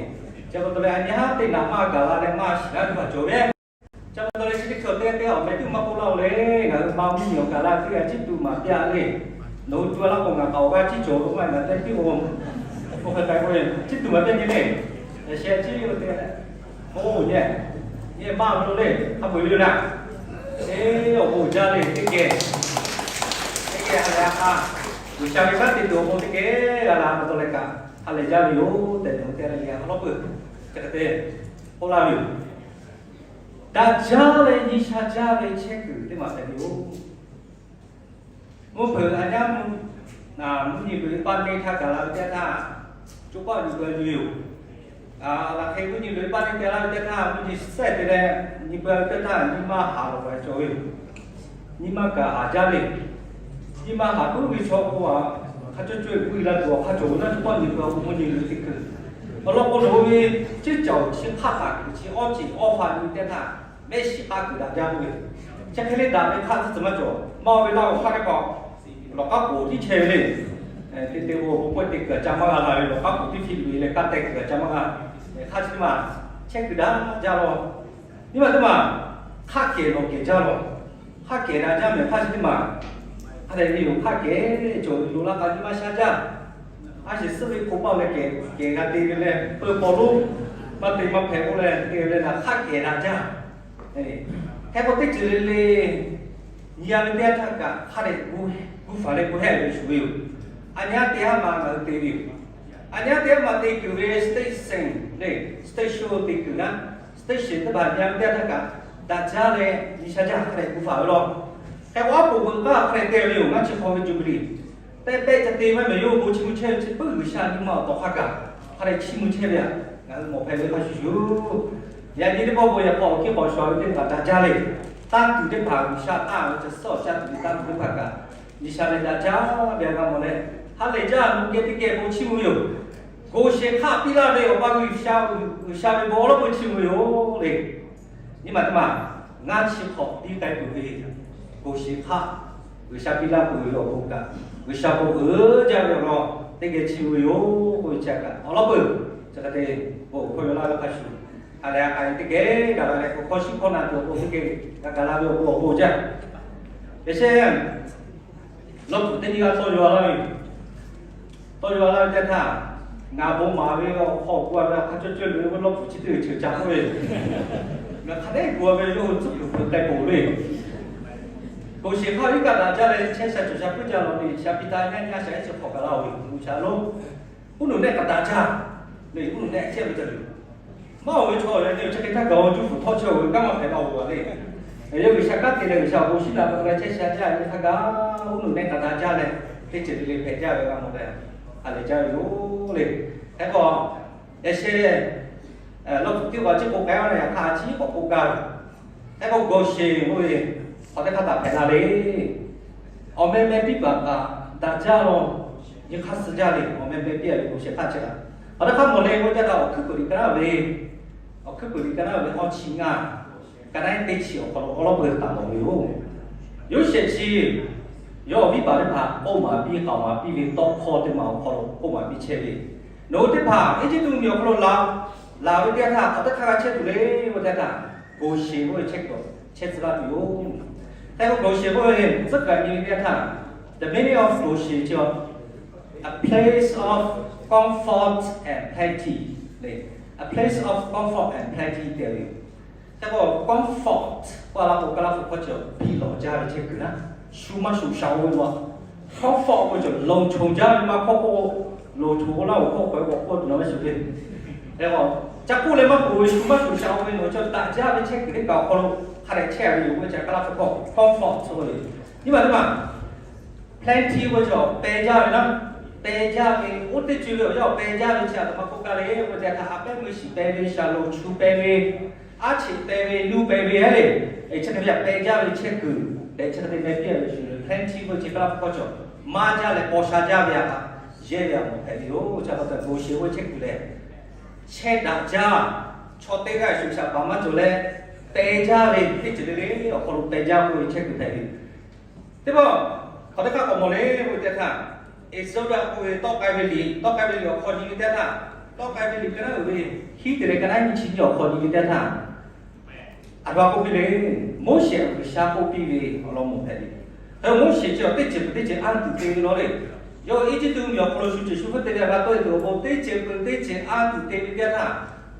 ca pa taw leh a nyi haˉ teˇ naꞈ maˇ gaˬ la leh maˇ shiˍ laˇ ve hpaˍ cawˬ ve, ca pa taw leh chi teˇ hkui teˇ g'aˇ teˇ g'aˇ awˬ meh tuˉ maˇ k'oˆ laˇ-oˬ le. Ngaˬ hui Maˇ mvuhˇ miˬ awˬ gaˬ la teˇ g'aˇ ciˉ tuˬ maˍ piˇ a le. Nawˬ hui tu a laˇ k'o ngaˬ k'aoˍ g'aˇ ciˉ cawˬ lo maˇ ngaˬ teˇ tiˉ-oˬ. Oˇ hk'e k'ai k'o, ciˉ tuˬ maˍ piˇ nyi le. Yaꞈ sheh ciˉ lo te, oˇ nyi, nyi maˇ lo le, hk'a peu-eˬ ve yoˬ naˍ. Eˬ, awˬ bon uiˍ jaˇ le teˇ geh, teˇ geh ha lehˬ a hk'a, G'uiˬsha ve kanˉ te tuˬ awˬ pon teˇ geh g'a la pa taw leh kaꞈ ha lehˬ jaˇ ve yoˬ tehꞈ nawˬ hui te leh le a hk'a lawˉ peuˬ, ca hk'e te k'oˆ laˇ ve yoˬ. Daꞈ jaˇ leh nyi sha jaˇ ve chehˇ kuiˬ teˇ maˬ hpehꞈ ve yoˬ. Mvuhˇ hpeuꞈ a nyaˇ mvuhˇ nyi peuˬ ve paˇ neˇ htaˇ gaˬ la ve teˇ htaˇ, co paˆ yuˬ g'a yuˬ yoˬ. Laꞈ hk'e mvuhˇ nyi peuˬ ve paˇ neˇ te laˇ ve teˇ htaˇ, mvuhˇ nyi sehˇ te leh nyi peuˬ ve teˇ htaˇ, nyi ma haˍ lawˬ k'ai cawˬ ve yoˬ. Nyi ma gaˬ haˍ jaˇ ve, nyi ma haˍ puiˉ ve chaw k'o a, hk'a cawˇ caweh guˇ la tuˬ awˬ hk'a cawˬ ve naˉ, co paˆ nyi peuˬ a k'o mvuhˇ nyi peuˬ ve teˇ hkui, awˬ lawn k'o, nawˬ hui ve ceˇ caoˬ chi hk'aˆ taˍ kuiˬ chi awˇ ceˬ awˇ hpaꞈ nyi teˇ htaˇ, mehˆ shiˍ k'aˆ kuiˬ daꞈ jaˇ k'oˆ ve, chi hk'e le daꞈ ve hk'aˆ tcuhˉ tcuhˬ maˇ cawˬ. Maˇ ve laˇ awˬ hk'aˇ teˇ hpaˍ lawˬ k'aˉ poˍ tiˉ chehˇ ve le. Te te k'o, bon pawehˇ te kuiˬ a ca maˇ g'a la ve, lawˬ k'aˉ poˍ tiˉ hpiˇ ve leh kaˇ teh kuiˬ a ca maˇ g'a. Hk'aˆ chi teˇ maˬ chehˇ kuiˬ daꞈ jaˇ law. Nyi ma teˇ maˬ hk'aˆ kehˬ lawˬ kehˬ jaˇ law. Hk'aˆ kehˬ daꞈ jaˇ mehˬ hk'aˆ chi teˇ maˬ, hk'a dehꞈ ve yoˬ. Hk'aˆ kehˬ cawˬ ve lo laˇ k'a nyi ma sha jaˇ. A shiˍ suhˉ ve hko paˆ leh kehˬ kehˬ g'a te ve leh, peu paw lonˉ maˇ te maˇ hpehꞈ k'oˆ leh te ve leh, hk'aˆ kehˬ daꞈ jaˇ. Hk'e k'o, teˇ ceuˬ le le nyi a ve teˇ yanˇ htaˇ kaꞈ hk'a dehꞈ gu faˍ leh gu hehˆ ve shuˍ ve yoˬ. A nyi haˉ teˇ haˉ ma ngaˬ hui te ve yoˬ. A nyi haˉ teˇ haˉ ma te kuiˬ ve station le, station te kuiˬ naˉ, station teˇ hpaˍ nyi a ve teˇ yanˇ htaˇ kaꞈ daꞈ jaˇ leh nyi sha jaˇ hk'a dehꞈ gu faˍ ve law. Hk'e k'o, aˉ poꞈ veuꞈ k'aˇ hk'a dehꞈ te ve yoˬ. Ngaˇ chi hk'aw ve jubilee tehꞈ pehˆ ca te maˇ mehˬ yoˬ. Bon chi mvuh chehˇ ve chi puiˉ G'uiˬsha nyi ma awˬ tawˍ hk'a kaꞈ hk'a dehꞈ chiˇ mvuh chehˇ ve a, ngaˬ hui mawˬ hpehꞈ ve hk'a shuˍ shuˍ, yaꞈ nyi teˇ pawˆ bon yaꞈ k'aw awˬ hkiˇ k'awꞈ shawˍ ve teˇ hpaˍ daꞈ jaˇ le. Tanˇ tuˬ teˇ hpaˍ G'uiˬsha tanˇ ve ca suhˉ awˬ caˇ tuˬ ve tanˇ tuˬ teˇ hpaˍ kaꞈ, G'uiˬsha lehˬ daꞈ jaˇ ve a g'a mawˬ leh, ha lehˬ jaˇ mvuh geh teˇ geh bon chiˇ mvuh yoˬ. G'oˬ sheˍ hk'aˆ piˇ laˇ ve awˬ pa G'uiˬsha, G'uiˬsha ve bon awˬ lawn peu chiˇ mvuh yoˬ le. Nyi ma teˇ maˬ, ngaˇ chi hk'awꞈ piˇ k'ai peuˬ ve, g'oˬ sheˍ hk'aˆ G'uiˬsha piˇ laˇ peuˬ ve awˬ bon kaꞈ, G'uiˬsha bon uiˍ jaˇ ve awˬ lawn teˇ geh chiˇ mvuh ve yoˬ k'oˆ ve chi a kaꞈ awˬ lawn peuˬ, chi hk'e te bon hkawˇ yaw laˇ ve hk'a shuˍ, ha lehˬ a hk'aˬ hk'e teˇ geh gaˬ la leh, bon hkawˇ shiˉ hkawˇ na tuˬ awˬ pon teˇ geh gaˬ la ve awˬ bon awˬ bon jaˇ. Yaꞈ sheh Lawˇ pfuhˍ teˇ nyi g'a tawˇ yaw laˇ ve, tawˇ yaw laˇ ve teˇ htaˇ, ngaˬ bon maˍ ve awˬ hk'aw k'oˆ a ve, hk'a cawˇ cawˇ le ve lawˇ pfuhˍ chi teˇ ceuˬ ca k'oˆ ve, ngaˬ hk'a dehꞈ gu ve yawˇ hui tcuhˉ kuiˬ hpeuꞈ k'ai peuˬ ve. Bon sheˍ hk'aˇ iˉ kaˆ daꞈ jaˇ leh chehˇ sha cawˬ sha puiˉ jaˇ law ve, shaˍ pi ta nyaˇ nyaˇ shaˍ iˉ chi hk'awꞈ kaꞈ laˇ-oˬ ve, uˬ shaˍ lo, uˉ nuꞈ nehˆ k'a daꞈ jaˇ le, uˉ nuꞈ nehˆ chehˇ ve ca tuˬ maˇ oˬ ve chaw lehˬ, nyi chi hk'e htaˇ gaˬ-o juˇ fuˍ htawˇ chehˇ-oˬ ve kanˉ maˇ hpehꞈ la-oˬ ve le. Yawˇ G'uiˬsha kanˉ te leh G'uiˬsha awˬ bon shiˉ naꞈ ve k'a leh chehˇ sha jaˇ ve htaˇ kaꞈ, uˉ nuꞈ nehˆ k'a daꞈ jaˇ leh, teˇ ceuˬ le le hpehꞈ jaˇ ve g'a mawˬ leh, ha lehˬ jaˇ ve yoˬ le. Hk'e k'o, yaꞈ sheh lawˇ pfuhˍ teˇ g'aˇ chi k'o k'ai-a leh, yaꞈ hk'aˇ chi k'awꞈ k'oˆ gaˇ ve, hk'e k'o gaˬ sheˍ k'oˆ ve, hk'aw teˇ hk'aˇ taꞈ hpehꞈ la le. Awˬ meh meh piˇ baˬ kaꞈ daꞈ jaˇ law. Nyi hk'aˇ suh jaˇ le, awˬ meh meh piˇ a ve gaˬ sheˍ hk'aˇ chi kaꞈ, hk'aw teˇ hk'aˇ mawˬ le k'oˆ ve teˇ htaˇ, awˬ hkuiˉ peuˬ liꞈ ka naˉ ve, awˬ hkuiˉ peuˬ liꞈ ka naˉ ve awˬ chi ngaˇ, ka naˉ teˇ chi awˬ hk'aw lo awˬ lawˉ peuˬ taˍ mawˬ ve yoˬ. Yoˇsehꞈ chi yawˇ awˬ viˉ paˍ teˇ hpaˍ k'oˆ maˍ piˇ k'aoˍ maˍ piˇ ve tawˇ hkawˇ teˇ ma awˬ hk'aw lo k'oˆ maˍ piˇ chehˇ ve, nawˬ hui teˇ hpaˍ Eˇjiˇtuꞈ mvuhˇmiˬ awˬ hk'aw lo laˬ, laˬ ve teˇ htaˇ hk'aw teˇ hk'aˇ g'a chehˇ tuˬ le k'oˆ ve teˇ htaˇ, Goˍsheˍ k'oˆ ve chehˇ kuiˬ chehˇ tcuh laˇ tuˬ yoˬ. Hk'e k'o Goˍsheˍ k'oˆ ve tcuhˉ kaꞈ nyi ve teˇ htaˇ, the meaning of Goˍsheˍ chi, a place of comfort and plenty le, a place of comfort and plenty tehꞈ ve. Hk'e k'o comfort k'oˆ a laˇ k'o, Kaˇlaˇ hpu hkawˇ chi biˇ lawꞈ jaˇ ve chehˇ kuiˬ naˉ, shu maˇ shuˍ shaˍ-o ve ma. Comfort k'o cawˬ lonˍ choˬ jaˇ ve ma hkawˇ k'o, lonˍ choˬ k'o laˇ-oˬ hkawˇ k'awꞈ k'awꞈ k'oˆ tuˬ na ve shuˍ ve. Hk'e k'o, ca k'oˆ leh maˇ k'oˆ ve, shu maˇ shuˍ shaˍ-o ve nawˬ cawˬ daꞈ jaˇ ve chehˇ kuiˬ teˇ kaꞈ awˬ hk'aw lo hk'a dehꞈ chehˇ a ve yoˬ ve ca Kaˇlaˇ hpu hkawˇ comfort k'oˆ ve. Nyi ma teˇ ma plenty k'o cawˬ peh jaˇ ve naˉ, peh jaˇ ve oˇ teˇ co ve awˬ yaˇ peh jaˇ ve chi a htoꞈ ma k'oˆ gaˇ le k'oˆ ve teˇ htaˇ, a pehˉ meuˇ shiˍ peh ve, shaˍlonˍ chu peh ve, aˉ cheꞈ peh ve, nuˇ peh ve le, chi hk'e ve a peh jaˇ ve chehˇ kuˬ tehꞈ chi hk'e te meh piˇ a ve shuˍ, plenty k'o chi Kaˇlaˇ hpu hkawˇ cawˬ maˇ jaˇ leh paw sha jaˇ ve a htaꞈ yehˇ ve a mawˬ hpehꞈ ve yoˬ. Chi pa taw Goˍsheˍ k'oˆ ve chehˇ kuiˬ lehˬ, chehˇ daꞈ jaˇ, chaw teˇ g'aˇ shuˍ shaˍ paˍ maˇ cawˬ leh peh jaˇ ve teˇ ceuˬ le le awˬ hk'aw lo peh jaˇ k'oˆ ve chehˇ kuiˬ hpehꞈ ve. Teˇ pawˆ hk'aw teˇ hk'aˇ k'awꞈ mawˬ le k'oˆ ve teˇ htaˇ, Eˇsodawˇ k'oˆ ve tawˆ k'ai ve liꞈ, tawˆ k'ai ve liꞈ awˬ hk'aw nyi ve teˇ htaˇ, tawˆ k'ai ve liꞈ ka naˉ uiˍ ve hiˉ te leh ka naˉ nyiˇ chi nyiˇ awˬ hk'aw nyi ve teˇ htaˇ, a htoꞈ ma k'oˆ piˇ le, Moˉseˍ G'uiˬsha k'oˆ piˇ ve awˬ lawn mawˬ hpehꞈ ve. Hk'e Moˉseˍ chi awˬ teˇ ceuˬ peuˬ teˇ ceuˬ anˇ tuˬ te ve law le. Yawˇ Eˇjiˇtuꞈ mvuhˇmiˬ awˬ hk'aw lo shu ceuˬ shu hpfuhˇ te leh g'a tawˆ e tuˬ awˬ pon teˇ ceuˬ peuˬ teˇ ceuˬ anˇ tuˬ te ve teˇ htaˇ,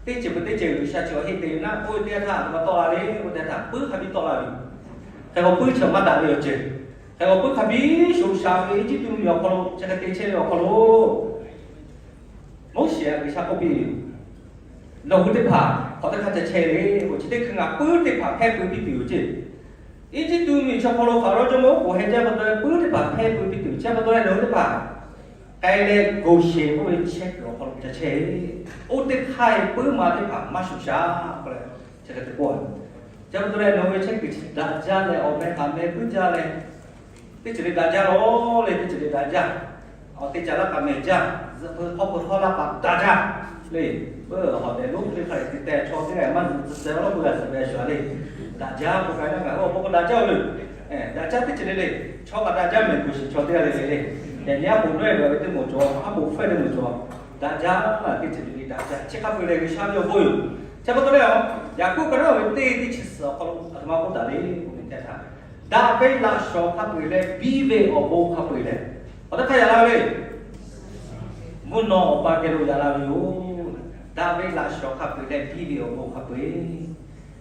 teˇ ceuˬ peuˬ teˇ ceuˬ G'uiˬsha chi awˬ heˆ te ve naˉ k'oˆ ve teˇ htaˇ, a htoꞈ ma tawˆ la le k'oˆ ve teˇ htaˇ, puiˉ hk'a biˇ tawˆ la ve. Hk'e k'o puiˉ chi maˇ daꞈ ve awˬ ceuˬ. Hk'e k'o puiˉ hk'a biˇ shuˍ shaˍ ve Eˇjiˇtuꞈ mvuhˇmiˬ awˬ hk'aw lo chi hk'e te chehˇ ve awˬ hk'aw lo, Moˉseˍ G'uiˬsha k'oˆ piˇ ve, nawˬ hui teˇ hpaˍ hk'aw teˇ hk'aˇ ca chehˇ le k'o, chi teˇ hkui ngaˬ puiˉ teˇ hpaˍ hpehˇ pui piˇ tuˬ yoˬ ceˇ. Eˇjiˇtuꞈ mvuhˇmiˬ chaw hk'aw lo Hpaˍrawˇ jawˇmawˇ oˉ k'oˍ heh jaˇ pa taw leh puiˉ teˇ hpaˍ hpehˇ pui piˇ tuˬ yoˬ. Chi pa taw leh nawˬ hui teˇ hpaˍ k'ai leh Goˍsheˍ k'oˆ ve chehˇ kuiˬ awˬ hk'aw lo ca chehˇ. Oˇ teˇ hk'aˇ puiˉ ma teˇ hpaˍ maˇ shuˍ shaˍ k'oˆ leh, chi hk'e te k'oˆ a. Chi pa taw leh nawˬ hui ve chehˇ kuiˬ chi daꞈ jaˇ leh awˬ meh k'aꞈ meh puiˉ jaˇ leh, teˇ ceuˬ le daꞈ jaˇ lawˬ le, teˇ ceuˬ le daꞈ jaˇ. Awˬ te caˍ laˇ k'aꞈ meh jaˇ, zuhꞈ hpeu hk'awˇ hpeu hk'awˇ laˇ k'aꞈ daꞈ jaˇ le. Peuˬ hawˬ dehꞈ lonˉ teˇ hk'a leh te teh chaw teˇ g'aˇ maˇ zuhꞈ tcuh teh laˇ k'oˆ g'a zuhꞈ ve a shuˍ a le. Daꞈ jaˇ k'oˆ k'ai naˉ kaꞈ, oˇ k'o daꞈ jaˇ-oˬ le. Daꞈ jaˇ teˇ ceuˬ le le. Chaw kaꞈ daꞈ jaˇ meh, Goˍsheˍ chaw teˇ g'aˇ le le le. Yaꞈ nyi aˉ poꞈ dawehˇ gaˬ ve teˇ moˍ cawˬ, aˉ poꞈ fehˇ teˇ moˍ cawˬ. Daꞈ jaˇ, teˇ ceuˬ le le daꞈ jaˇ. Chi hk'a peu-eˬ lehˬ G'uiˬsha ve awˬ bon yoˬ. Chi pa taw leh, Yaˍkoˆ ka naˉ ve teˇ teˇ chi suhˍ awˬ hk'aw lo a htoꞈ ma k'oˆ taˍ le k'oˆ ve teˇ htaˇ, daꞈ ve laꞈ shawnˍ hk'a peu-eˬ leh biˇ ve awˬ bon hk'a peu-eˬ lehˬ, awˬ teˇ hk'aˇ yaꞈ la ve le. Mvuhˇ naw awˬ pa geh lo yaꞈ la ve yoˬ. Daꞈ ve laꞈ shawnˍ hk'a peu-eˬ leh biˇ ve awˬ bon hk'a peu-eˬ,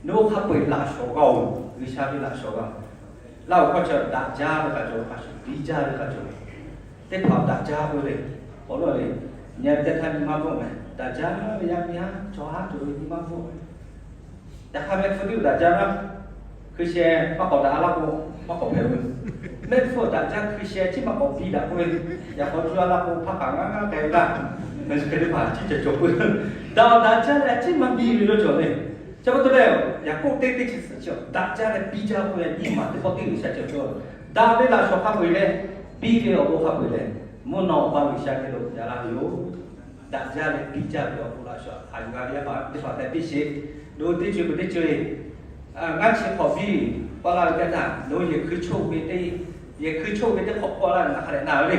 nawˬ hui hk'a peu-eˬ laꞈ shawnˍ g'a-oˬ. G'uiˬsha ve laꞈ shawnˍ g'a. Laˇ-oˬ hkawˇ chi daꞈ jaˇ ve kaꞈ cawˬ, a shu biˇ jaˇ ve kaꞈ cawˬ. Teˇ hpaˍ daꞈ jaˇ k'oˆ ve le. Awˬ lawn le, nyi teˇ htaˇ nyi maˇ bvuhˆ meh, daꞈ jaˇ ve yaˇ miˇ haˉ chaw haˉ cawˬ ve nyi maˇ bvuhˆ. Yaꞈ hk'aˇ mehˆ hpfuhˇ tiˉ daꞈ jaˇ naˉ, hkui sheh maˇ k'awꞈ daꞈ laˇ k'o, maˇ k'awꞈ hpehꞈ ve. Mehˆ hpfuhˇ daꞈ jaˇ hkui sheh chi maˇ k'awꞈ biˇ daꞈ k'oˆ ve, yaꞈ k'aw cuˇ a laˇ k'o hpaˇ hk'aˬ ngaˇ ngaˇ k'ai ve laˇ. Mehˆ hpfuhˇ teˇ hpaˍ chi cawˬ cawˬ k'oˆ ve, daꞈ daꞈ jaˇ leh chi maˇ biˇ ve yawˇ cawˬ le. Chi pa taw leh, Yaˍkoˆ teˇ teˇ chi suhˍ chi daꞈ jaˇ leh biˇ jaˇ k'oˆ ve nyi ma teˇ pawˆ teˇ G'uiˬsha cawˬ cawˬ. Daꞈ ve laꞈ shawnˍ hk'a peu-eˬ leh, biˇ ve awˬ bon hk'a peu-eˬ lehˬ, mvuhˇ naw awˬ pa G'uiˬsha geh lo yaꞈ la ve yoˬ. Daꞈ jaˇ leh biˇ jaˇ ve awˬ bon laꞈ shawnˍ a yuˬ g'a ve yaˇ paˍ teˇ hpaˍ hpehꞈ piˇ sheˍ. Nawˬ hui teˇ ceuˬ peuˬ teˇ ceuˬ ngaˇ chi hk'awꞈ biˇ paˆ laˇ ve teˇ htaˇ, nawˬ hui yehˬ hkui choˆ ve teˇ, yehˬ hkui choˆ ve teˇ hk'awꞈ paˆ laˇ ve ngaˬ hk'a dehꞈ na ve le.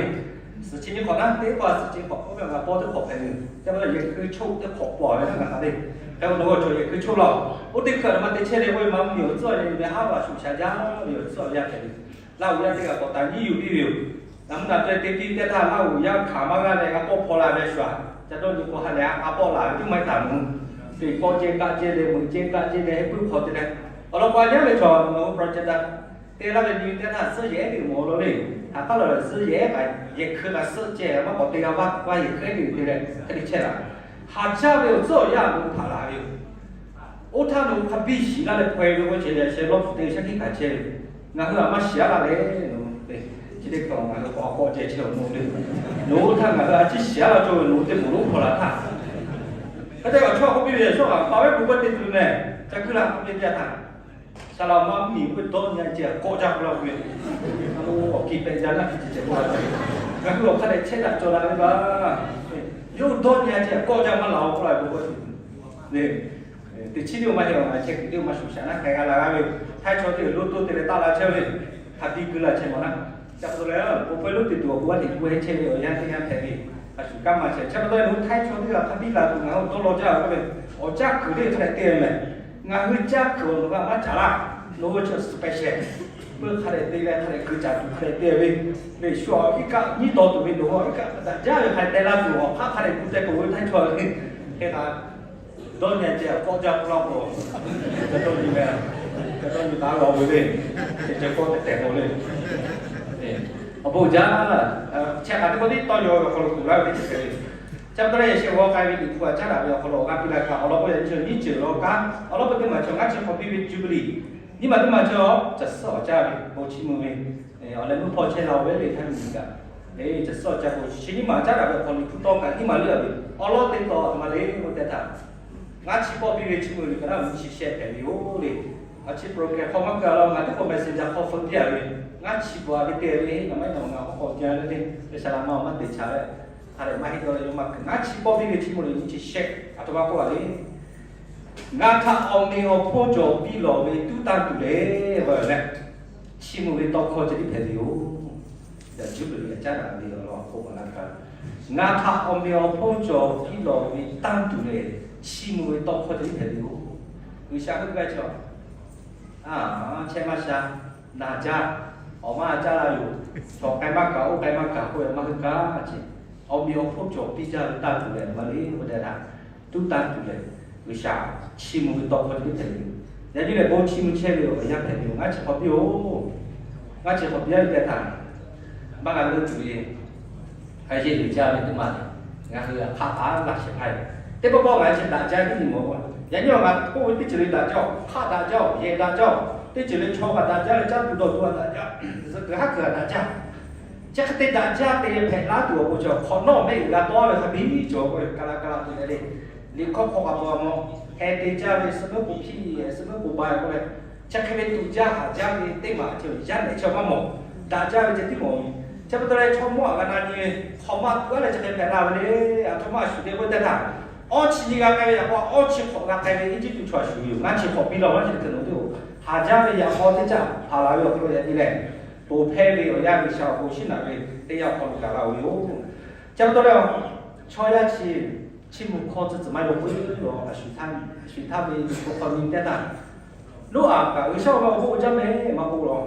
Suhˍ chi nyiˇ hk'awꞈ naˉ, teˇ paˆ suhˍ chi hk'awꞈ paˆ ve ngaˬ paw teˇ hk'awꞈ hpehꞈ ve. Chi pa taw yehˬ hkui choˆ teˇ hk'awꞈ paw ve ngaˬ hk'a le. Hk'e k'o nawˬ hui cawˬ yehˬ hkui choˆ laˇ. Oˇ teˇ hkui a htoꞈ ma te chehˇ le k'oˆ ve, maˇ mvuhˇ miˬ awˬ tcuhˉ awˬ yaˇ ve haˉ va shuˍ shaˍ jaˇ ve awˬ tcuhˉ awˬ yaˇ hpehꞈ ve. Laˇ huˍ yaˇ teˇ g'aˇ k'awꞈ taˍ nyiˉ yuˬ piˇ ve yoˬ. Ngaˬ mvuhˇ naꞈ te te piˇ ve teˇ htaˇ, Laˇ huˍ yaˇ hkanˍ maˇ g'aˇ leh g'a kawˆ hpaw la ve shuˍ, ca dawˇ nyi k'o ha lehˬ a k'a pawˆ la ve teˇ maˇ heˆ taˍ mvuhˇ. Teˇ kawˆ ceh kaˆ ceh leh meuꞈ ceh kaˆ ceh leh heh puiˉ hk'aw te leh, awˬ lawn k'o a nyaˉ ve chaw nawˬ hui project te laˇ ve nyi teˇ htaˇ suhˉ yehˬ ve mawˬ law le. Haꞈ k'aˉ la leh suhˉ yehˬ kaꞈ yehˬ hkui kaꞈ suhˆ ceh maˇ k'awꞈ te g'a vaˇ vaˇ yehˬ hkui te leh hk'e te chehˇ laˇ. Haꞈ caˇ ve awˬ tcuhˉ awˬ yanˇ a loˍ htaꞈ laˬ ve yoˬ. Oˇ htaˇ nawˬ hui hk'a biˇ shiˍ laˇ leh hpaw e ve k'o, chi yaꞈ sheh lawˇ hpu te shaˉ hkiˆ hkanˍ chehˇ ve. Ngaˬ hui a maˇ shiˍ aˉ laˇ leh, nawˬ hui chi teˇ hkui ngaˬ hui k'awꞈ k'awꞈ ceh chehˇ awˬ nawˬ le. Nawˬ hui oˇ htaˇ ngaˬ hui a ciˉ shiˍ aˉ laˇ cawˇ ve nawˬ hui teˇ moˍ lonˉ hpaw la htaˇ, hk'e te awˬ chawˇ k'oˆ piˇ ve, Yawˇ a pa ve k'oˆ pawehˇ te tuˬ mehˬ ca kuiˉ la k'oˆ piˇ ve teˇ yanˇ htaˇ, Saˍ laꞈ ma mvuhˇ miˬ k'oˆ ve dawˇ nyi a ceh k'awˆ jaˇ k'oˆ laˇ k'oˆ ve, a lo awˬ kiˇ pehꞈ jaˇ naˇ hk'e ceh ceh k'oˆ la ve, ngaˬ hui awˬ hk'a dehꞈ chehˇ daꞈ cawˬ la ve baˬ. Yawˇ dawˇ nyi a ceh k'awˆ jaˇ maˇ laˬ-oˬ k'oˆ la ve k'o, teˇ chiˉ teˇ maˇ heˆ, ngaˬ chehˇ kuiˬ teˇ maˇ shuˍ shaˍ naˉ k'ai g'a la g'a ve, htaiˇ chaw teˇ g'aˇ lo to te leh taˆ la chehˇ ve, hk'a biˇ kuiˉ la chehˇ mawˬ naˉ. Chi pa taw leh, bon hpawˇ lonˉ te tuˬ awˬ pon a teꞈ gu e chehˇ ve awˬ yanˇ teˇ yanˇ hpehꞈ ve, a shuˍ kanˉ maˇ chehˇ. Chi pa taw leh nawˬ hui htaiˇ chaw teˇ g'aˇ hk'a biˇ la tuˬ ngaˬ hui dawˇ law jaˇ ve k'oˆ ve, awˬ caˇ kuiˬ teˇ hk'a dehꞈ te ve mehˬ. Ngaˬ hui caˇ kuiˬ awˬ nawˬ g'a maˇ caˍ laˇ. Nawˬ hui chi special peuˬ hk'a dehꞈ te leh hk'a dehꞈ kuiˬ caˍ tuˬ hk'a dehꞈ te ve, ve shu awˬ iˉ kaˆ nyiˉ taw tuˬ ve nawˬ hui awˬ iˉ kaˆ daꞈ jaˇ ve hk'a dehꞈ te laˇ tuˬ awˬ hk'aˇ hk'a dehꞈ gu teh k'oˆ ve htaiˇ chaw le. Hk'e k'o dawˇ nyi a ceh k'awˆ jaˇ k'oˆ laˇ k'o, ca dawˇ nyi mehˬ, ca dawˇ nyi taˍ law ve le, ceh ceh k'awˆ tehˬ tehˬ k'o le. Awˬ bon jaˇ, chehˇ hk'aˬ teˇ pawˆ tiˉ tawˇ yaw ve awˬ hk'aw lo kuˬ laˇ ve teˇ ceuˬ hpehꞈ ve. Chi pa taw leh yaꞈ sheh g'aw k'ai ve Liꞈ hpu a caˉ daꞈ ve awˬ hk'aw lo awˬ g'aˇ piˇ la kaꞈ awˬ lawn k'o, yaꞈ nyi chaw nyiˇ ceuˬ law kaꞈ awˬ lawn k'o teˇ maˬ chaw ngaˇ chi hk'awꞈ piˇ ve Jubilee nyiˇ maˬ teˇ maˬ chaw, caˬ suhˉ awˬ caˇ ve bon chiˇ mvuh ve, awˬ leh mvuhˇ hpawˇ chehˇ la-o ve le htaˇ miˬ kaꞈ, caˬ suhˉ awˬ caˇ bon chi nyiˇ maˬ caˉ daꞈ ve awˬ hk'aw Liꞈ hpu tawˇ kaꞈ nyiˇ maˬ leuˉ a ve, awˬ lawn teˇ taw a htoꞈ ma le k'oˆ teh htaˇ, ngaˇ chi pawˆ piˇ ve chiˇ mvuh ve kaꞈ naˉ mvuhˇ chi shehˆ hpehꞈ ve yoˬ le. A chi program hk'aw maˇ keu a law, ngaˬ teˇ k'o messenger hk'aw feu piˇ a ve, ngaˇ chi bvuhꞈ a ve te ve, ngaˬ maˇ heˆ nawˬ ngaˬ k'awꞈ k'awꞈ jaˇ le le, G'uiˬsha laꞈ ma awˬ maˇ te chaꞈ leh, hk'a dehꞈ maˇ heˆ dawˇ leh yawˇ maˇ kuiˬ ngaˇ chi pawˆ piˇ ve chiˇ mvuh le nyiˇ chi shehˆ a htoꞈ ma k'oˆ a le. Ngaˬ htaꞈ awˬ meꞈ awˬ hponˇ cawˬ piˇ lawˬ ve tuˉ tanˇ tuˬ lehˬ, g'a leh, chiˇ mvuh ve tawˇ hkawˇ ceh tiˉ hpehꞈ ve yoˬ. Yaꞈ juˇ peuˬ ve yaꞈ caˉ daꞈ ve awˬ lawn k'oˆ a laˇ kaꞈ, ngaˬ htaꞈ awˬ meꞈ awˬ hponˇ cawˬ piˇ lawˬ ve tanˇ tuˬ lehˬ, chiˇ mvuh ve tawˇ hkawˇ ceh tiˉ hpehꞈ ve yoˬ. G'uiˬsha heuˆ gaˇ chaw, a, chehˇ maˇ sha, na jaˇ, awˬ maˇ caˇ la yoˬ, chaw k'ai maˇ kaꞈ oˇ k'ai maˇ kaꞈ k'oˆ ve maˇ heuˆ gaˇ ce. Awˬ meꞈ awˬ hponˇ cawˬ piˇ jaˇ ve tanˇ tuˬ lehˬ, maˇ le k'oˆ teh htaˇ, tuˉ tanˇ tuˬ lehˬ, G'uiˬsha chiˇ mvuh ve tawˇ hkawˇ ceh tiˉ hpehꞈ ve yoˬ. Yaꞈ nyi lehˬ bon chiˇ mvuh chehˇ ve awˬ yanˇ hpehꞈ ve yoˬ. Ngaˇ chi hk'awꞈ piˇ-oˬ, ngaˇ chi hk'awꞈ piˇ-a ve teˇ htaˇ, maˇ g'a leuˆ tuˬ ve, a yeˇ uiˍ jaˇ ve teˇ maˬ le. Ngaˬ hui hk'aˆ hk'aˆ laˇ shehˍ hpaˇ ve, teˇ pawˆ pawˆ ngaˬ hui chi daꞈ jaˇ ve nyi mawˬ. Yaꞈ nyi awˬ ngaˬ k'oˆ ve teˇ ceuˬ le daꞈ jaˇ-oˬ, hk'aˆ daꞈ jaˇ-oˬ, yehˬ daꞈ jaˇ-oˬ, teˇ ceuˬ le chaw kaꞈ daꞈ jaˇ leh caˇ tuˬ dawˬ tuˬ a daꞈ jaˇ, zuhꞈ kuiˬ haˉ kuiˬ a daꞈ jaˇ. Chi hk'e te daꞈ jaˇ te hpehꞈ laˇ tuˬ awˬ pon chi hk'awꞈ nawˉ mehˆ g'uiˬ g'a tawˇ ve hk'a biˇ cawˬ k'oˆ ve ka la ka la tuˬ leh le. Liꞈ hkawˇ hk'aw k'a pa mawˬ, heh te jaˇ ve suh meuˉ k'oˍ hpiˇ, suh meuˉ k'oˍ ba k'oˆ leh, chi hk'e ve tuˬ jaˇ haꞈ jaˇ ve teˇ maˬ chi yaˇ nehˬ chi maˇ mawˬ, daꞈ jaˇ ve ceh tiˉ mawˬ ve. Chi pa taw leh chaw mawˇ a g'a na nyi ve, hk'awꞈ maˇ tuˬ a leh chi hk'e hpehꞈ la ve le. A htoꞈ ma a shuˍ te k'oˆ teh htaˇ, awˇ chi nyi g'a k'ai ve yaꞈ k'aw awˇ chi hk'awꞈ g'a k'ai ve Eˇjiˇtuꞈ chaw a shuˍ ve yoˬ. Ngaˇ chi hk'awꞈ piˇ law laˇ chi hk'e nawˬ teˇ-oˬ, haꞈ jaˇ ve yaꞈ k'aw teˇ caˇ haꞈ la ve awˬ hk'aw lo yaꞈ nyi lehˬ, ponˬ hpehˇ ve awˬ yanˇ G'uiˬsha awˬ bon shiˉ naꞈ ve teˇ yanˇ awˬ hk'aw lo gaˬ la-oˬ ve yoˬ. Chi pa taw leh, chaw yaˇ chi chiˇ mvuh hkawˇ tcuhˉ tcuhˍ maˇ yaw k'oˆ ve yoˬ. A shuˍ htaˇ, a shuˍ htaˇ ve Liꞈ hpu hk'aw nyi teh htaˇ, Noˉaꞈ kaꞈ G'uiˬsha awˬ bon uiˍ jaˇ mehˍ maˇ k'oˆ law.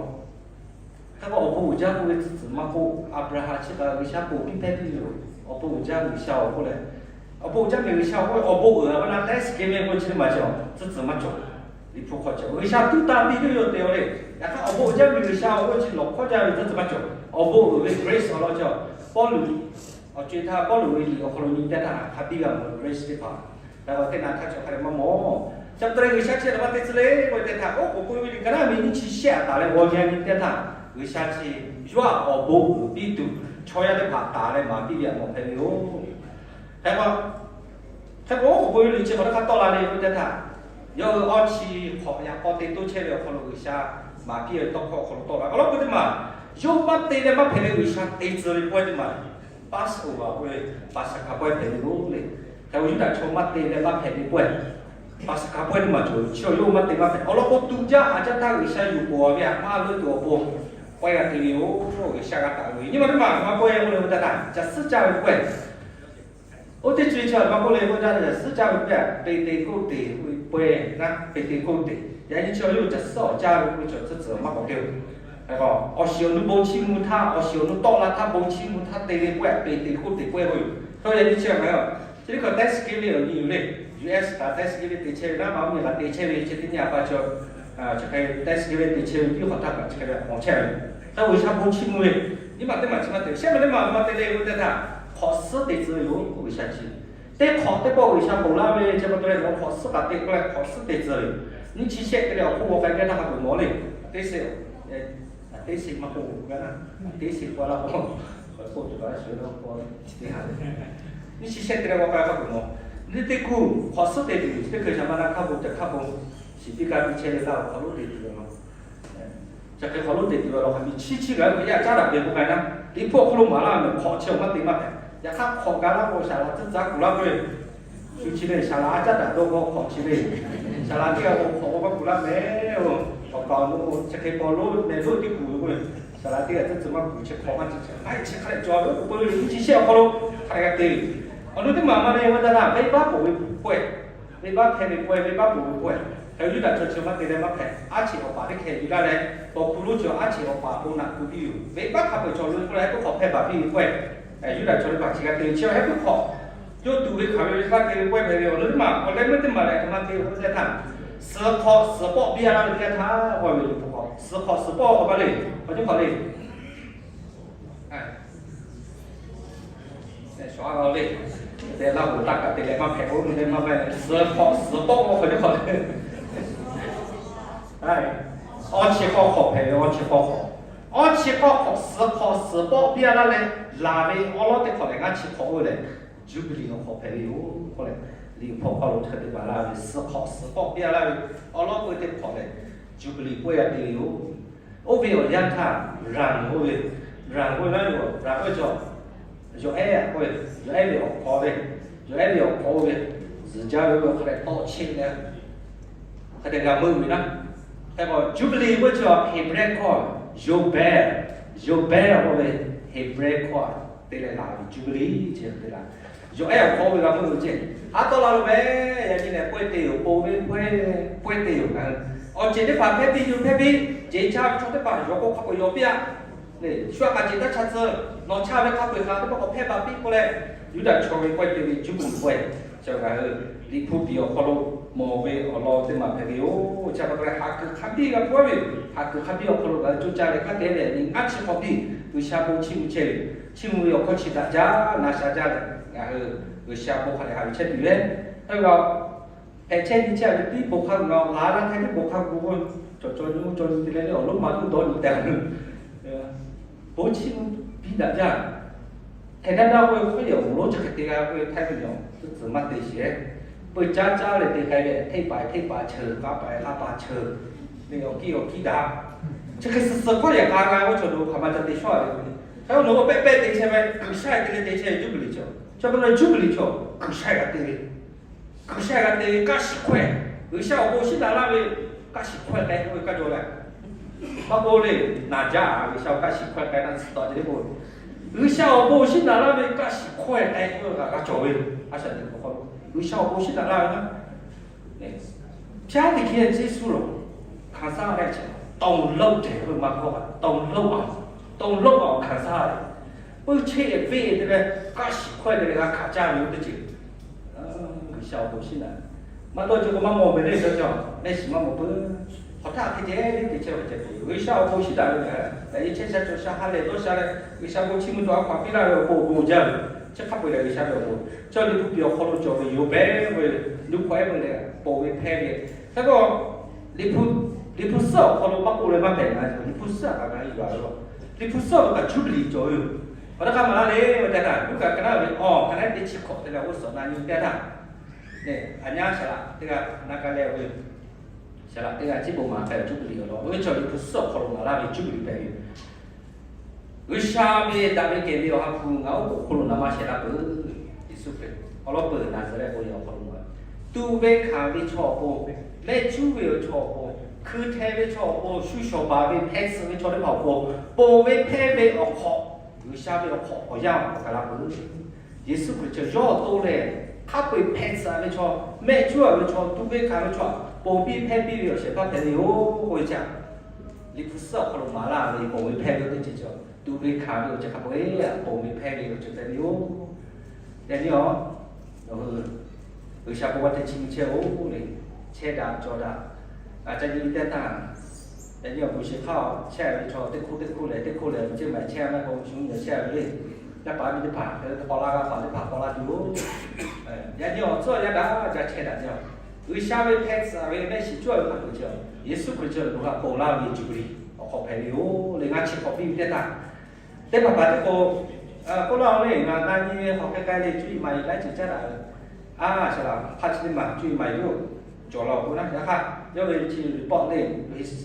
Hk'e k'o awˬ bon uiˍ jaˇ k'oˆ ve tcuhˉ tcuhˍ maˇ k'oˆ, Aˍbraˍhanˍ chi kaꞈ G'uiˬsha k'oˆ piˇ hpehˇ piˇ ve yoˬ. Awˬ bon uiˍ jaˇ G'uiˬsha awˬ k'oˆ leh, awˬ bon uiˍ jaˇ mehˍ G'uiˬsha awˬ k'oˆ ve, awˬ bon uiˍ a ve na thanksgiving k'oˆ ve chi teˇ maˬ chi tcuhˉ tcuhˍ maˇ cawˬ. Liꞈ hpu hk'aw cawˬ G'uiˬsha tuˉ tanˇ piˇ tuˬ yoˬ tehꞈ-oˬ le. Yaꞈ hk'aˇ awˬ bon uiˍ jaˇ mehˍ G'uiˬsha awˬ k'oˆ chi lawˬ hkawˇ jaˇ ve tcuhˉ tcuhˍ maˇ cawˬ. Awˬ bon uiˍ ve grace awˬ lawn cawˬ. Pawˇluꞈ awˬ co-e htaˇ Pawˇluꞈ ve liꞈ awˬ hk'aw lo nyi teh htaˇ hk'a biˇ g'a mawˬ grace teˇ hpaˍ. Hk'e k'o teˇ na htaˇ cawˬ hk'a dehꞈ maˇ mawˬ. Chi pa taw leh G'uiˬsha chi htaꞈ maˇ te tcuh le k'oˆ teh htaˇ, oˉ k'oˍ pui ve liꞈ ka naˉ ve nyiˇ chi shehˆ a taˍ leh g'aw nyi a nyi teh htaˇ, G'uiˬsha chi yawˇ htaꞈ awˬ bon uiˍ piˇ tuˬ chaw yaˇ teˇ hpaˍ taˍ leh maˍ piˇ ve a mawˬ hpehꞈ ve yoˬ. Hk'e k'o, hk'e k'o oˉ k'oˍ pui ve liꞈ chi hk'awꞈ htaˇ hk'a tawˆ la le k'oˆ teh htaˇ, yawˇ hui awˇ chi hk'awꞈ yaꞈ k'aw te toˇ chehˇ ve awˬ hk'aw lo G'uiˬsha maˍ piˇ ve tawˇ hkawˇ awˬ hk'aw lo tawˆ la. Awˬ lawn k'o teˇ maˬ, yawˇ maˇ te leh maˇ hpehꞈ ve G'uiˬsha te tcuh ve pawehˇ teˇ maˬ, Passover k'oˆ ve Paˍsaˍhkaˍ pawehˇ hpehꞈ ve yoˬ le. Hk'e k'o Yuˇdaꞈ chaw maˇ te leh maˇ hpehꞈ ve pawehˇ, Paˍsaˍhkaˍ pawehˇ teˇ maˬ cawˬ ve chi yawˇ maˇ te maˇ hpehꞈ. Awˬ lawn k'o tuꞈ jaˇ haꞈ jaˇ htaˇ G'uiˬsha yuˬ pawˬ ve a maˇ leuˆ tuˬ awˬ pon pawehˇ g'a te ve yoˬ. G'uiˬsha g'a taˍ ve nyi ma teˇ maˬ maˇ pawehˇ k'oˆ le k'oˆ teh htaˇ, caˬ suhˉ caˇ ve pawehˇ. Oˇ teˇ co-e chi a maˇ k'oˆ le k'oˆ teh htaˇ, caˬ suhˉ caˇ ve pawehˇ, Peˍteˍkoˆteˍ k'oˆ ve pawehˇ naˉ, Peˍteˍkoˆteˍ. Yaꞈ nyi chi yawˇ caˬ suhˉ awˬ caˇ ve k'oˆ ve chaw tcuhˉ tcuhˍ maˇ k'awꞈ te-oˬ. Awˬ shiˍ awˬ nu bon chiˇ mvuh htaˇ, awˬ shiˍ awˬ nu tawˆ la htaˇ bon chiˇ mvuh htaˇ te ve k'oˆ-e, te te k'oˆ te k'oˆ-e k'o yoˬ. Hk'e te leh nyi chi ngaˬ hui chi teˇ hkui Thanksgiving awˬ nyi yoˬ le. U S kaꞈ Thanksgiving te chehˇ ve naˉ ma, oˇ miˬ kaꞈ te chehˇ ve chi teˇ nyi a pa chi, chi hk'e Thanksgiving te chehˇ ve nyiˇ hk'awꞈ htaˇ kaꞈ chi hk'e ve k'awꞈ chehˇ ve. Hk'e G'uiˬsha bon chiˇ mvuh ve, nyi ma teˇ maˬ chi maˇ te, shehˆ maˬ teˇ maˬ maˇ te le k'oˆ teˇ htaˇ, hk'awꞈ suhˉ te tcuh ve yoˬ k'oˆ G'uiˬsha chi. Teˇ hk'awꞈ teˇ pawˆ G'uiˬsha ponˬ laˇ ve chi pa taw leh, hk'awꞈ suhˉ kaꞈ te k'oˆ leh hk'awꞈ suhˉ te tcuh ve yoˬ. Nyiˇ chi shehˆ te leh awˬ hk'oˆ g'aw k'ai gaˇ htaˇ hk'a peuˬ mawˬ le. Teˇ sheˆ, teˇ sheˆ maˇ k'oˆ gaˇ naˉ, teˇ sheˆ k'oˆ laˇ k'o, k'oˆ tuˬ kaꞈ shuˍ shuˍ k'oˆ ve, nyiˇ chi shehˆ te leh g'aw k'ai hk'a peuˬ mawˬ. Nyiˇ teˇ kuˬ hk'awꞈ suhˉ te tuˬ yoˬ. Teˇ hkui shaˍ ma na hkaˇ bon ca hkaˇ bon, shiˍ piˇ kaˇ piˇ chehˇ ve laˇ awˬ hk'aw lo te tuˬ ve mawˬ. Chi hk'e hk'aw lo te tuˬ ve law hk'a miˬ chi chi gaˬ ve yaˇ caˉ daꞈ ve k'oˆ k'ai naˉ, Liꞈ hpu awˬ hk'aw lo maˍ laˇ ve hk'awꞈ chi awˬ maˇ te maˇ hpehꞈ. Yaꞈ hk'aˇ hk'awꞈ gaˬ laˇ k'o shaˍ laꞈ tcuhˉ tcuhˉ kuˬ laˇ k'oˆ ve, shu chi lehˬ shaˍ laꞈ a caˉ daꞈ dawˇ k'o hk'awꞈ chi ve, shaˍ laꞈ teˇ g'aˇ k'o hk'awꞈ k'o maˇ kuˬ laˇ mehˍ oˬ. Awˬ kaˍ awˬ nu k'o chi hk'e paw lonˉ mehˍ lonˉ tiˉ kuˬ ve k'oˆ ve, shaˍ laꞈ teˇ g'aˇ tcuhˉ tcuhˉ maˇ kuˬ chi hk'awꞈ maˇ chi chi a chi hk'a leh cawˬ ve k'oˆ k'oˆ ve nyiˇ chi shehˆ awˬ hk'aw lo hk'a leh g'a te ve. Awˬ nu teˇ maˬ ma le ve ta naˉ, venˇbaˆ ponˬ ve pawehˇ, venˇbaˆ hpehˇ ve pawehˇ, venˇbaˆ ponˬ ve pawehˇ. Hk'e Yuˇdaꞈ chaw chi maˇ te leh maˇ hpehꞈ. Aˉ cheꞈ awˬ paˍ teˇ hkeh yuˬ laˇ leh, paw hkuˇ lonˉ chi aˉ cheꞈ awˬ paˍ bon naꞈ kuˬ piˇ yoˬ. Venˇbaˆ hk'a peu-eˬ chaw lo k'oˆ leh heh puiˉ hk'awꞈ hpehˇ baˬ piˇ ve pawehˇ, Yuˇdaꞈ chaw teˇ hpaˍ chi g'a te ve chi heh puiˉ hk'awꞈ yawˇ tuꞈ ve hkanˍ ve ve hk'aˇ te ve pawehˇ hpehꞈ ve. Awˬ nu teˇ maˬ awˬ leh meuˇ teˇ maˬ lehˬ a htoꞈ ma te ve k'oˆ ve teˇ htaˇ, suhˍ hk'awꞈ suhˍ pawˆ biˇ laˇ ve teˇ g'aˇ htaˇ k'oˆ ve Liꞈ hpu k'awꞈ, suhˍ hk'awꞈ suhˍ pawˆ k'awꞈ maˇ le, k'awꞈ nyi hk'awꞈ le. Shawˍ a le, te laˇ k'o taˇ kaꞈ te leh maˇ hpehꞈ k'o, te maˇ hpehꞈ, suhˍ hk'awꞈ suhˍ pawˆ k'awꞈ hk'awꞈ le. Awˇ chi k'awˇ hk'awꞈ hpehꞈ ve, awˇ chi k'awˇ hk'awꞈ, awˇ chi k'awˇ hk'awꞈ suhˍ hk'awꞈ suhˍ pawˆ biˇ laˇ leh, laˬ ve awˉ lawˉ teˇ hk'awꞈ lehˬ ngaˇ chi hk'awꞈ oˇ ve lehˬ, Juˇbiˍliˍ awˬ hk'awꞈ hpehꞈ ve yoˬ k'oˆ leh, Liꞈ hpu awˬ hk'aw lo chi hk'e te maˍ laˇ ve, suhˍ hk'awꞈ suhˍ pawˆ biˇ laˇ ve awˉ lawˉ peu teˇ hk'awꞈ lehˬ, Juˇbiˍliˍ pawehˇ g'a te ve yoˬ. Oˇ ve awˬ yanˇ htaˇ, Raˍ oˇ ve, Raˍ oˇ ve laˇ ve, Raˍ oˇ ve chaw, yawˬ ehˉ k'oˆ ve, yawˬ ehˉ ve awˬ hk'aw ve, yawˬ ehˉ ve awˬ hk'aw oˇ ve zuhˬ jaˇ ve oˇ ve hk'a leh tawˆ cheˆ leh, hk'e te g'a meuˇ ve naˉ. Hk'e k'o Juˇbiˍliˍ k'oˆ ve chi Heˍbrehˇ hkawˇ, Yawˇbehˇ, Yawˇbehˇ k'oˆ ve Heˍbrehˇ hkawˇ te leh laˬ ve Juˇbiˍliˍ chi te laˬ. Yawˬ ehˉ awˬ hk'aw oˇ ve g'a meuˇ ve ceˇ. Aˉ tawˆ la lo meh, yaꞈ nyi lehˬ pawehˇ te yoˬ, ponˬ ve pawehˇ, pawehˇ te yoˬ ngaˬ hui. Awˬ ceuˬ teˇ hpaˍ hpehˇ piˇ yuˬ hpehˇ piˇ, ceˬ cha ve chaw teˇ hpaˍ yawˬ k'o hk'a peu-eˬ yawˬ piˇ-a. Shu a k'aꞈ ceˬ taˇ cha tcuh, nawˬ cha ve hk'a peu-eˬ hk'a teˇ pawˆ k'awꞈ hpehˇ baˬ piˇ k'oˆ leh, Yuˇdaꞈ chaw ve pawehˇ te ve Juˇbiˍliˍ pawehˇ, chi ngaˬ hui Liꞈ hpu tiꞈ awˬ hk'aw lo mawˬ ve awˬ lawn teˇ maˬ hpehꞈ ve yoˬ. Chi pa taw leh haˍ kuiˬ hk'a biˇ g'a pawehˇ ve, haˍ kuiˬ hk'a biˇ awˬ hk'aw lo ngaˬ hui coˇ caˇ leh kanˉ te leh nyi ngaˇ chi hk'awꞈ piˇ, G'uiˬsha bon chiˇ mvuh chehˇ ve, chiˇ mvuh ve awˬ hkawˇ chi daꞈ jaˇ na sha jaˇ leh ngaˬ hui G'uiˬsha bon hk'a dehꞈ haꞈ yuˬ chehˇ tuˬ ve. Hk'e k'o, hpehꞈ chehˇ nyi chehˇ ve tiˉ bon hk'a gu ngaˬ laˬ laˇ hk'e tiˉ bon hk'a gu k'o, cawˬ caw nyi mvuhˇ caw nyi te leh le awˬ lonˉ ma tuˉ dawˇ nyi tehꞈ, bon chiˇ mvuh biˇ daꞈ jaˇ. Hk'e daˇ daˇ k'oˆ ve hk'aw yehˬ awˬ moˍ lonˉ chi hk'e te g'a k'oˆ ve htaˇ ve yoˬ, tcuhˉ tcuhˉ maˇ te sheˍ. Peuˬ caˇ caˇ leh te k'ai ve hteˇ paˍ hteˇ paˍ cheuˬ, k'a paˍ k'a paˍ cheuˬ, ve awˬ kiˇ awˬ kiˇ daꞈ. Chi hk'e suh suh hkawˇ yehˬ k'a g'a k'oˆ chaw lo hk'aˬ ma ca te shawˉ a ve k'o, hk'e k'o nawˬ k'o pehˆ pehˆ te chehˇ ve G'uiˬsha te leh te chehˇ ve Juˇbiˍliˍ chaw, chaw pa taw Juˇbiˍliˍ chaw G'uiˬsha g'a te ve G'uiˬsha g'a te ve kaˇ shiˍ hkawehˇ, G'uiˬsha awˬ bon shiˉ naꞈ laˇ ve kaˇ shiˍ hkawehˇ k'ai k'oˆ ve kaˇ jaw leh, maˇ k'oˆ le, naˍ jaˇ G'uiˬsha awˬ kaˇ shiˍ hkawehˇ k'ai na tcuhˉ taw ce le k'o, G'uiˬsha awˬ bon shiˉ naꞈ laˇ ve kaˇ shiˍ hkawehˇ k'ai k'oˆ ve kaꞈ g'a cawˬ ve, a shaꞈ teꞈ hk'aw lo G'uiˬsha awˬ bon shiˉ naꞈ laˇ ve naˉ, Pyaˇ teˇ hkeh Yeˍsuˆ lo hkanˍ saˉ leh, tawˍ lawˆ tehꞈ ve maˇ kawˆ, tawˍ lawˆ a, tawˍ lawˆ a hkanˍ saˉ leh, pui cheˇ ve te leh kaˇ shiˍ hkawehˇ te leh g'a hkanˍ caˇ ve teˇ ceuˬ. G'uiˬsha awˬ bon shiˉ naꞈ maˇ dawˇ ceuˬ k'o maˇ mawˬ ve le, cawˬ cawˬ leh shiˍ maˇ mawˬ peuˬ. Hk'aˬ htaˇ hk'e ceh teˇ ceh ve ceh peuˬ, G'uiˬsha awˬ bon shiˉ naꞈ ve lehˬ, chehˇ sha cawˬ sha ha lehˬ dawˇ sha leh G'uiˬsha bon chiˇ mvuh tuˬ a hkaw piˇ laˇ ve awˬ bon awˬ bon jaˇ ve, chi hk'a peu-eˬ lehˬ G'uiˬsha ve awˬ bon. Chaw Liꞈ hpu piˍ awˬ hk'aw lo cawˬ ve yoˬ pehˉ ve, nuˇ hkawehˇ meuˇ leh ponˬ ve hpehˇ ve. Hk'e k'o, Liꞈ hpu, Liꞈ hpu suhˉ awˬ hk'aw lo maˇ k'oˆ leh maˇ hpehꞈ na, Liꞈ hpu suhˉ a kaꞈ g'a yuˬ a ve. Liꞈ hpu suhˉ awˬ hk'aw kaꞈ Juˇbiˍliˍ cawˬ ve yoˬ. Awˬ htaˇ hk'a maˍ laˇ le, awˬ tehˬ htaˇ Luˉkaꞈ ka naˉ ve awˬ ka naˉ teˇ chi hkawꞈ te leh g'uˇ suhˍ na nyi teˇ htaˇ, a nyaˇ saˍ laꞈ teˇ g'aˇ na ka leh ve, saˍ laꞈ teˇ g'aˇ ciˉ bon maˍ hpehꞈ Juˇbiˍliˍ awˬ lawn, oˇ ve chaw Liꞈ hpu suhˉ awˬ hk'aw lo maˍ laˇ ve Juˇbiˍliˍ hpehꞈ ve yoˬ. G'uiˬsha ve daꞈ ve kehˬ ve Awˬ ha hpu ngaˬ oˉ k'oˍ hk'oˆ lo naˍ maˇ shehˍ laˇ peuˬ. Yeˍsuˆ Hkriꞈ awˬ lawn peuˬ Naˍzaˍrehˆ bon yaꞈ awˬ hk'aw lo maˍ, tuꞈ ve hkanˍ ve chaw awˬ pon, mehˆ cuˉ ve awˬ chaw awˬ pon, hkui hteh ve chaw awˬ pon, shu shawˍ baˬ ve hpeh tsuhꞈ ve chaw teˇ hpaˍ awˬ pon, ponˬ ve hpehˇ ve awˬ hk'awꞈ, G'uiˬsha ve awˬ hk'awꞈ awˬ yanˇ awˬ hk'aw kaˬ la peuˬ. Yeˍsuˆ Hkriꞈ chi yawˇ awˬ to lehˬ, hk'a peu-eˬ hpeh tsuhꞈ ve chaw, mehˆ cuˉ ve chaw, tuꞈ ve hkanˍ ve chaw, ponˬ piˇ hpehˇ piˇ ve awˬ shehˍ hpaˇ hpehꞈ ve yoˬ k'oˆ ve chi a. Liꞈ hpu suhˉ awˬ hk'aw lo maˍ laˇ ve ponˬ ve hpehˇ ve teˇ ceuˬ cawˬ, tuꞈ ve hkanˍ ve awˬ ceuˬ hk'a peu-eˬ ponˬ ve hpehˇ ve awˬ ceuˬ hpehꞈ ve yoˬ. Yaꞈ nyi awˬ, G'uiˬsha bon g'a teˇ chi nyi chehˇ-oˬ le, chehˇ daꞈ cawˬ daꞈ, a ca nyi ve teˇ htaˇ, yaꞈ nyi awˬ bon shiˍ hk'aˇ chehˇ ve chaw teˇ hk'oˆ teˇ hk'oˆ lehˬ, teˇ hk'oˆ lehˬ ve ceˇ maˬ chehˇ maˇ k'o, shu nyi chehˇ ve le. Yaˇ paˍ miˇ teˇ hpaˍ hk'e te k'awꞈ la g'a paˍ teˇ hpaˍ k'awꞈ la tuˬ yoˬ. Yaꞈ nyi awˬ tcuhˉ yaˇ daꞈ jaˇ chehˇ daꞈ jaˇ. G'uiˬsha ve hpeh tcuhˍ ve mehˆ shiˍ cawˇ ve hk'a peu-eˬ cawˬ, Yeˍsuˆ Hkriꞈ cawˬ ve bon g'a ponˬ laˇ ve Jubilee awˬ hk'aw hpehꞈ ve yoˬ le. Ngaˇ chi hk'awꞈ piˇ ve teˇ htaˇ, teˇ hpaˍ hpaˍ teˇ k'o, k'oˆ laˇ-oˬ le, ngaˬ na nyi ve hk'awꞈ hk'e k'ai le, cuˇ yiˍ maˍ yiˍ laiˉ ceuˬ caˉ daꞈ ve, a shaˍ laꞈ hk'a chi teˇ maˬ cuˇ yiˍ maˍ yiˍ yoˬ. Cawˬ law k'o naˉ, yaꞈ hk'aˇ yawˇ ve chi report le,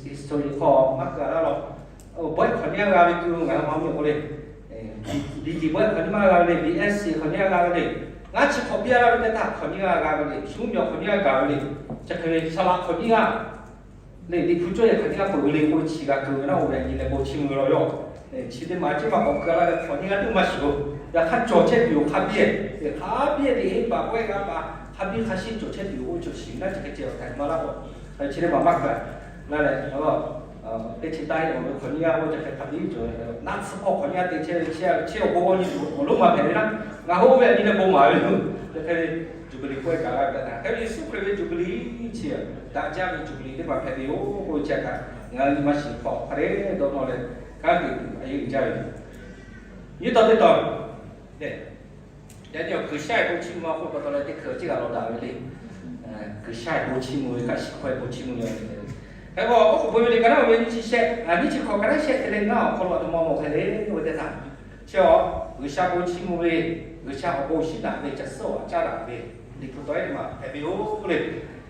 history hk'aw maˇ keu laˇ law. Bawehˇ hk'awꞈ nyiˇ g'aˇ g'a ve tuˬ ngaˬ hui maˇ mawˬ k'o le, BD bawehˇ hk'awꞈ nyiˇ maˇ g'a ve le, BSc hk'awꞈ nyiˇ g'aˇ g'a ve le, ngaˇ chi hk'awꞈ piˇ laˇ ve teˇ htaˇ hk'awꞈ nyiˇ g'aˇ g'a ve le, shu mawˬ hk'awꞈ nyiˇ g'aˇ gaˬ ve le, chi hk'e ve shaˍ laꞈ hk'awꞈ nyiˇ g'aˇ le, Liꞈ hpu cawˇ yehˬ hk'awꞈ nyiˇ g'aˇ peuˬ ve le k'o, chi g'a keu ve naˉ oˇ ve nyi leh bon chiˇ mvuh ve law yoˬ. Chi teˇ maˬ ceˇ maˬ k'awꞈ keu laˇ leh hk'awꞈ nyiˇ g'aˇ teˇ maˇ shiˍ-oˬ. Yaꞈ hk'aˇ cawˬ chehˇ tuˬ yoˬ hk'a biˇ, hk'a biˇ teꞈ heˆ paˍ pawehˇ g'a paˍ hk'a biˇ hk'a shiˉ cawˬ chehˇ tuˬ yoˬ. Oˇ cawˬ shiˍ naˉ chi hk'e ceh awˬ htaꞈ maˇ laˇ k'o, chi teˇ maˬ maˇ keu laˇ leh, teˇ chi taˇ heˆ awˬ ve hk'awꞈ nyiˇ g'aˇ oˇ chi hk'e hk'a biˇ cawˬ, naˆ tsuhˇ hpawˇ hk'awꞈ nyiˇ g'aˇ te chehˇ ve chi awˬ bon g'awˇ nyi tuˬ awˬ lonˉ maˇ hpehꞈ ve naˉ, ngaˬ hui oˇ ve nyi leh bon maˍ ve yoˬ. Chi hk'e ve Jubilee pawehˇ gaˬ la ve teˇ htaˇ, hk'e ve Yeˍsuˆ Hkriꞈ ve Jubilee chi daꞈ jaˇ ve Jubilee teˇ hpaˍ hpehꞈ ve yoˬ k'oˆ ve chi htaꞈ ngaˬ hui nyi ma shiˍ hk'aw hk'a dehꞈ dawˇ nawˇ leh kanˉ te tuˬ a yeˇ uiˍ jaˇ ve yoˬ. Nyi taw teˇ taw, yaꞈ nyi awˬ G'uiˬsha bon chiˇ mvuh ma k'oˆ pa taw leh teˇ hkui awˬ ciˉ g'a law daꞈ ve le. G'uiˬsha bon chiˇ mvuh ve kaꞈ shiˍ hkawˇ bon chiˇ mvuh ve le. Hk'e k'o, oˉ k'oˍ pui ve le, ka naˉ oˇ ve nyiˇ chi shehˆ, nyiˇ chi hk'awꞈ ka naˉ shehˆ te leh ngaˇ awˬ hk'aw lo a htoꞈ ma mawˬ hk'e le, oˇ ve teˇ htaˇ, chi awˬ G'uiˬsha bon chiˇ mvuh ve, G'uiˬsha awˬ bon awˬ shinˉ daꞈ ve, caˬ suhˉ awˬ caˉ daꞈ ve Liꞈ hpu taw ehˉ teˇ maˬ hpehꞈ ve yoˬ le.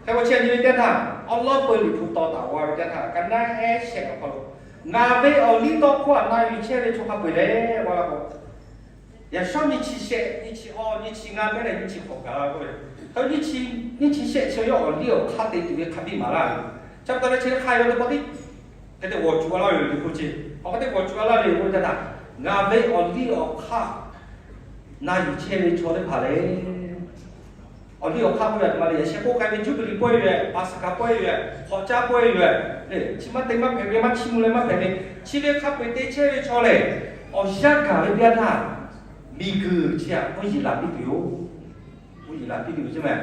Hk'e k'o, chi nyi ve teˇ htaˇ, awˉ lawˉ peu Liꞈ hpu taw taˍ g'a ve teˇ htaˇ, ka naˉ ehˉ shehˆ awˬ hk'aw lo, ngaˬ ve awˬ liˇ tawˇ hkawˇ htaꞈ na yuˬ chehˇ ve chaw hk'a peu-eˬ lehˬ, a la k'o, yaꞈ shawˉ nyiˇ chi shehˆ, nyiˇ chi awˇ, nyiˇ chi ngaˇ mehˉ leh nyiˇ chi hk'awꞈ gaˬ la k'oˆ ve, hk'e nyiˇ chi, nyiˇ chi shehˆ chi yawˇ awˬ liˇ awˬ hk'aˇ te tuˬ ve hk'a biˇ maˍ laˇ ve, chi pa taw leh chi hk'a yawˇ teˇ pawˆ tiˉ hk'e te g'awˬ cuˬ a laˇ ve yoˬ. Liꞈ hpu chi awˬ hk'e te g'awˬ cuˬ a laˇ ve yoˬ k'oˆ ve teˇ htaˇ, ngaˬ ve awˬ liˇ awˬ hk'aˇ na yuˬ chehˇ ve chaw teˇ hpaˍ lehˬ, awˬ liˇ awˬ hk'aˇ k'oˆ ve a htoꞈ ma le, yaꞈ sheh k'oˆ k'ai ve Jubilee pawehˇ yoˬ, Paˍsaˍhkaˍ pawehˇ yoˬ, hk'awꞈ caˇ pawehˇ yoˬ le, chi maˇ te maˇ hpehꞈ ve, maˇ chiˇ mvuh leh maˇ hpehꞈ ve, chi ve hk'a peu-eˬ te chehˇ ve chaw lehˬ, awˬ yanˇ gaˬ ve teˇ yanˇ htaˇ, miˬguiˬ chi htaꞈ mvuhˇ yeˬ laˬ piˇ tuˬ yoˬ. Mvuhˇ yeˬ laˬ piˇ tuˬ yoˬ ceˇ mehˍ.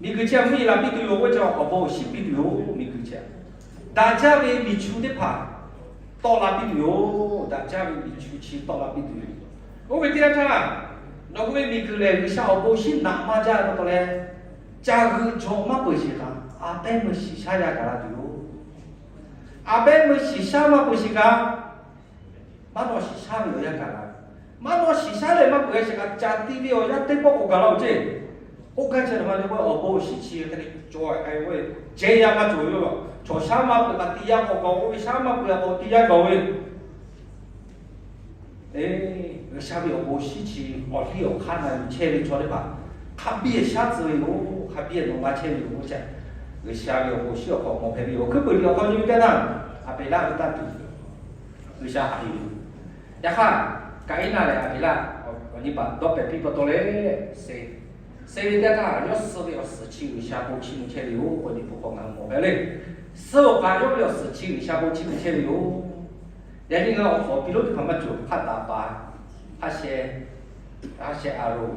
Miˬguiˬ chi htaꞈ mvuhˇ yeˬ laˬ piˇ tuˬ yoˬ. Oˇ ve chi awˬ bon awˬ shinˉ piˇ tuˬ yoˬ. Miˬguiˬ chi htaꞈ daꞈ jaˇ ve miˬ chu teˇ hpaˍ tawˆ la piˇ tuˬ yoˬ. Daꞈ jaˇ ve miˬ chu chi tawˆ la piˇ tuˬ yoˬ. Oˇ ve teˇ yanˇ htaˇ, nawˬ hui ve miˬguiˬ lehˬ G'uiˬsha awˬ bon awˬ shinˉ naꞈ maˇ jaˇ pa taw leh, caˬ g'euꞈ jawꞈ maˇ peuˬ sheˍ kaꞈ, a pehˉ meuˇ shiˍ shaˉ yaˇ gaˬ la tuˬ yoˬ. A pehˉ meuˇ shiˍ shaˉ maˇ peuˬ sheˍ kaꞈ, maˇ nawˆ shiˍ shaˉ ve awˬ yanˇ gaˬ la. Maˇ nawˆ shiˍ shaˉ leh maˇ peuˬ sheˍ kaꞈ, caˬ ti ve awˬ yanˇ teˇ pawˆ k'o gaˬ la-oˬ ceˇ. Oˇ gaˇ chi a htoꞈ ma le k'o, awˬ bon awˬ shinˉ chi hk'e te cawˬ k'ai ve, jehˇ yaˇ maˇ cawˬ ve yoˬ. Chaw shaˉ maˇ peuˬ kaꞈ ti yaˇ k'awꞈ gaˬ-oˬ ve, shaˉ maˇ peuˬ kaꞈ k'awꞈ ti yaˇ gaˬ-oˬ ve, G'uiˬsha ve awˬ bon awˬ shinˉ chi awˬ liˇ awˬ hk'aˇ na yuˬ chehˇ ve chaw teˇ hpaˍ hk'a biˇ shaˉ tcuh ve yoˬ. Hk'a biˇ nawꞈ la chehˇ ve yoˬ. G'uiˬsha ve awˬ bon awˬ shinˉ awˬ hk'aw mawˬ hpehꞈ ve yoˬ. Awˬ hkuiˉ puiˍ liꞈ awˬ hk'aw nyi ve teˇ htaˇ, Aˍbeˍlaˆ ve taˇ tuˬ G'uiˬsha haꞈ yuˬ. Yaꞈ hk'aˇ, Kaˍiˉnaˆ leh Aˍbeˍlaˆ awˬ nyi paˍ dawˇ pehˍ piˇ pa taw leh, suh ve teˇ htaˇ, yawˇ suh ve awˬ suhˍ chi G'uiˬsha bon chiˇ mvuh chehˇ ve yoˬ k'oˆ ve Liꞈ hpu hk'aw ngaˬ hui mawˬ hpehꞈ le. Suh awˬ kaꞈ yawˇ ve awˬ suhˍ chi G'uiˬsha bon chiˇ mvuh chehˇ ve yoˬ. Yaꞈ nyi ngaˬ awˬ hpfuhˇ awˬ pi lonˉ teˇ hpaˍ maˇ cawˬ, hk'a taˍ paˍ, hk'a sheh, hk'a sheh Aˍronˍ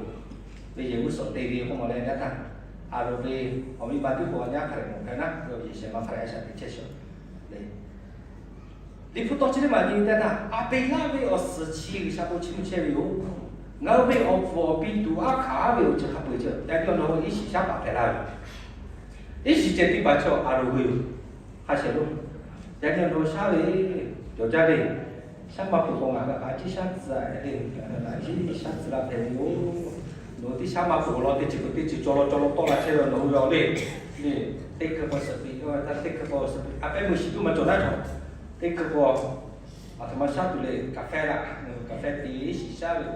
ve yehˬ g'uˇ suhˍ te ve k'oˆ maˬ leh, yaꞈ htaˇ Aˍronˍ ve awˬ miˇ ma teˇ hpaˍ nyaˇ hk'a leh mawˬ hpehꞈ naˉ, yehˬ shehˍ ma hk'a leh a shaꞈ teꞈ chehˇ shaˍ le. Liꞈ hpu taw chi teˇ maˬ nyi ve teˇ htaˇ, Aˍbeˍlaˆ ve awˬ suhˍ chi G'uiˬsha bon chiˇ mvuh chehˇ ve yoˬ. Ngaˬ hui ve awˬ hpfuhˇ awˬ pi tuˬ aˉ hkanˍ ve awˬ ceuˬ hk'a peu-eˬ ceuˬ yaꞈ nyi nawˬ hui iˉ shiˍ shaˉ paˍ hpehꞈ laˇ ve yoˬ. Iˉ shiˍ ceh teˇ hpaˍ chaw Aˍronˍ ve yoˬ. Hk'a shehˍ lo, yaꞈ nyi nawˬ hui shaˉ ve cawˬ jaˇ ve, shaˉ maˇ peuˬ k'o ngaˬ kaꞈ a ciˉ shaˉ tcuh a le, a ciˉ shaˉ tcuh la hpehꞈ ve yoˬ. Nawˬ hui teˇ shaˉ maˇ peuˬ law teˇ ceuˬ peuˬ teˇ ceuˬ cawˬ law cawˬ law tawˆ la chehˇ ve nawˬ hui ve awˬ le, le, teˇ hkui k'o suhˍ piˍ, teˇ hkui k'o suhˍ piˍ, a pehˉ meuˇ shiˍ tuˬ maˇ cawˬ naˉ cawˬ. Teˇ hkui k'o a htoꞈ ma shaˉ tuˬ le, kaˍ fehˇ laˇ, kaˍ fehˇ te iˉ shiˍ shaˉ ve,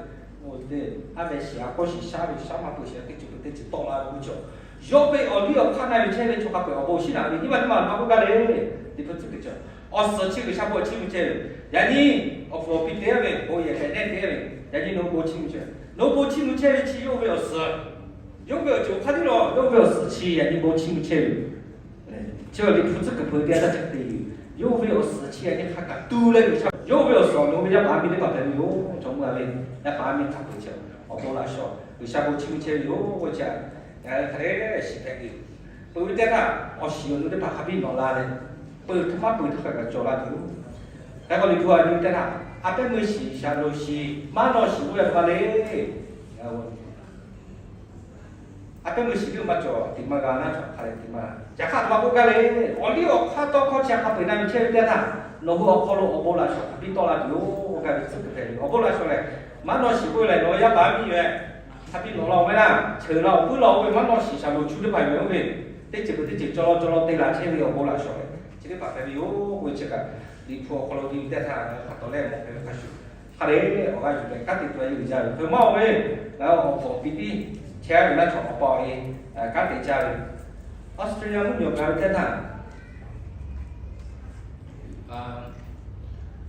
oˇ te, a ve shiˍ a k'awˇ shiˍ shaˉ ve, shaˉ maˇ peuˬ shiˍ teˇ ceuˬ peuˬ teˇ ceuˬ tawˆ la ve k'o cawˬ. Yawˇ ve awˬ liˇ awˬ hk'aˇ na yuˬ chehˇ ve chaw hk'a peu-eˬ awˬ bon awˬ shinˉ naꞈ ve nyiˇ maˬ teˇ maˬ ma k'oˆ gaˇ le. Liꞈ hpu tcuhˉ kuiˬ cawˬ, awˬ suhˍ chi G'uiˬsha bon chiˇ mvuh chehˇ ve. Yaꞈ nyi awˬ hpfuhˇ awˬ pi te-a ve, bon yehˬ hpehꞈ nehˇ te-a ve, yaꞈ nyi nawˬ hui bon chiˇ mvuh chehˇ ve, nawˬ hui bon chiˇ mvuh chehˇ ve chi yawˇ ve awˬ suhˍ, yawˇ ve awˬ ceuˬ hk'a tiˉ law, yawˇ ve awˬ suhˍ chi yaꞈ nyi bon chiˇ mvuh chehˇ ve. Chi awˬ Liꞈ hpu tcuhˉ kuiˬ hpeuꞈ te-a taˇ ceh te yoˬ. Yawˇ ve awˬ suhˍ chi a nyi hk'a kaꞈ tu leh G'uiˬsha, yawˇ ve awˬ suhˍ awˬ nawˬ ve yaˇ paˍ miˇ teˇ hpaˍ hpehꞈ ve yoˬ. Chaw meuˇ a ve yaˇ paˍ miˇ hk'a peu-eˬ chi awˬ bon laꞈ shawnˍ G'uiˬsha bon chiˇ mvuh chehˇ ve yoˬ k'oˆ chi a. Hk'a dehꞈ shiˍ hpehꞈ ve yoˬ. Peuˬ ve teˇ htaˇ, awˬ shiˍ awˬ nu teˇ hpaˍ hk'a biˇ nawꞈ la leh, peuˬ htaˇ maˇ peuˬ htaˇ hk'a kaꞈ cawˬ la tuˬ yoˬ. Hk'e k'o, Liꞈ hpu a nyi teˇ htaˇ, a pehˉ meuˇ shiˍ shaˍ loˍ shiˍ maˇ nawˇ shiˍ k'oˆ ve hk'a le. A pehˉ meuˇ shiˍ tiˉ maˇ cawˬ, teꞈ maˇ g'a naˇ cawˬ hk'a leh teꞈ maˇ. Yaꞈ hk'aˇ, a htoꞈ ma k'oˆ gaˇ le. Awˬ liˇ awˬ hk'aˇ tawˇ hkawˇ chi a hk'a peu-eˬ na ve chehˇ ve teˇ htaˇ, nawˬ hui awˬ hk'aw lo awˬ bon laꞈ shawnˍ hk'a biˇ tawˆ la tuˬ yoˬ k'oˆ gaˇ ve tcuhˉ kuiˬ hpehꞈ ve yoˬ. Awˬ bon laꞈ shawnˍ lehˬ, maˇ nawˇ shiˍ k'oˆ ve lehˬ, nawˬ yaˇ paˍ miˇ ve hk'a biˇ nawꞈ la-oˬ ve laˇ, cheuˬ la-oˬ puiˉ la-oˬ ve maˇ nawˇ shiˍ shaˍ loˍ chu teˇ hpaˍ yoˬ ve, teˇ ceuˬ peuˬ teˇ ceuˬ cawˬ law cawˬ law te la chehˇ ve awˬ bon laꞈ shawnˍ lehˬ, chi teˇ hpaˍ hpehꞈ ve yoˬ k'oˆ ve chi kaꞈ, Liꞈ hpu awˬ hk'aw lo nyi ve teˇ htaˇ, hk'a tawˍ leh mawˬ hpehꞈ ve hk'a shuˍ, hk'a dehꞈ awˬ g'aˇ yuˬ leh kanˉ te tuˬ a yehˬ uiˍ jaˇ ve hk'e maˇ oˬ ve, ngaˬ hui awˬ hpawꞈ piˇ piˇ chehˇ ve laˇ chaw awˬ pa awˬ e kanˉ te caˇ ve, Australia mvuhˇmiˬ awˬ gaˬ ve teˇ htaˇ,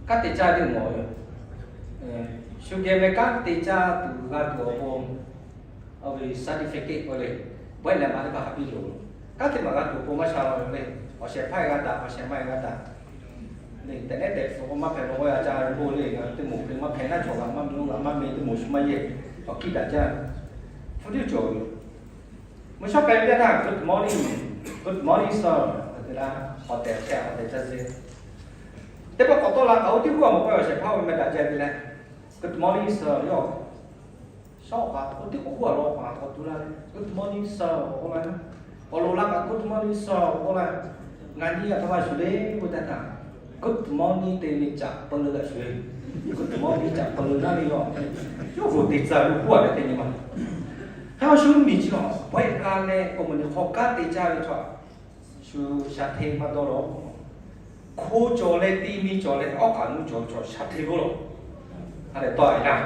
kanˉ te caˇ ve mawˬ ve, shu geh meh kanˉ te caˇ tuˬ g'a tuˬ awˬ pon, awˬ ve certificate k'oˆ le, bawehˇ leh maˇ teˇ hpaˍ hk'a biˇ yoˬ. Kanˉ te maˇ g'a tuˬ awˬ pon maˇ sha la ve le, awˬ shehˍ hpaˇ e g'a daꞈ, awˬ shehˍ ma e g'a daꞈ. Tehꞈ nehˉ tehꞈ hpu k'o maˇ hpehꞈ la k'o, a ca ve bon le, teˇ moˍ hk'e maˇ hpehꞈ naˇ chaw g'a maˇ mi oˇ g'a maˇ mi teˇ moˍ shu maˇ yehˬ, awˬ kiˇ daꞈ jaˇ. Hpu tiˉ cawˬ ve, mvuhˇ shawˉ k'ai ve teˇ htaˇ good morning, good morning sir, awˬ tehˬ hk'e awˬ tehˬ ca ze. Teˇ pawˆ k'awꞈ tawˆ la kaꞈ oˇ tiˉ k'oˆ a mawˬ k'o, awˬ shehˍ hpaˇ oˇ ve meh daꞈ jaˇ ve leh, good morning sir yoˬ. Shawˉ k'aꞈ oˇ tiˉ k'oˆ a law k'aꞈ k'awꞈ tu laˇ ve, good morning sir k'oˆ la. Awˬ loˍ la kaꞈ good morning sir k'oˆ la. Ngaˬ nyi a htoꞈ ma shuˍ le k'oˆ teˇ htaˇ, good morning te ve caꞈ peu leuˬ g'a shuˍ ve, good morning caꞈ peu leuˬ naˇ ve yoˬ. Yawˇ hui teˇ tcuh lo k'oˆ a ve teˇ nyi ma. Hk'e a shu miˬ chi awˬ bawehˇ g'a leh awˬ moˍ nyi hk'aw kanˉ te caˇ ve chaw, shu sha hteˇ maˇ dawˇ law. Hko cawˬ leh ti mi cawˬ leh awˉ k'aꞈ nu cawˬ ve chaw sha hteˇ lo law. Hk'a dehꞈ tawˆ a e laˇ.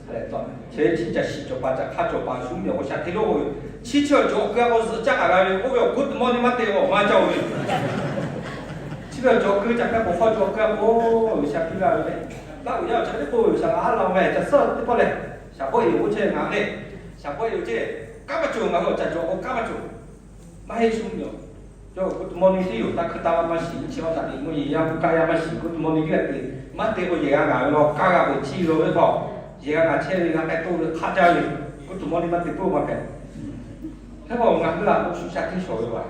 Hk'a dehꞈ tawˆ. Chi chi caˬ shiˍ cawˬ paˍ caˬ hk'aˇ cawˬ paˍ shu miˬ awˬ k'o sha hteˇ lo k'oˆ ve, chi chi awˬ cawˬ keu a k'o zuhꞈ caˇ k'aꞈ g'a ve k'oˆ ve, good morning maˇ te awˬ maˇ caˇ ve. Chi ve awˬ cawˬ keu caˬ hpehˇ k'o hk'aw cawˬ keu a k'o, G'uiˬsha piˇ laˇ ve le. Laˇ uiˍ yaˇ awˬ ca teˇ k'o G'uiˬsha a laˇ ve ca suhˉ teˇ pawˆ leh, shaˍ bawˆ e yoˬ k'oˆ chehˇ ngaˬ le. Shaˍ bawˆ e yoˬ ceˇ, kanˉ maˇ cawˬ ngaˬ hui awˬ ca cawˬ k'o kanˉ maˇ cawˬ. Maˇ heˆ shu miˬ awˬ, yawˇ good morning tiˉ yoˬ, taˇ hkui taˇ maˇ maˇ shiˍ, chi awˬ taꞈ ve mvuhˇ yeˬ yaˇ hpu kaˇ yaˇ maˇ shiˍ, good morning tiˉ g'a te. Maˇ te k'o yehˬ g'a ngaˬ ve law, kaˇ g'a k'o ciˇ lo ve k'o, yehˬ g'a ngaˬ chehˇ ve g'a k'ai toˆ ve hk'aˆ jaˇ ve, good morning maˇ te puiˉ maˇ hpehꞈ. Hk'e k'o ngaˬ hui a k'o shu sha hteˇ shawˍ ve vaˬ,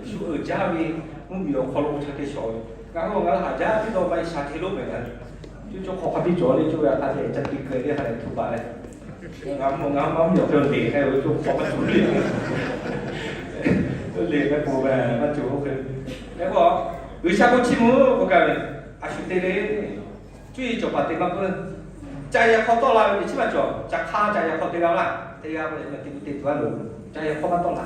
shu uiˍ jaˇ ve mvuhˇmiˬ awˬ hk'aw lo sha hteˇ shawˍ ve. Ngaˬ hui ngaˬ hui haˍ jaˇ piˇ dawˇ maˇ e sha hteˇ lo mehˍ gaˇ. Cuˇ cawˇ hk'aw hk'a biˇ cawˬ le, cuˇ ve a hk'a te ca te keu le hk'a leh htu baˬ leh, ngaˬ mvuhˇ ngaˬ maˇ mvuhˇmiˬ awˬ hk'e leˬ k'ai ve, cuˇ hk'aw maˇ cawˬ le. Leˬ k'ai pon ve maˇ cawˬ oˇ hk'e. Hk'e k'o, G'uiˬsha k'o chiˇ mvuh k'oˆ gaˇ ve, a shu te le. Cuˇ yiˍ cawˬ paˍ te maˇ peuˬ. Ca yehˬ hk'aw tawˆ la ve teꞈ chiˉ maˇ cawˬ. Ca hk'aˇ ca yehˬ hk'aw te g'a laˇ. Teˇ g'aˇ k'o te te tuˬ a loˬ. Ca yehˬ hk'aw maˇ tawˆ la.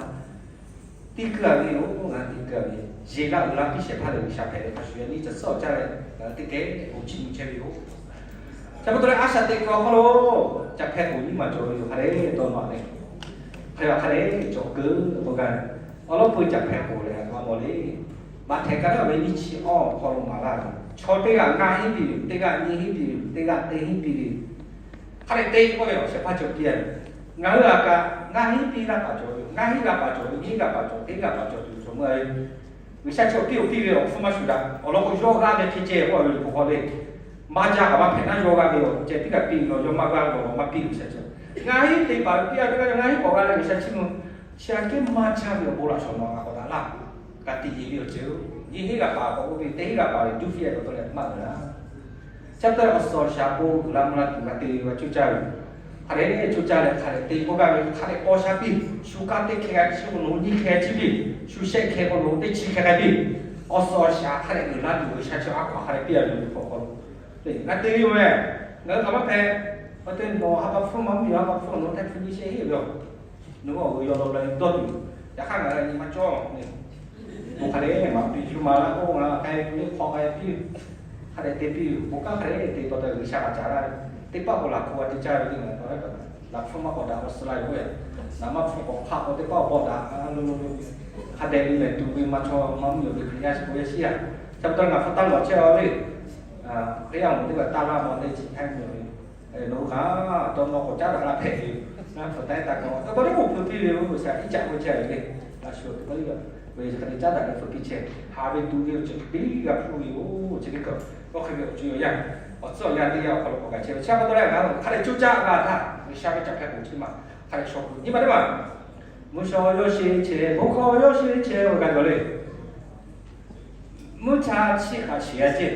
Teˇ keu a ve yoˬ. Ngaˬ hui teˇ keu a ve, yeˬ laˇ uiˍ la piˇ shehˍ hpaˇ lehˬ G'uiˬsha hpehꞈ ve hk'a shuˍ yaˇ nyi ca suhˉ awˬ caˇ leh, ngaˬ hui teˇ geh bon chiˇ mvuh chehˇ ve yoˬ. Ca pa taw leh a shaꞈ teꞈ kuiˬ awˬ hk'aw lo, ca hpehˇ k'oˍ nyiˇ maˬ cawˬ ve yoˬ hk'a le, dawˇ maˬ le. Hk'e a hk'a le, cawˬ keu k'oˆ gaˇ. Awˬ lawn peuˬ ca hpehˇ k'oˍ lehˬ, a mawˬ le. Maꞈhtehˍ ka naˉ ve nyiˇ chi awˇ awˬ hk'aw lo maˍ laˇ ve, chaw teˇ g'aˇ ngaˇ hinˉ piˇ ve, teˇ g'aˇ nyiˇ hinˉ piˇ ve, teˇ g'aˇ teˇ hinˉ piˇ ve, hk'a dehꞈ te k'oˆ ve awˬ shehˍ hpaˇ cawˬ piˇ a ve. Ngaˬ hui a kaꞈ ngaˇ hinˉ piˇ laˇ paˍ cawˬ ve, ngaˇ hinˉ g'a paˍ cawˬ ve, nyiˇ hinˉ g'a paˍ cawˬ, teˇ g'aˇ paˍ cawˬ tuˬ cawˬ meuˇ a ve. G'uiˬsha chaw piˇ awˬ piˇ ve awˬ hpfuhˇ maˇ shuˍ daꞈ. Awˬ lawn k'o, yawˇ g'aˇ ve hk'e ceh k'oˆ a ve liꞈ hpu hk'aw le. Maˇ jaˇ kaꞈ maˇ hpehꞈ naˉ yawˇ g'aˇ ve awˬ ceh teˇ kaꞈ piˇ ve law, yawˇ maˇ g'aˇ ve awˬ lawn maˇ piˇ G'uiˬsha ceh. Ngaˇ hinˉ te paˍ ve piˇ a ve, ngaˇ hinˉ k'awꞈ g'a leh G'uiˬsha chiˇ mvuh. Chi a kehˉ maˇ jaˇ ve awˬ bon laꞈ shawˍ nawˬ a k'awꞈ daꞈ laˇ. Ka tiꞈ yeˬ ve awˬ ceuˬ-oˬ, nyiˇ hinˉ g'a paˍ k'awꞈ k'oˆ ve, teˇ hinˉ g'a paˍ ve duˇ fiˇ a ve awˬ taw leh maˇ g'a laˇ. Chi pa taw awˬ suhˍ awˬ shaˍ bon uiˍ la mvuh la tuˬ g'a te ve a coˇ caˇ ve. Hk'a dehꞈ coˇ caˇ leh hk'a dehꞈ te k'oˆ gaˇ ve, hk'a dehꞈ paw sha piˇ. Shu kaˇ teˇ hkeh g'a chiˇ k'o nawˬ hui nyiˇ hkeh chiˇ piˇ. Shu shehˆ hkeh k'o nawˬ hui teˇ chi hkeh k'ai piˇ. Awˬ suhˍ awˬ shaˍ hk'a dehꞈ uiˍ la tuˬ G'uiˬsha chi a hkaw hk'a dehꞈ piˇ a ve yoˬ. Hk'aw k'o, g'a te ve yoˬ meh. Ngaˬ hui kaꞈ maˇ hpehꞈ. Awˬ te nawˬ ha pa hpfuhˇ maˇ mvuhˇ miˬ ha pa hpfuhˇ nawˬ hui teˇ hpu nyiˇ shehˆ heˆ ve yoˬ. Nawˬ hui awˬ g'uiˬ yaw law la dawˇ tuˬ, yaꞈ hk'aˇ ngaˬ hui nyi ma cawˇ. Bon hk'a dehꞈ maˍ piˇ yuˬ ma laˇ k'o, ngaˬ hui hk'a hk'e hk'aw k'ai piˇ, hk'a dehꞈ te piˇ, bon kanˉ hk'a dehꞈ te pa taw G'uiˬsha g'a caˍ laˇ ve. Teˇ paˆ k'o laꞈ hpu g'a te caˇ ve teˇ maˬ taw, laꞈ hpfuhˇ maˇ k'awꞈ daꞈ k'o suh la yoˬ. Naˍ maˇ hpfuhˇ k'awꞈ hk'aˆ k'o teˇ paˆ k'awꞈ bawˆ daꞈ lo lo lo. Hk'a dehꞈ ve mehˬ tuˬ ve maˇ chaw maˇ mvuhˇ miˬ ve Hkriꞈ yaˇ chi k'o yaˇ shiˉ yaˇ. Ca pa taw ngaˬ hpu taˇ lawˬ chehˇ a le. Hkriꞈ yaˇ awˬ moˍ teˇ g'aˇ taˇ laˇ ma teˇ chi htaˇ mvuhˇ miˬ ve Nawˬ hui kaꞈ dawˇ nawˇ k'awꞈ caˉ daꞈ la hpehꞈ ve yoˬ. Ngaˬ hpu taˇ taˇ kaꞈ, a pa taw teˇ k'oˆ hpu piˇ ve yoˬ. Shaˍ iˉ caꞈ k'oˆ chehˇ ve le. Laꞈ shu teˇ paˆ le yoˬ. Ve hk'e te caˉ daꞈ ve hpu piˇ chehˇ, haꞈ ve tuˬ ve awˬ ceuˬ piˇ g'a hpuˇ ve yoˬ. Chi teˇ kaꞈ, awˬ hk'e ve awˬ co awˬ yanˇ, awˬ tcuhˉ awˬ yanˇ teˇ yanˇ awˬ hk'aw lo k'awꞈ gaˬ chehˇ ve chi pa taw leh, ngaˬ hui hk'a dehꞈ coˇ caˇ g'a htaˇ, G'uiˬsha ve caˬ hpeh k'oˍ chi maˬ hk'a dehꞈ shaw kuiˬ nyi ma teˇ maˬ, mvuhˇ shawˉ yawˇ sheˍ chehˇ, bon hkawˇ yawˇ sheˍ chehˇ ve g'a gaˬ le. Mvuhˇ cha chiˇ k'aꞈ shiˍ a ceˇ,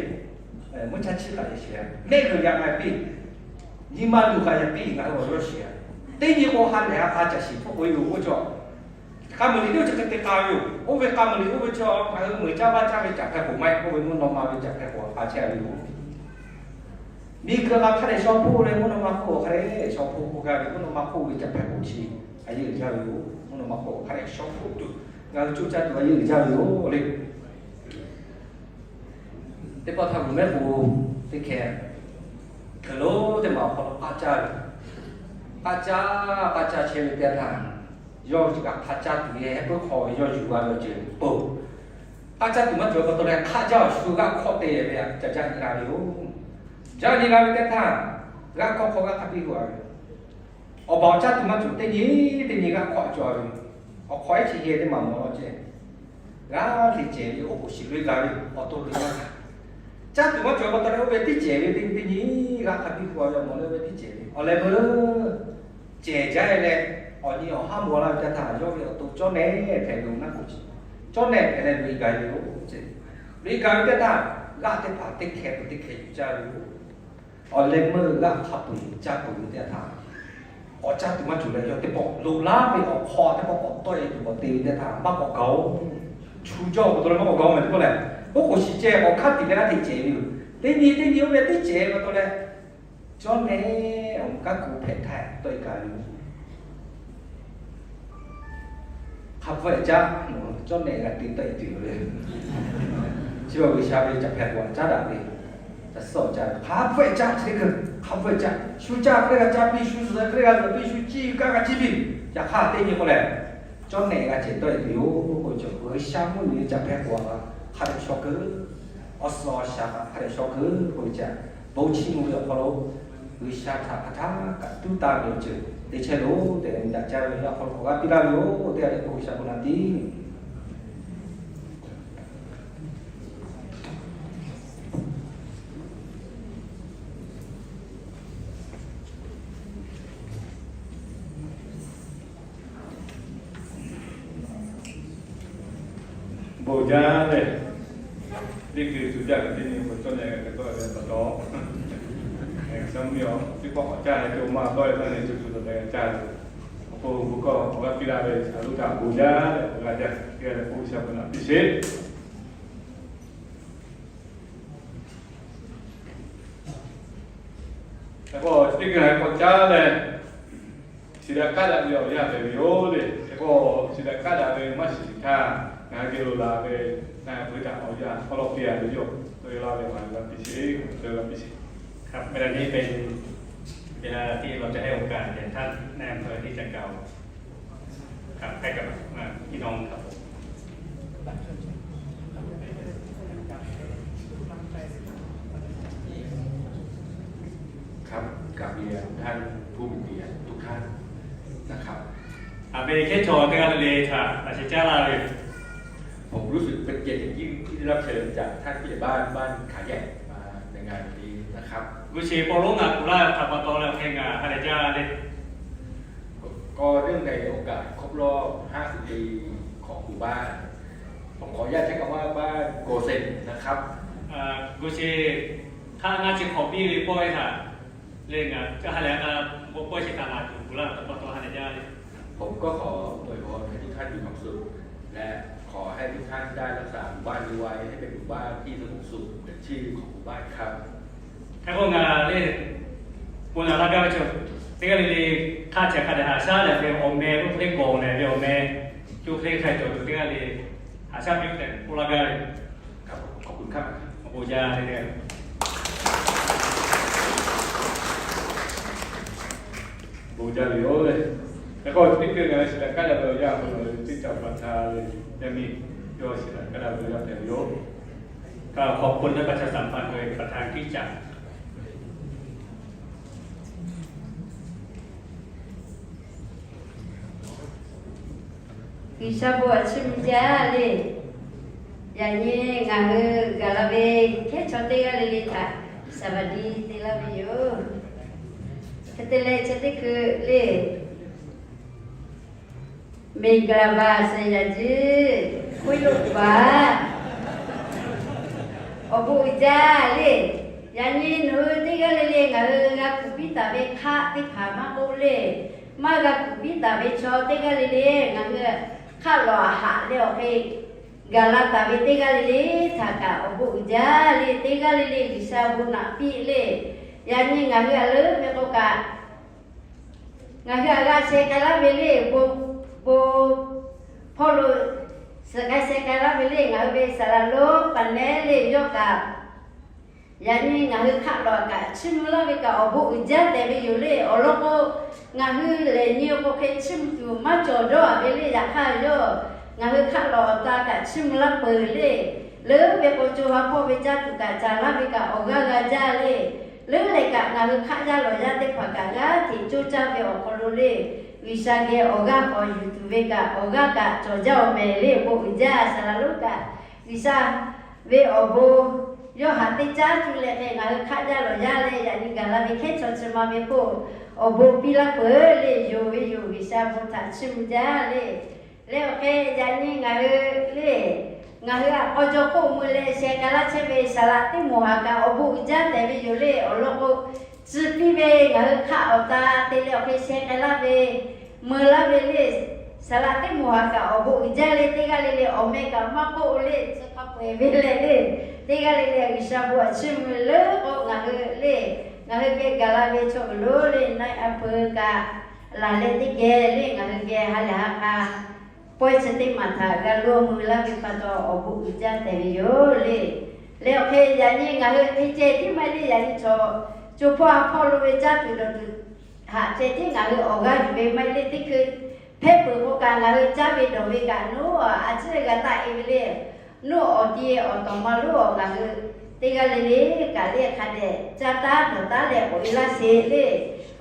mvuhˇ cha chiˇ k'aꞈ shiˍ a, mehˆ g'uiˬ yaꞈ k'aꞈ piˇ, nyi ma luˬ k'aꞈ yaꞈ piˇ, ngaˬ hui awˬ yawˇ shiˍ a. Teˇ nyi k'o ha lehˬ ha k'a caꞈ shiˍ hpfuhˆ k'oꞈ e yoˬ k'oˆ cawˬ. K'a muiˬ liꞈ teˇ oˇ chi hk'e te k'a ve yoˬ. Oˇ ve k'a muiˬ liꞈ oˇ ve chi ngaˬ hui muiˬ caˇ vaˇ caˇ ve caˬ hpeh k'oˍ maˇ heˆ k'oˆ ve, mvuhˇ naw ma ve caˬ hpeh k'oˍ a k'a chehˇ ve yoˬ. Miˬ guiˬ hk'a hk'a dehꞈ shaw hpoˆ leh mvuhˇ naw ma hk'oˆ hk'a dehꞈ shaw hpoˆ k'oˆ g'a ve, mvuhˇ naw ma hk'oˆ ve caˬ hpeh k'oˍ chi a yeˇ uiˍ jaˇ ve yoˬ. Mvuhˇ naw ma hk'oˆ hk'a dehꞈ shaw hpoˆ tuˬ ngaˬ hui coˇ caˇ tuˬ a yeˇ uiˍ jaˇ ve yoˬ le. Teˇ pawˆ htaˇ g'uˬ mehˆ k'o teˇ hkeh hk'e lo teˇ maˬ awˬ hk'aw lo k'aˇ caˇ ve, k'aˇ caˇ k'aˇ caˇ chehˇ ve teˇ yanˇ htaˇ, yawˇ ve chi kaꞈ hk'a caˇ tuˬ ve heh puiˉ hk'aw ve yawˇ yuˬ g'a ve awˬ ceuˬ poˬ. K'aˇ caˇ tuˬ maˇ cawˬ pa taw leh hk'aˆ jaˇ awˬ shu g'aˆ hk'awˆ te ve a ca jaˇ nyi g'a ve yoˬ. Jaˇ nyi g'a ve teˇ htaˇ, g'aˆ hk'awˆ hk'aw g'aˆ hk'a piˇ hu a ve, awˬ baˬ awˬ caˇ tuˬ maˇ cawˬ teˇ nyi teˇ nyi g'aˆ hk'awˆ cawˬ ve, awˬ hk'aw ehˉ chi yehˬ teˇ maˬ mawˬ law ceh, g'aˇ hteꞈ cehˬ ve oˉ k'oˍ shiˍ loꞈ e g'a ve awˬ to loꞈ e maˇ g'a. Caˇ tuˬ maˇ cawˬ pa taw leh oˇ ve teˇ cehˬ ve teˇ nyi teˇ nyi g'aˆ hk'a piˇ hu a ve awˬ mawˬ leh oˇ ve teˇ cehˬ ve awˬ leh meuˇ cehˬ jaˇ e leh, awˬ nyi awˬ haˉ mawˬ laˇ ve teˇ htaˇ yawˇ ve awˬ to cawˇ nehˬ hpehꞈ ve awˬ naˉ k'oˍ chi, cawˇ nehˬ hpehꞈ leh loꞈ e gaˬ ve yoˬ. Loꞈ e gaˬ ve teˇ htaˇ, g'aˆ teˇ hpaˍ teˇ hkeh peuˬ teˇ hkeh yuˬ caˇ ve yoˬ. Awˬ leh meuˇ g'aˆ hk'a peu-eˬ caˇ peuˬ ve teˇ htaˇ, k'awꞈ caˇ tuˬ maˇ cawˬ leh yawˇ teˇ pawˆ loꞈ laˇ ve awˬ hk'aw teˇ pawˆ k'awꞈ tawˆ e tuˬ k'awꞈ te ve teˇ htaˇ maˇ k'awꞈ gaˬ-oˬ. Chu jawˇ pa taw leh maˇ k'awꞈ gaˬ-oˬ mehˍ teˇ pawˆ lehˬ, oˉ k'oˍ shiˍ ceh k'awꞈ hk'aˉ tiꞈ leh g'aˇ hteꞈ cehˬ ve yoˬ. Teˇ nyi teˇ nyi oˇ ve teˇ cehˬ pa taw leh, cawˇ nehˬ awˬ moˍ kanˉ ku hpehꞈ htaˇ tawˆ e gaˬ ve yoˬ. Hk'a pfuhˇ-eˬ caˇ, cawˇ nehˬ g'a te tawˆ e tuˬ yoˬ le. Chi pa G'uiˬsha ve caˬ hpeh k'oˍ a caˉ daꞈ ve, caˬ suhˉ awˬ caˇ ve hk'a pfuhˇ-eˬ caˇ chi teˇ hkui hk'a pfuhˇ-eˬ caˇ. Shu caˇ hk'e leh g'a caˇ piˇ, shu zuhꞈ hk'e leh g'a zuhꞈ piˇ, shu ciˇ kaˇ g'a ciˇ piˇ. Yaꞈ hk'aˇ teˇ nyi k'o lehˬ, cawˇ nehˬ g'a cehˬ tawˆ e tuˬ yoˬ k'oˆ ve cawˬ. G'uiˬsha mvuhˇmiˬ ve caˬ hpeh k'oˍ a hk'a dehꞈ shaw keu, awˬ suhˍ awˬ shaˍ hk'a dehꞈ shaw keu k'oˆ ve caˇ. Bon chiˇ mvuh ve awˬ hk'aw lo G'uiˬsha htaꞈ hk'aˬ htaˇ kaꞈ tuˉ taˇ ve awˬ ceuˬ te chehˇ loˬ tehꞈ daꞈ jaˇ ve awˬ hk'aw lo k'awꞈ g'a piˇ laˇ ve yoˬ tehꞈ leh k'oˆ G'uiˬsha bon naꞈ tiˉ bon jaˇ leh, teˇ hkui tuˬ jaˇ ve teˇ nyi k'o cawˇ nehˬ g'a te tawˆ e ve pa taw, G'uiˬsha mvuhˇmiˬ teˇ pawˆ k'awꞈ caˇ leh te maˇ tawˆ e taˇ nyi tuˬ tuˬ leh caˇ tuˬ, awˬ pon bon kawˇ awˬ g'aˇ piˇ laˇ ve a loˉ htaꞈ bon jaˇ leh awˬ g'aˇ jaˇ piˇ leh k'oˆ G'uiˬsha bon naꞈ piˇ sheˍ. Hk'e k'o, chi teˇ hkui hk'awꞈ caˉ leh, shiˍ daꞈ kaˉ daꞈ ve awˬ yanˇ hpehꞈ ve yoˬ le. Hk'e k'o, shiˍ daꞈ kaˉ daꞈ ve maˇ shiˍ htaˇ, ngaˬ hui geh lo la ve, ngaˬ hui htaꞈ awˬ yanˇ hk'aw lo piˇ a ve yoˬ. Tawˆ e laˇ ve ngaˬ hui g'a piˇ sheˍ, tawˆ e g'a piˇ sheˍ. ครับ เวลานี้เป็นเวลาที่เราจะให้โอกาสแก่ท่านนายอำเภอที่จะกล่าว ครับ ให้กับ อ่า พี่น้องครับผม ครับ กราบเรียนท่านผู้มีเกียรติทุกท่านนะครับ อ่า เป็นเกียรติชอนนะครับ เลยค่ะ อาจารย์จ้าลาเลย ผมรู้สึกเป็นเกียรติอย่างยิ่งที่ได้รับเชิญจากท่านผู้ใหญ่บ้านบ้านขาใหญ่มาในงานวันนี้นะครับ G'uiˬsha pawˆ lonˉ ngaˬ kuˬ laˇ htaꞈ pa taw leh hk'e ngaˬ ha lehˬ jaˇ le. ก็เนื่องในโอกาสครบรอบห้าสิบปีของหมู่บ้าน ผมขออนุญาตใช้คำว่าบ้านโกเซนนะครับ G'uiˬsha hk'aˇ ngaˇ chi hk'awꞈ piˇ ve pawehˇ htaꞈ leh ngaˬ ha lehˬ a bon pawehˇ chi htaꞈ ngaˬ kuˬ kuˬ laˇ htaꞈ pa taw ha lehˬ jaˇ le. ผมก็ขออวยพรให้ทุกท่านมีความสุข และขอให้ทุกท่านได้รักษาหมู่บ้านนี้ไว้ให้เป็นหมู่บ้านที่สงบสุขเหมือนชื่อของหมู่บ้านครับ Hk'e k'o ngaˬ le, bon naꞈ laˇ gaˇ ve chaw, teˇ g'aˇ le le, hk'a chehˇ hk'a dehꞈ haꞈ shaˉ leh ve awˬ meh, oˇ hk'e le gawˬ leh ve awˬ meh, co hk'e le hk'a cawˬ tuˬ teˇ g'aˇ le, haꞈ shaˉ piˇ tehꞈ k'oˆ laˇ gaˇ ve. ขอบคุณครับ Awˬ bon jaˇ ve le. Bon jaˇ ve yoˬ le. Hk'e k'o teˇ hkui ngaˬ shiˍ daꞈ kaˉ daꞈ ve awˬ yanˇ hk'aw lo teˇ caꞈ pa htaˇ le, yaˇ miˇ yawˇ shiˍ daꞈ kaˉ daꞈ ve awˬ yanˇ hpehꞈ ve yoˬ. ก็ขอบคุณท่านประชาสัมพันธ์โดยประธานคริสตจักร G'uiˬsha bon aꞈ chiˇ mvuh jaˇ le. Yaꞈ nyi ngaˬ hui gaˬ la ve hkehˉ chaw teˇ g'aˇ le le htaꞈ สวัสดี te laˇ ve yoˬ. Hk'e te leh chi teˇ hkui le, မင်္ဂလာပါ ဆရာကြီး k'oˆ yoˬ paˍ. Awˬ bon uiˍ jaˇ le. Yaꞈ nyi nawˬ hui teˇ g'aˇ le le ngaˬ hui g'a kuˬ piˇ taˍ ve hk'aˆ teˇ hpaˍ maˇ k'oˆ le, maˇ g'a kuˬ piˇ taˍ ve chaw teˇ g'aˇ le le ngaˬ hui hk'aˆ lawˬ haꞈ leh awˬ hk'e gaˬ la taˍ ve teˇ g'aˇ le le htaꞈ kaꞈ awˬ bon uiˍ jaˇ le. Teˇ g'aˇ le le G'uiˬsha bon naꞈ piˇ le. Yaꞈ nyi ngaˬ hui a leuˉ ve k'o kaꞈ, ngaˬ hui a g'a sheh k'ai laˇ ve le, bon, bon hpawˇ lo suhˍ k'ai sheh k'ai laˇ ve le, ngaˬ hui ve saˍ laˍ lonˉ paˍ nehˉ le yawˇ kaꞈ, yaꞈ nyi ngaˬ hui hk'aˆ lawˬ kaꞈ chiˇ mvuh laˇ ve kaꞈ awˬ bon uiˍ jaˇ tehꞈ ve yoˬ le. Awˬ lawn k'o, ngaˬ hui lehˬ nyi k'o hk'e chiˇ mvuh tuˬ maˇ cawˬ dawˇ a ve le. Yaꞈ hk'aˇ yawˇ ngaˬ hui hk'aˆ lawˬ awˬ ta kaꞈ chiˇ mvuh laˇ peuˬ le. Leuˉ ve k'o, co ha hpawˇ ve caˇ tuˬ kaꞈ caˍ laˇ ve kaꞈ awˬ g'aˇ g'a jaˇ le. Leuˉ leh kaꞈ ngaˬ hui hk'aˆ yaˇ lawˬ yaˇ teˇ hpaˍ kaꞈ g'aˇ hteꞈ coˇ caˇ ve awˬ hk'aw lo le, G'uiˬsha geh awˬ g'aˇ k'awꞈ yuˬ tuˬ ve kaꞈ awˬ g'aˇ kaꞈ cawˬ jaˇ-oˬ mehˍ le. Bon uiˍ jaˇ. Saˍ laˍ lonˉ kaꞈ G'uiˬsha ve awˬ bon yawˇ haꞈ teˇ caˉ cuˇ leh hk'e ngaˬ hui hk'aˆ yaˇ lawˬ yaˇ leh yaꞈ nyi gaˬ la ve hkehˉ chaw chi ma ve k'o, awˬ bon piˇ laˇ peuˬ le. Yonˍ ve yoˬ. G'uiˬsha bon htaꞈ chiˇ mvuh jaˇ le. Leh awˬ hk'e yaꞈ nyi ngaˬ hui le, ngaˬ hui a k'aw jaw hk'oˆ mui leh sheh k'ai laˇ chehˇ ve saˍ laˍ teˇ moˍ haˍ kaꞈ awˬ bon uiˍ jaˇ tehꞈ ve yoˬ le. Awˬ lawn k'o, chi piˇ ve ngaˬ hui hk'aˆ awˬ ta te leh awˬ hk'e sheh k'ai laˇ ve, mui laˇ ve le, saˍ laˍ teˇ moˍ haˍ kaꞈ awˬ bon uiˍ jaˇ le. Teˇ g'aˇ le le awˬ meh kaꞈ maˇ k'oˆ le, chi hk'a peu-eˬ ve leh le, teˇ g'aˇ le le G'uiˬsha bon aꞈ chiˇ mvuh leuˉ k'o ngaˬ hui le, ngaˬ hui geh gaˬ la ve chaw uiˍ lo le, na a peuˬ kaꞈ laˬ leh teˇ geh le ngaˬ hui geh ha lehˬ ha k'a pawehˇ chi teˇ maˬ htaꞈ g'a loˇ mui laˇ ve pa taw awˬ bon uiˍ jaˇ tehꞈ ve yoˬ le. Leh awˬ hk'e yaꞈ nyi ngaˬ hui hk'e ceh tiˉ maˇ heˆ le, yaꞈ nyi chaw co hpawˇ ha hpawˇ lo ve caˇ tuˬ dawˬ tuˬ haꞈ ceh tiˉ ngaˬ hui awˬ g'aˇ yuˬ ve maˇ heˆ le. Teˇ hkui hpehˇ peuˬ k'o kaꞈ ngaˬ hui caˇ ve dawˬ ve kaꞈ nawˉ a ciˉ g'a taˆ e ve le. Nawˉ awˬ ti awˬ tawˍ ma lonˉ awˬ ngaˬ hui teˇ g'aˇ le le kaꞈ le hk'a dehꞈ caˇ taˉ dawˬ taˉ leh k'oꞈ e laˇ sheˍ le.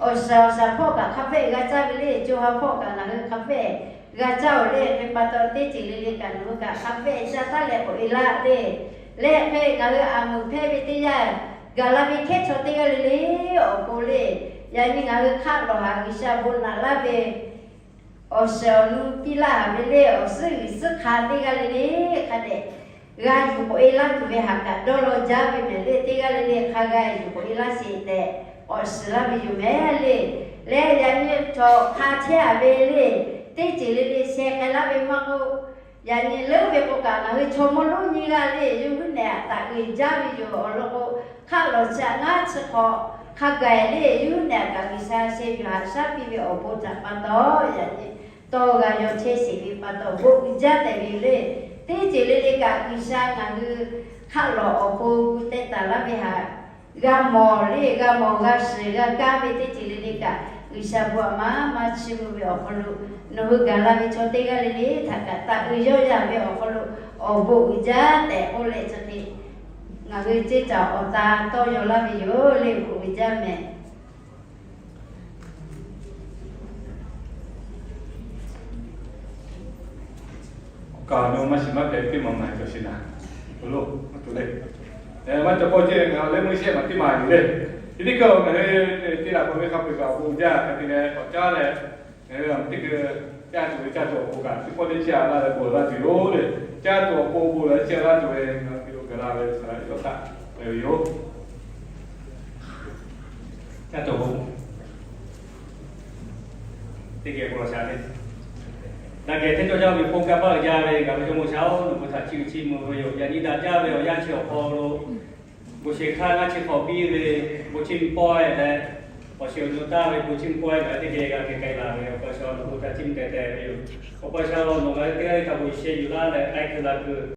Awˬ shaˍ awˬ shaˍ hpawˇ kaꞈ hk'a hpehꞈ g'a caˇ ve le. Co ha hpawˇ kaꞈ ngaˬ hui hk'a hpehꞈ g'a caˇ oˬ le. Hk'e pa taw teˇ ceuˬ le le kaꞈ nawˬ hui kaꞈ hk'a hpehꞈ caˇ taˉ leh k'oꞈ e laˇ le. Leh hk'e ngaˬ hui a muiˬ hpehˇ ve teˇ yanˇ, gaˬ la ve hkehˉ chaw teˇ g'aˇ le le awˬ pon le, yaꞈ nyi ngaˬ hui hk'aˆ lawˬ haꞈ G'uiˬsha bon naꞈ laˇ ve awˬ shiˍ awˬ nu piˇ laˇ haꞈ ve le. Awˬ suhˉ g'uiˬ suhˉ hk'a teˇ g'aˇ le le hk'a dehꞈ g'a yuˬ k'oꞈ e laˇ tuˬ ve haꞈ kaꞈ dawˇ law jaˇ ve mehˍ le. Teˇ g'aˇ le le hk'a g'a yuˬ k'oꞈ e laˇ sheˍ tehꞈ k'awꞈ shiˍ laˇ ve yoˬ mehˍ le. Leh yaꞈ nyi chaw hk'a chehˇ a ve le, teˇ ceuˬ le le sheh k'ai laˇ ve maˇ k'oˆ, yaꞈ nyi leuˉ ve k'o kaꞈ ngaˬ hui chaw mawˇ lonˉ nyiˇ g'aˇ le yawˇ huiˉ nehˬ htaꞈ g'uiˬ jaˇ ve yoˬ. Awˬ lawn k'o, hk'aˆ lawˬ chi aꞈ ngaˇ chi hk'awꞈ hk'a gaˬ le yawˇ huiˉ nehˬ htaꞈ kaꞈ G'uiˬsha sheh yuˬ haꞈ shaˉ piˇ ve awˬ bon htaꞈ pa taw, yaꞈ nyi tawˇ g'a yaw chehˇ sheˍ ve pa taw bon uiˍ jaˇ tehꞈ ve yoˬ le. Teˇ ceuˬ le le kaꞈ G'uiˬsha ngaˬ hui hk'aˆ lawˬ awˬ pon gu teh taˍ laˇ ve haꞈ g'a mawˬ le, g'a mawˬ g'a shiˍ g'a kaˇ ve teˇ ceuˬ le le kaꞈ G'uiˬsha bon aꞈ maˇ maˇ chiˇ mvuh ve awˬ hk'aw lo nawˬ hui gaˬ la ve chaw teˇ g'aˇ le le htaꞈ kaꞈ taꞈ uiˍ yawˇ yaˇ ve awˬ hk'aw lo awˬ bon uiˍ jaˇ tehꞈ k'oˆ leh chi hk'e ngaˬ hui ceˇ caˬ awˬ ta tawˇ yaw laˇ ve yoˬ le. Bon uiˍ jaˇ mehˍ. Awˬ kaˍ awˬ nu maˇ shiˍ maˇ hpehꞈ teˇ maˬ maˬ cawˬ sheˍ naˍ. Awˬ lo maˇ tuˬ le. Maˇ cawˬ k'o ceˇ ngaˬ leh meuˇ shehˆ maˬ teˇ maˬ yuˬ le. Chi teˇ hkui ngaˬ hui teˇ laꞈ paw ve hk'a peu-eˬ kaꞈ awˬ bon jaˇ hk'e te leh k'awꞈ caˉ leh, ngaˬ hui teˇ hkui caˇ tuˬ ve caˇ tuˬ awˬ pon kaꞈ teˇ pawˆ teˇ chi a la leh bon laˇ tuˬ yoˬ le. Caˇ tuˬ awˬ pon bon leh chi a laˇ tuˬ ve ngaˬ hui lo gaˬ la ve saˍ laˍ yawˇ htaꞈ ve yoˬ. Caˇ tuˬ awˬ pon teˇ geh bon lawˬ shaˍ le. Daꞈ kehˬ hteˇ cawˇ jaˇ ve hk'oˆ kaˇ paˆ uiˍ jaˇ ve ngaˬ hui Jawˇmawˇ G'uiˬsha-oˬ, nawˬ hui htaꞈ chiˇ uiˍ chiˇ mvuh ve yoˬ. Yaꞈ nyi daꞈ jaˇ ve awˬ yanˇ chi awˬ hk'aw lo bon shehˍ hk'aˇ ngaˇ chi hk'awꞈ piˇ ve bon chiˇ mvuh pawehˇ leh, awˬ shiˍ awˬ nu taˇ ve bon chiˇ mvuh pawehˇ ngaˬ hui teˇ geh g'a keh k'ai laˬ ve, Awˬ pa G'uiˬsha nawˬ hui htaꞈ chiˇ mvuh teh teh ve yoˬ. Awˬ pa G'uiˬsha nawˬ ngaˬ hui teˇ g'aˇ le htaꞈ bon sheh yuˬ laˇ leh k'ai kuiˬ la kuiˬ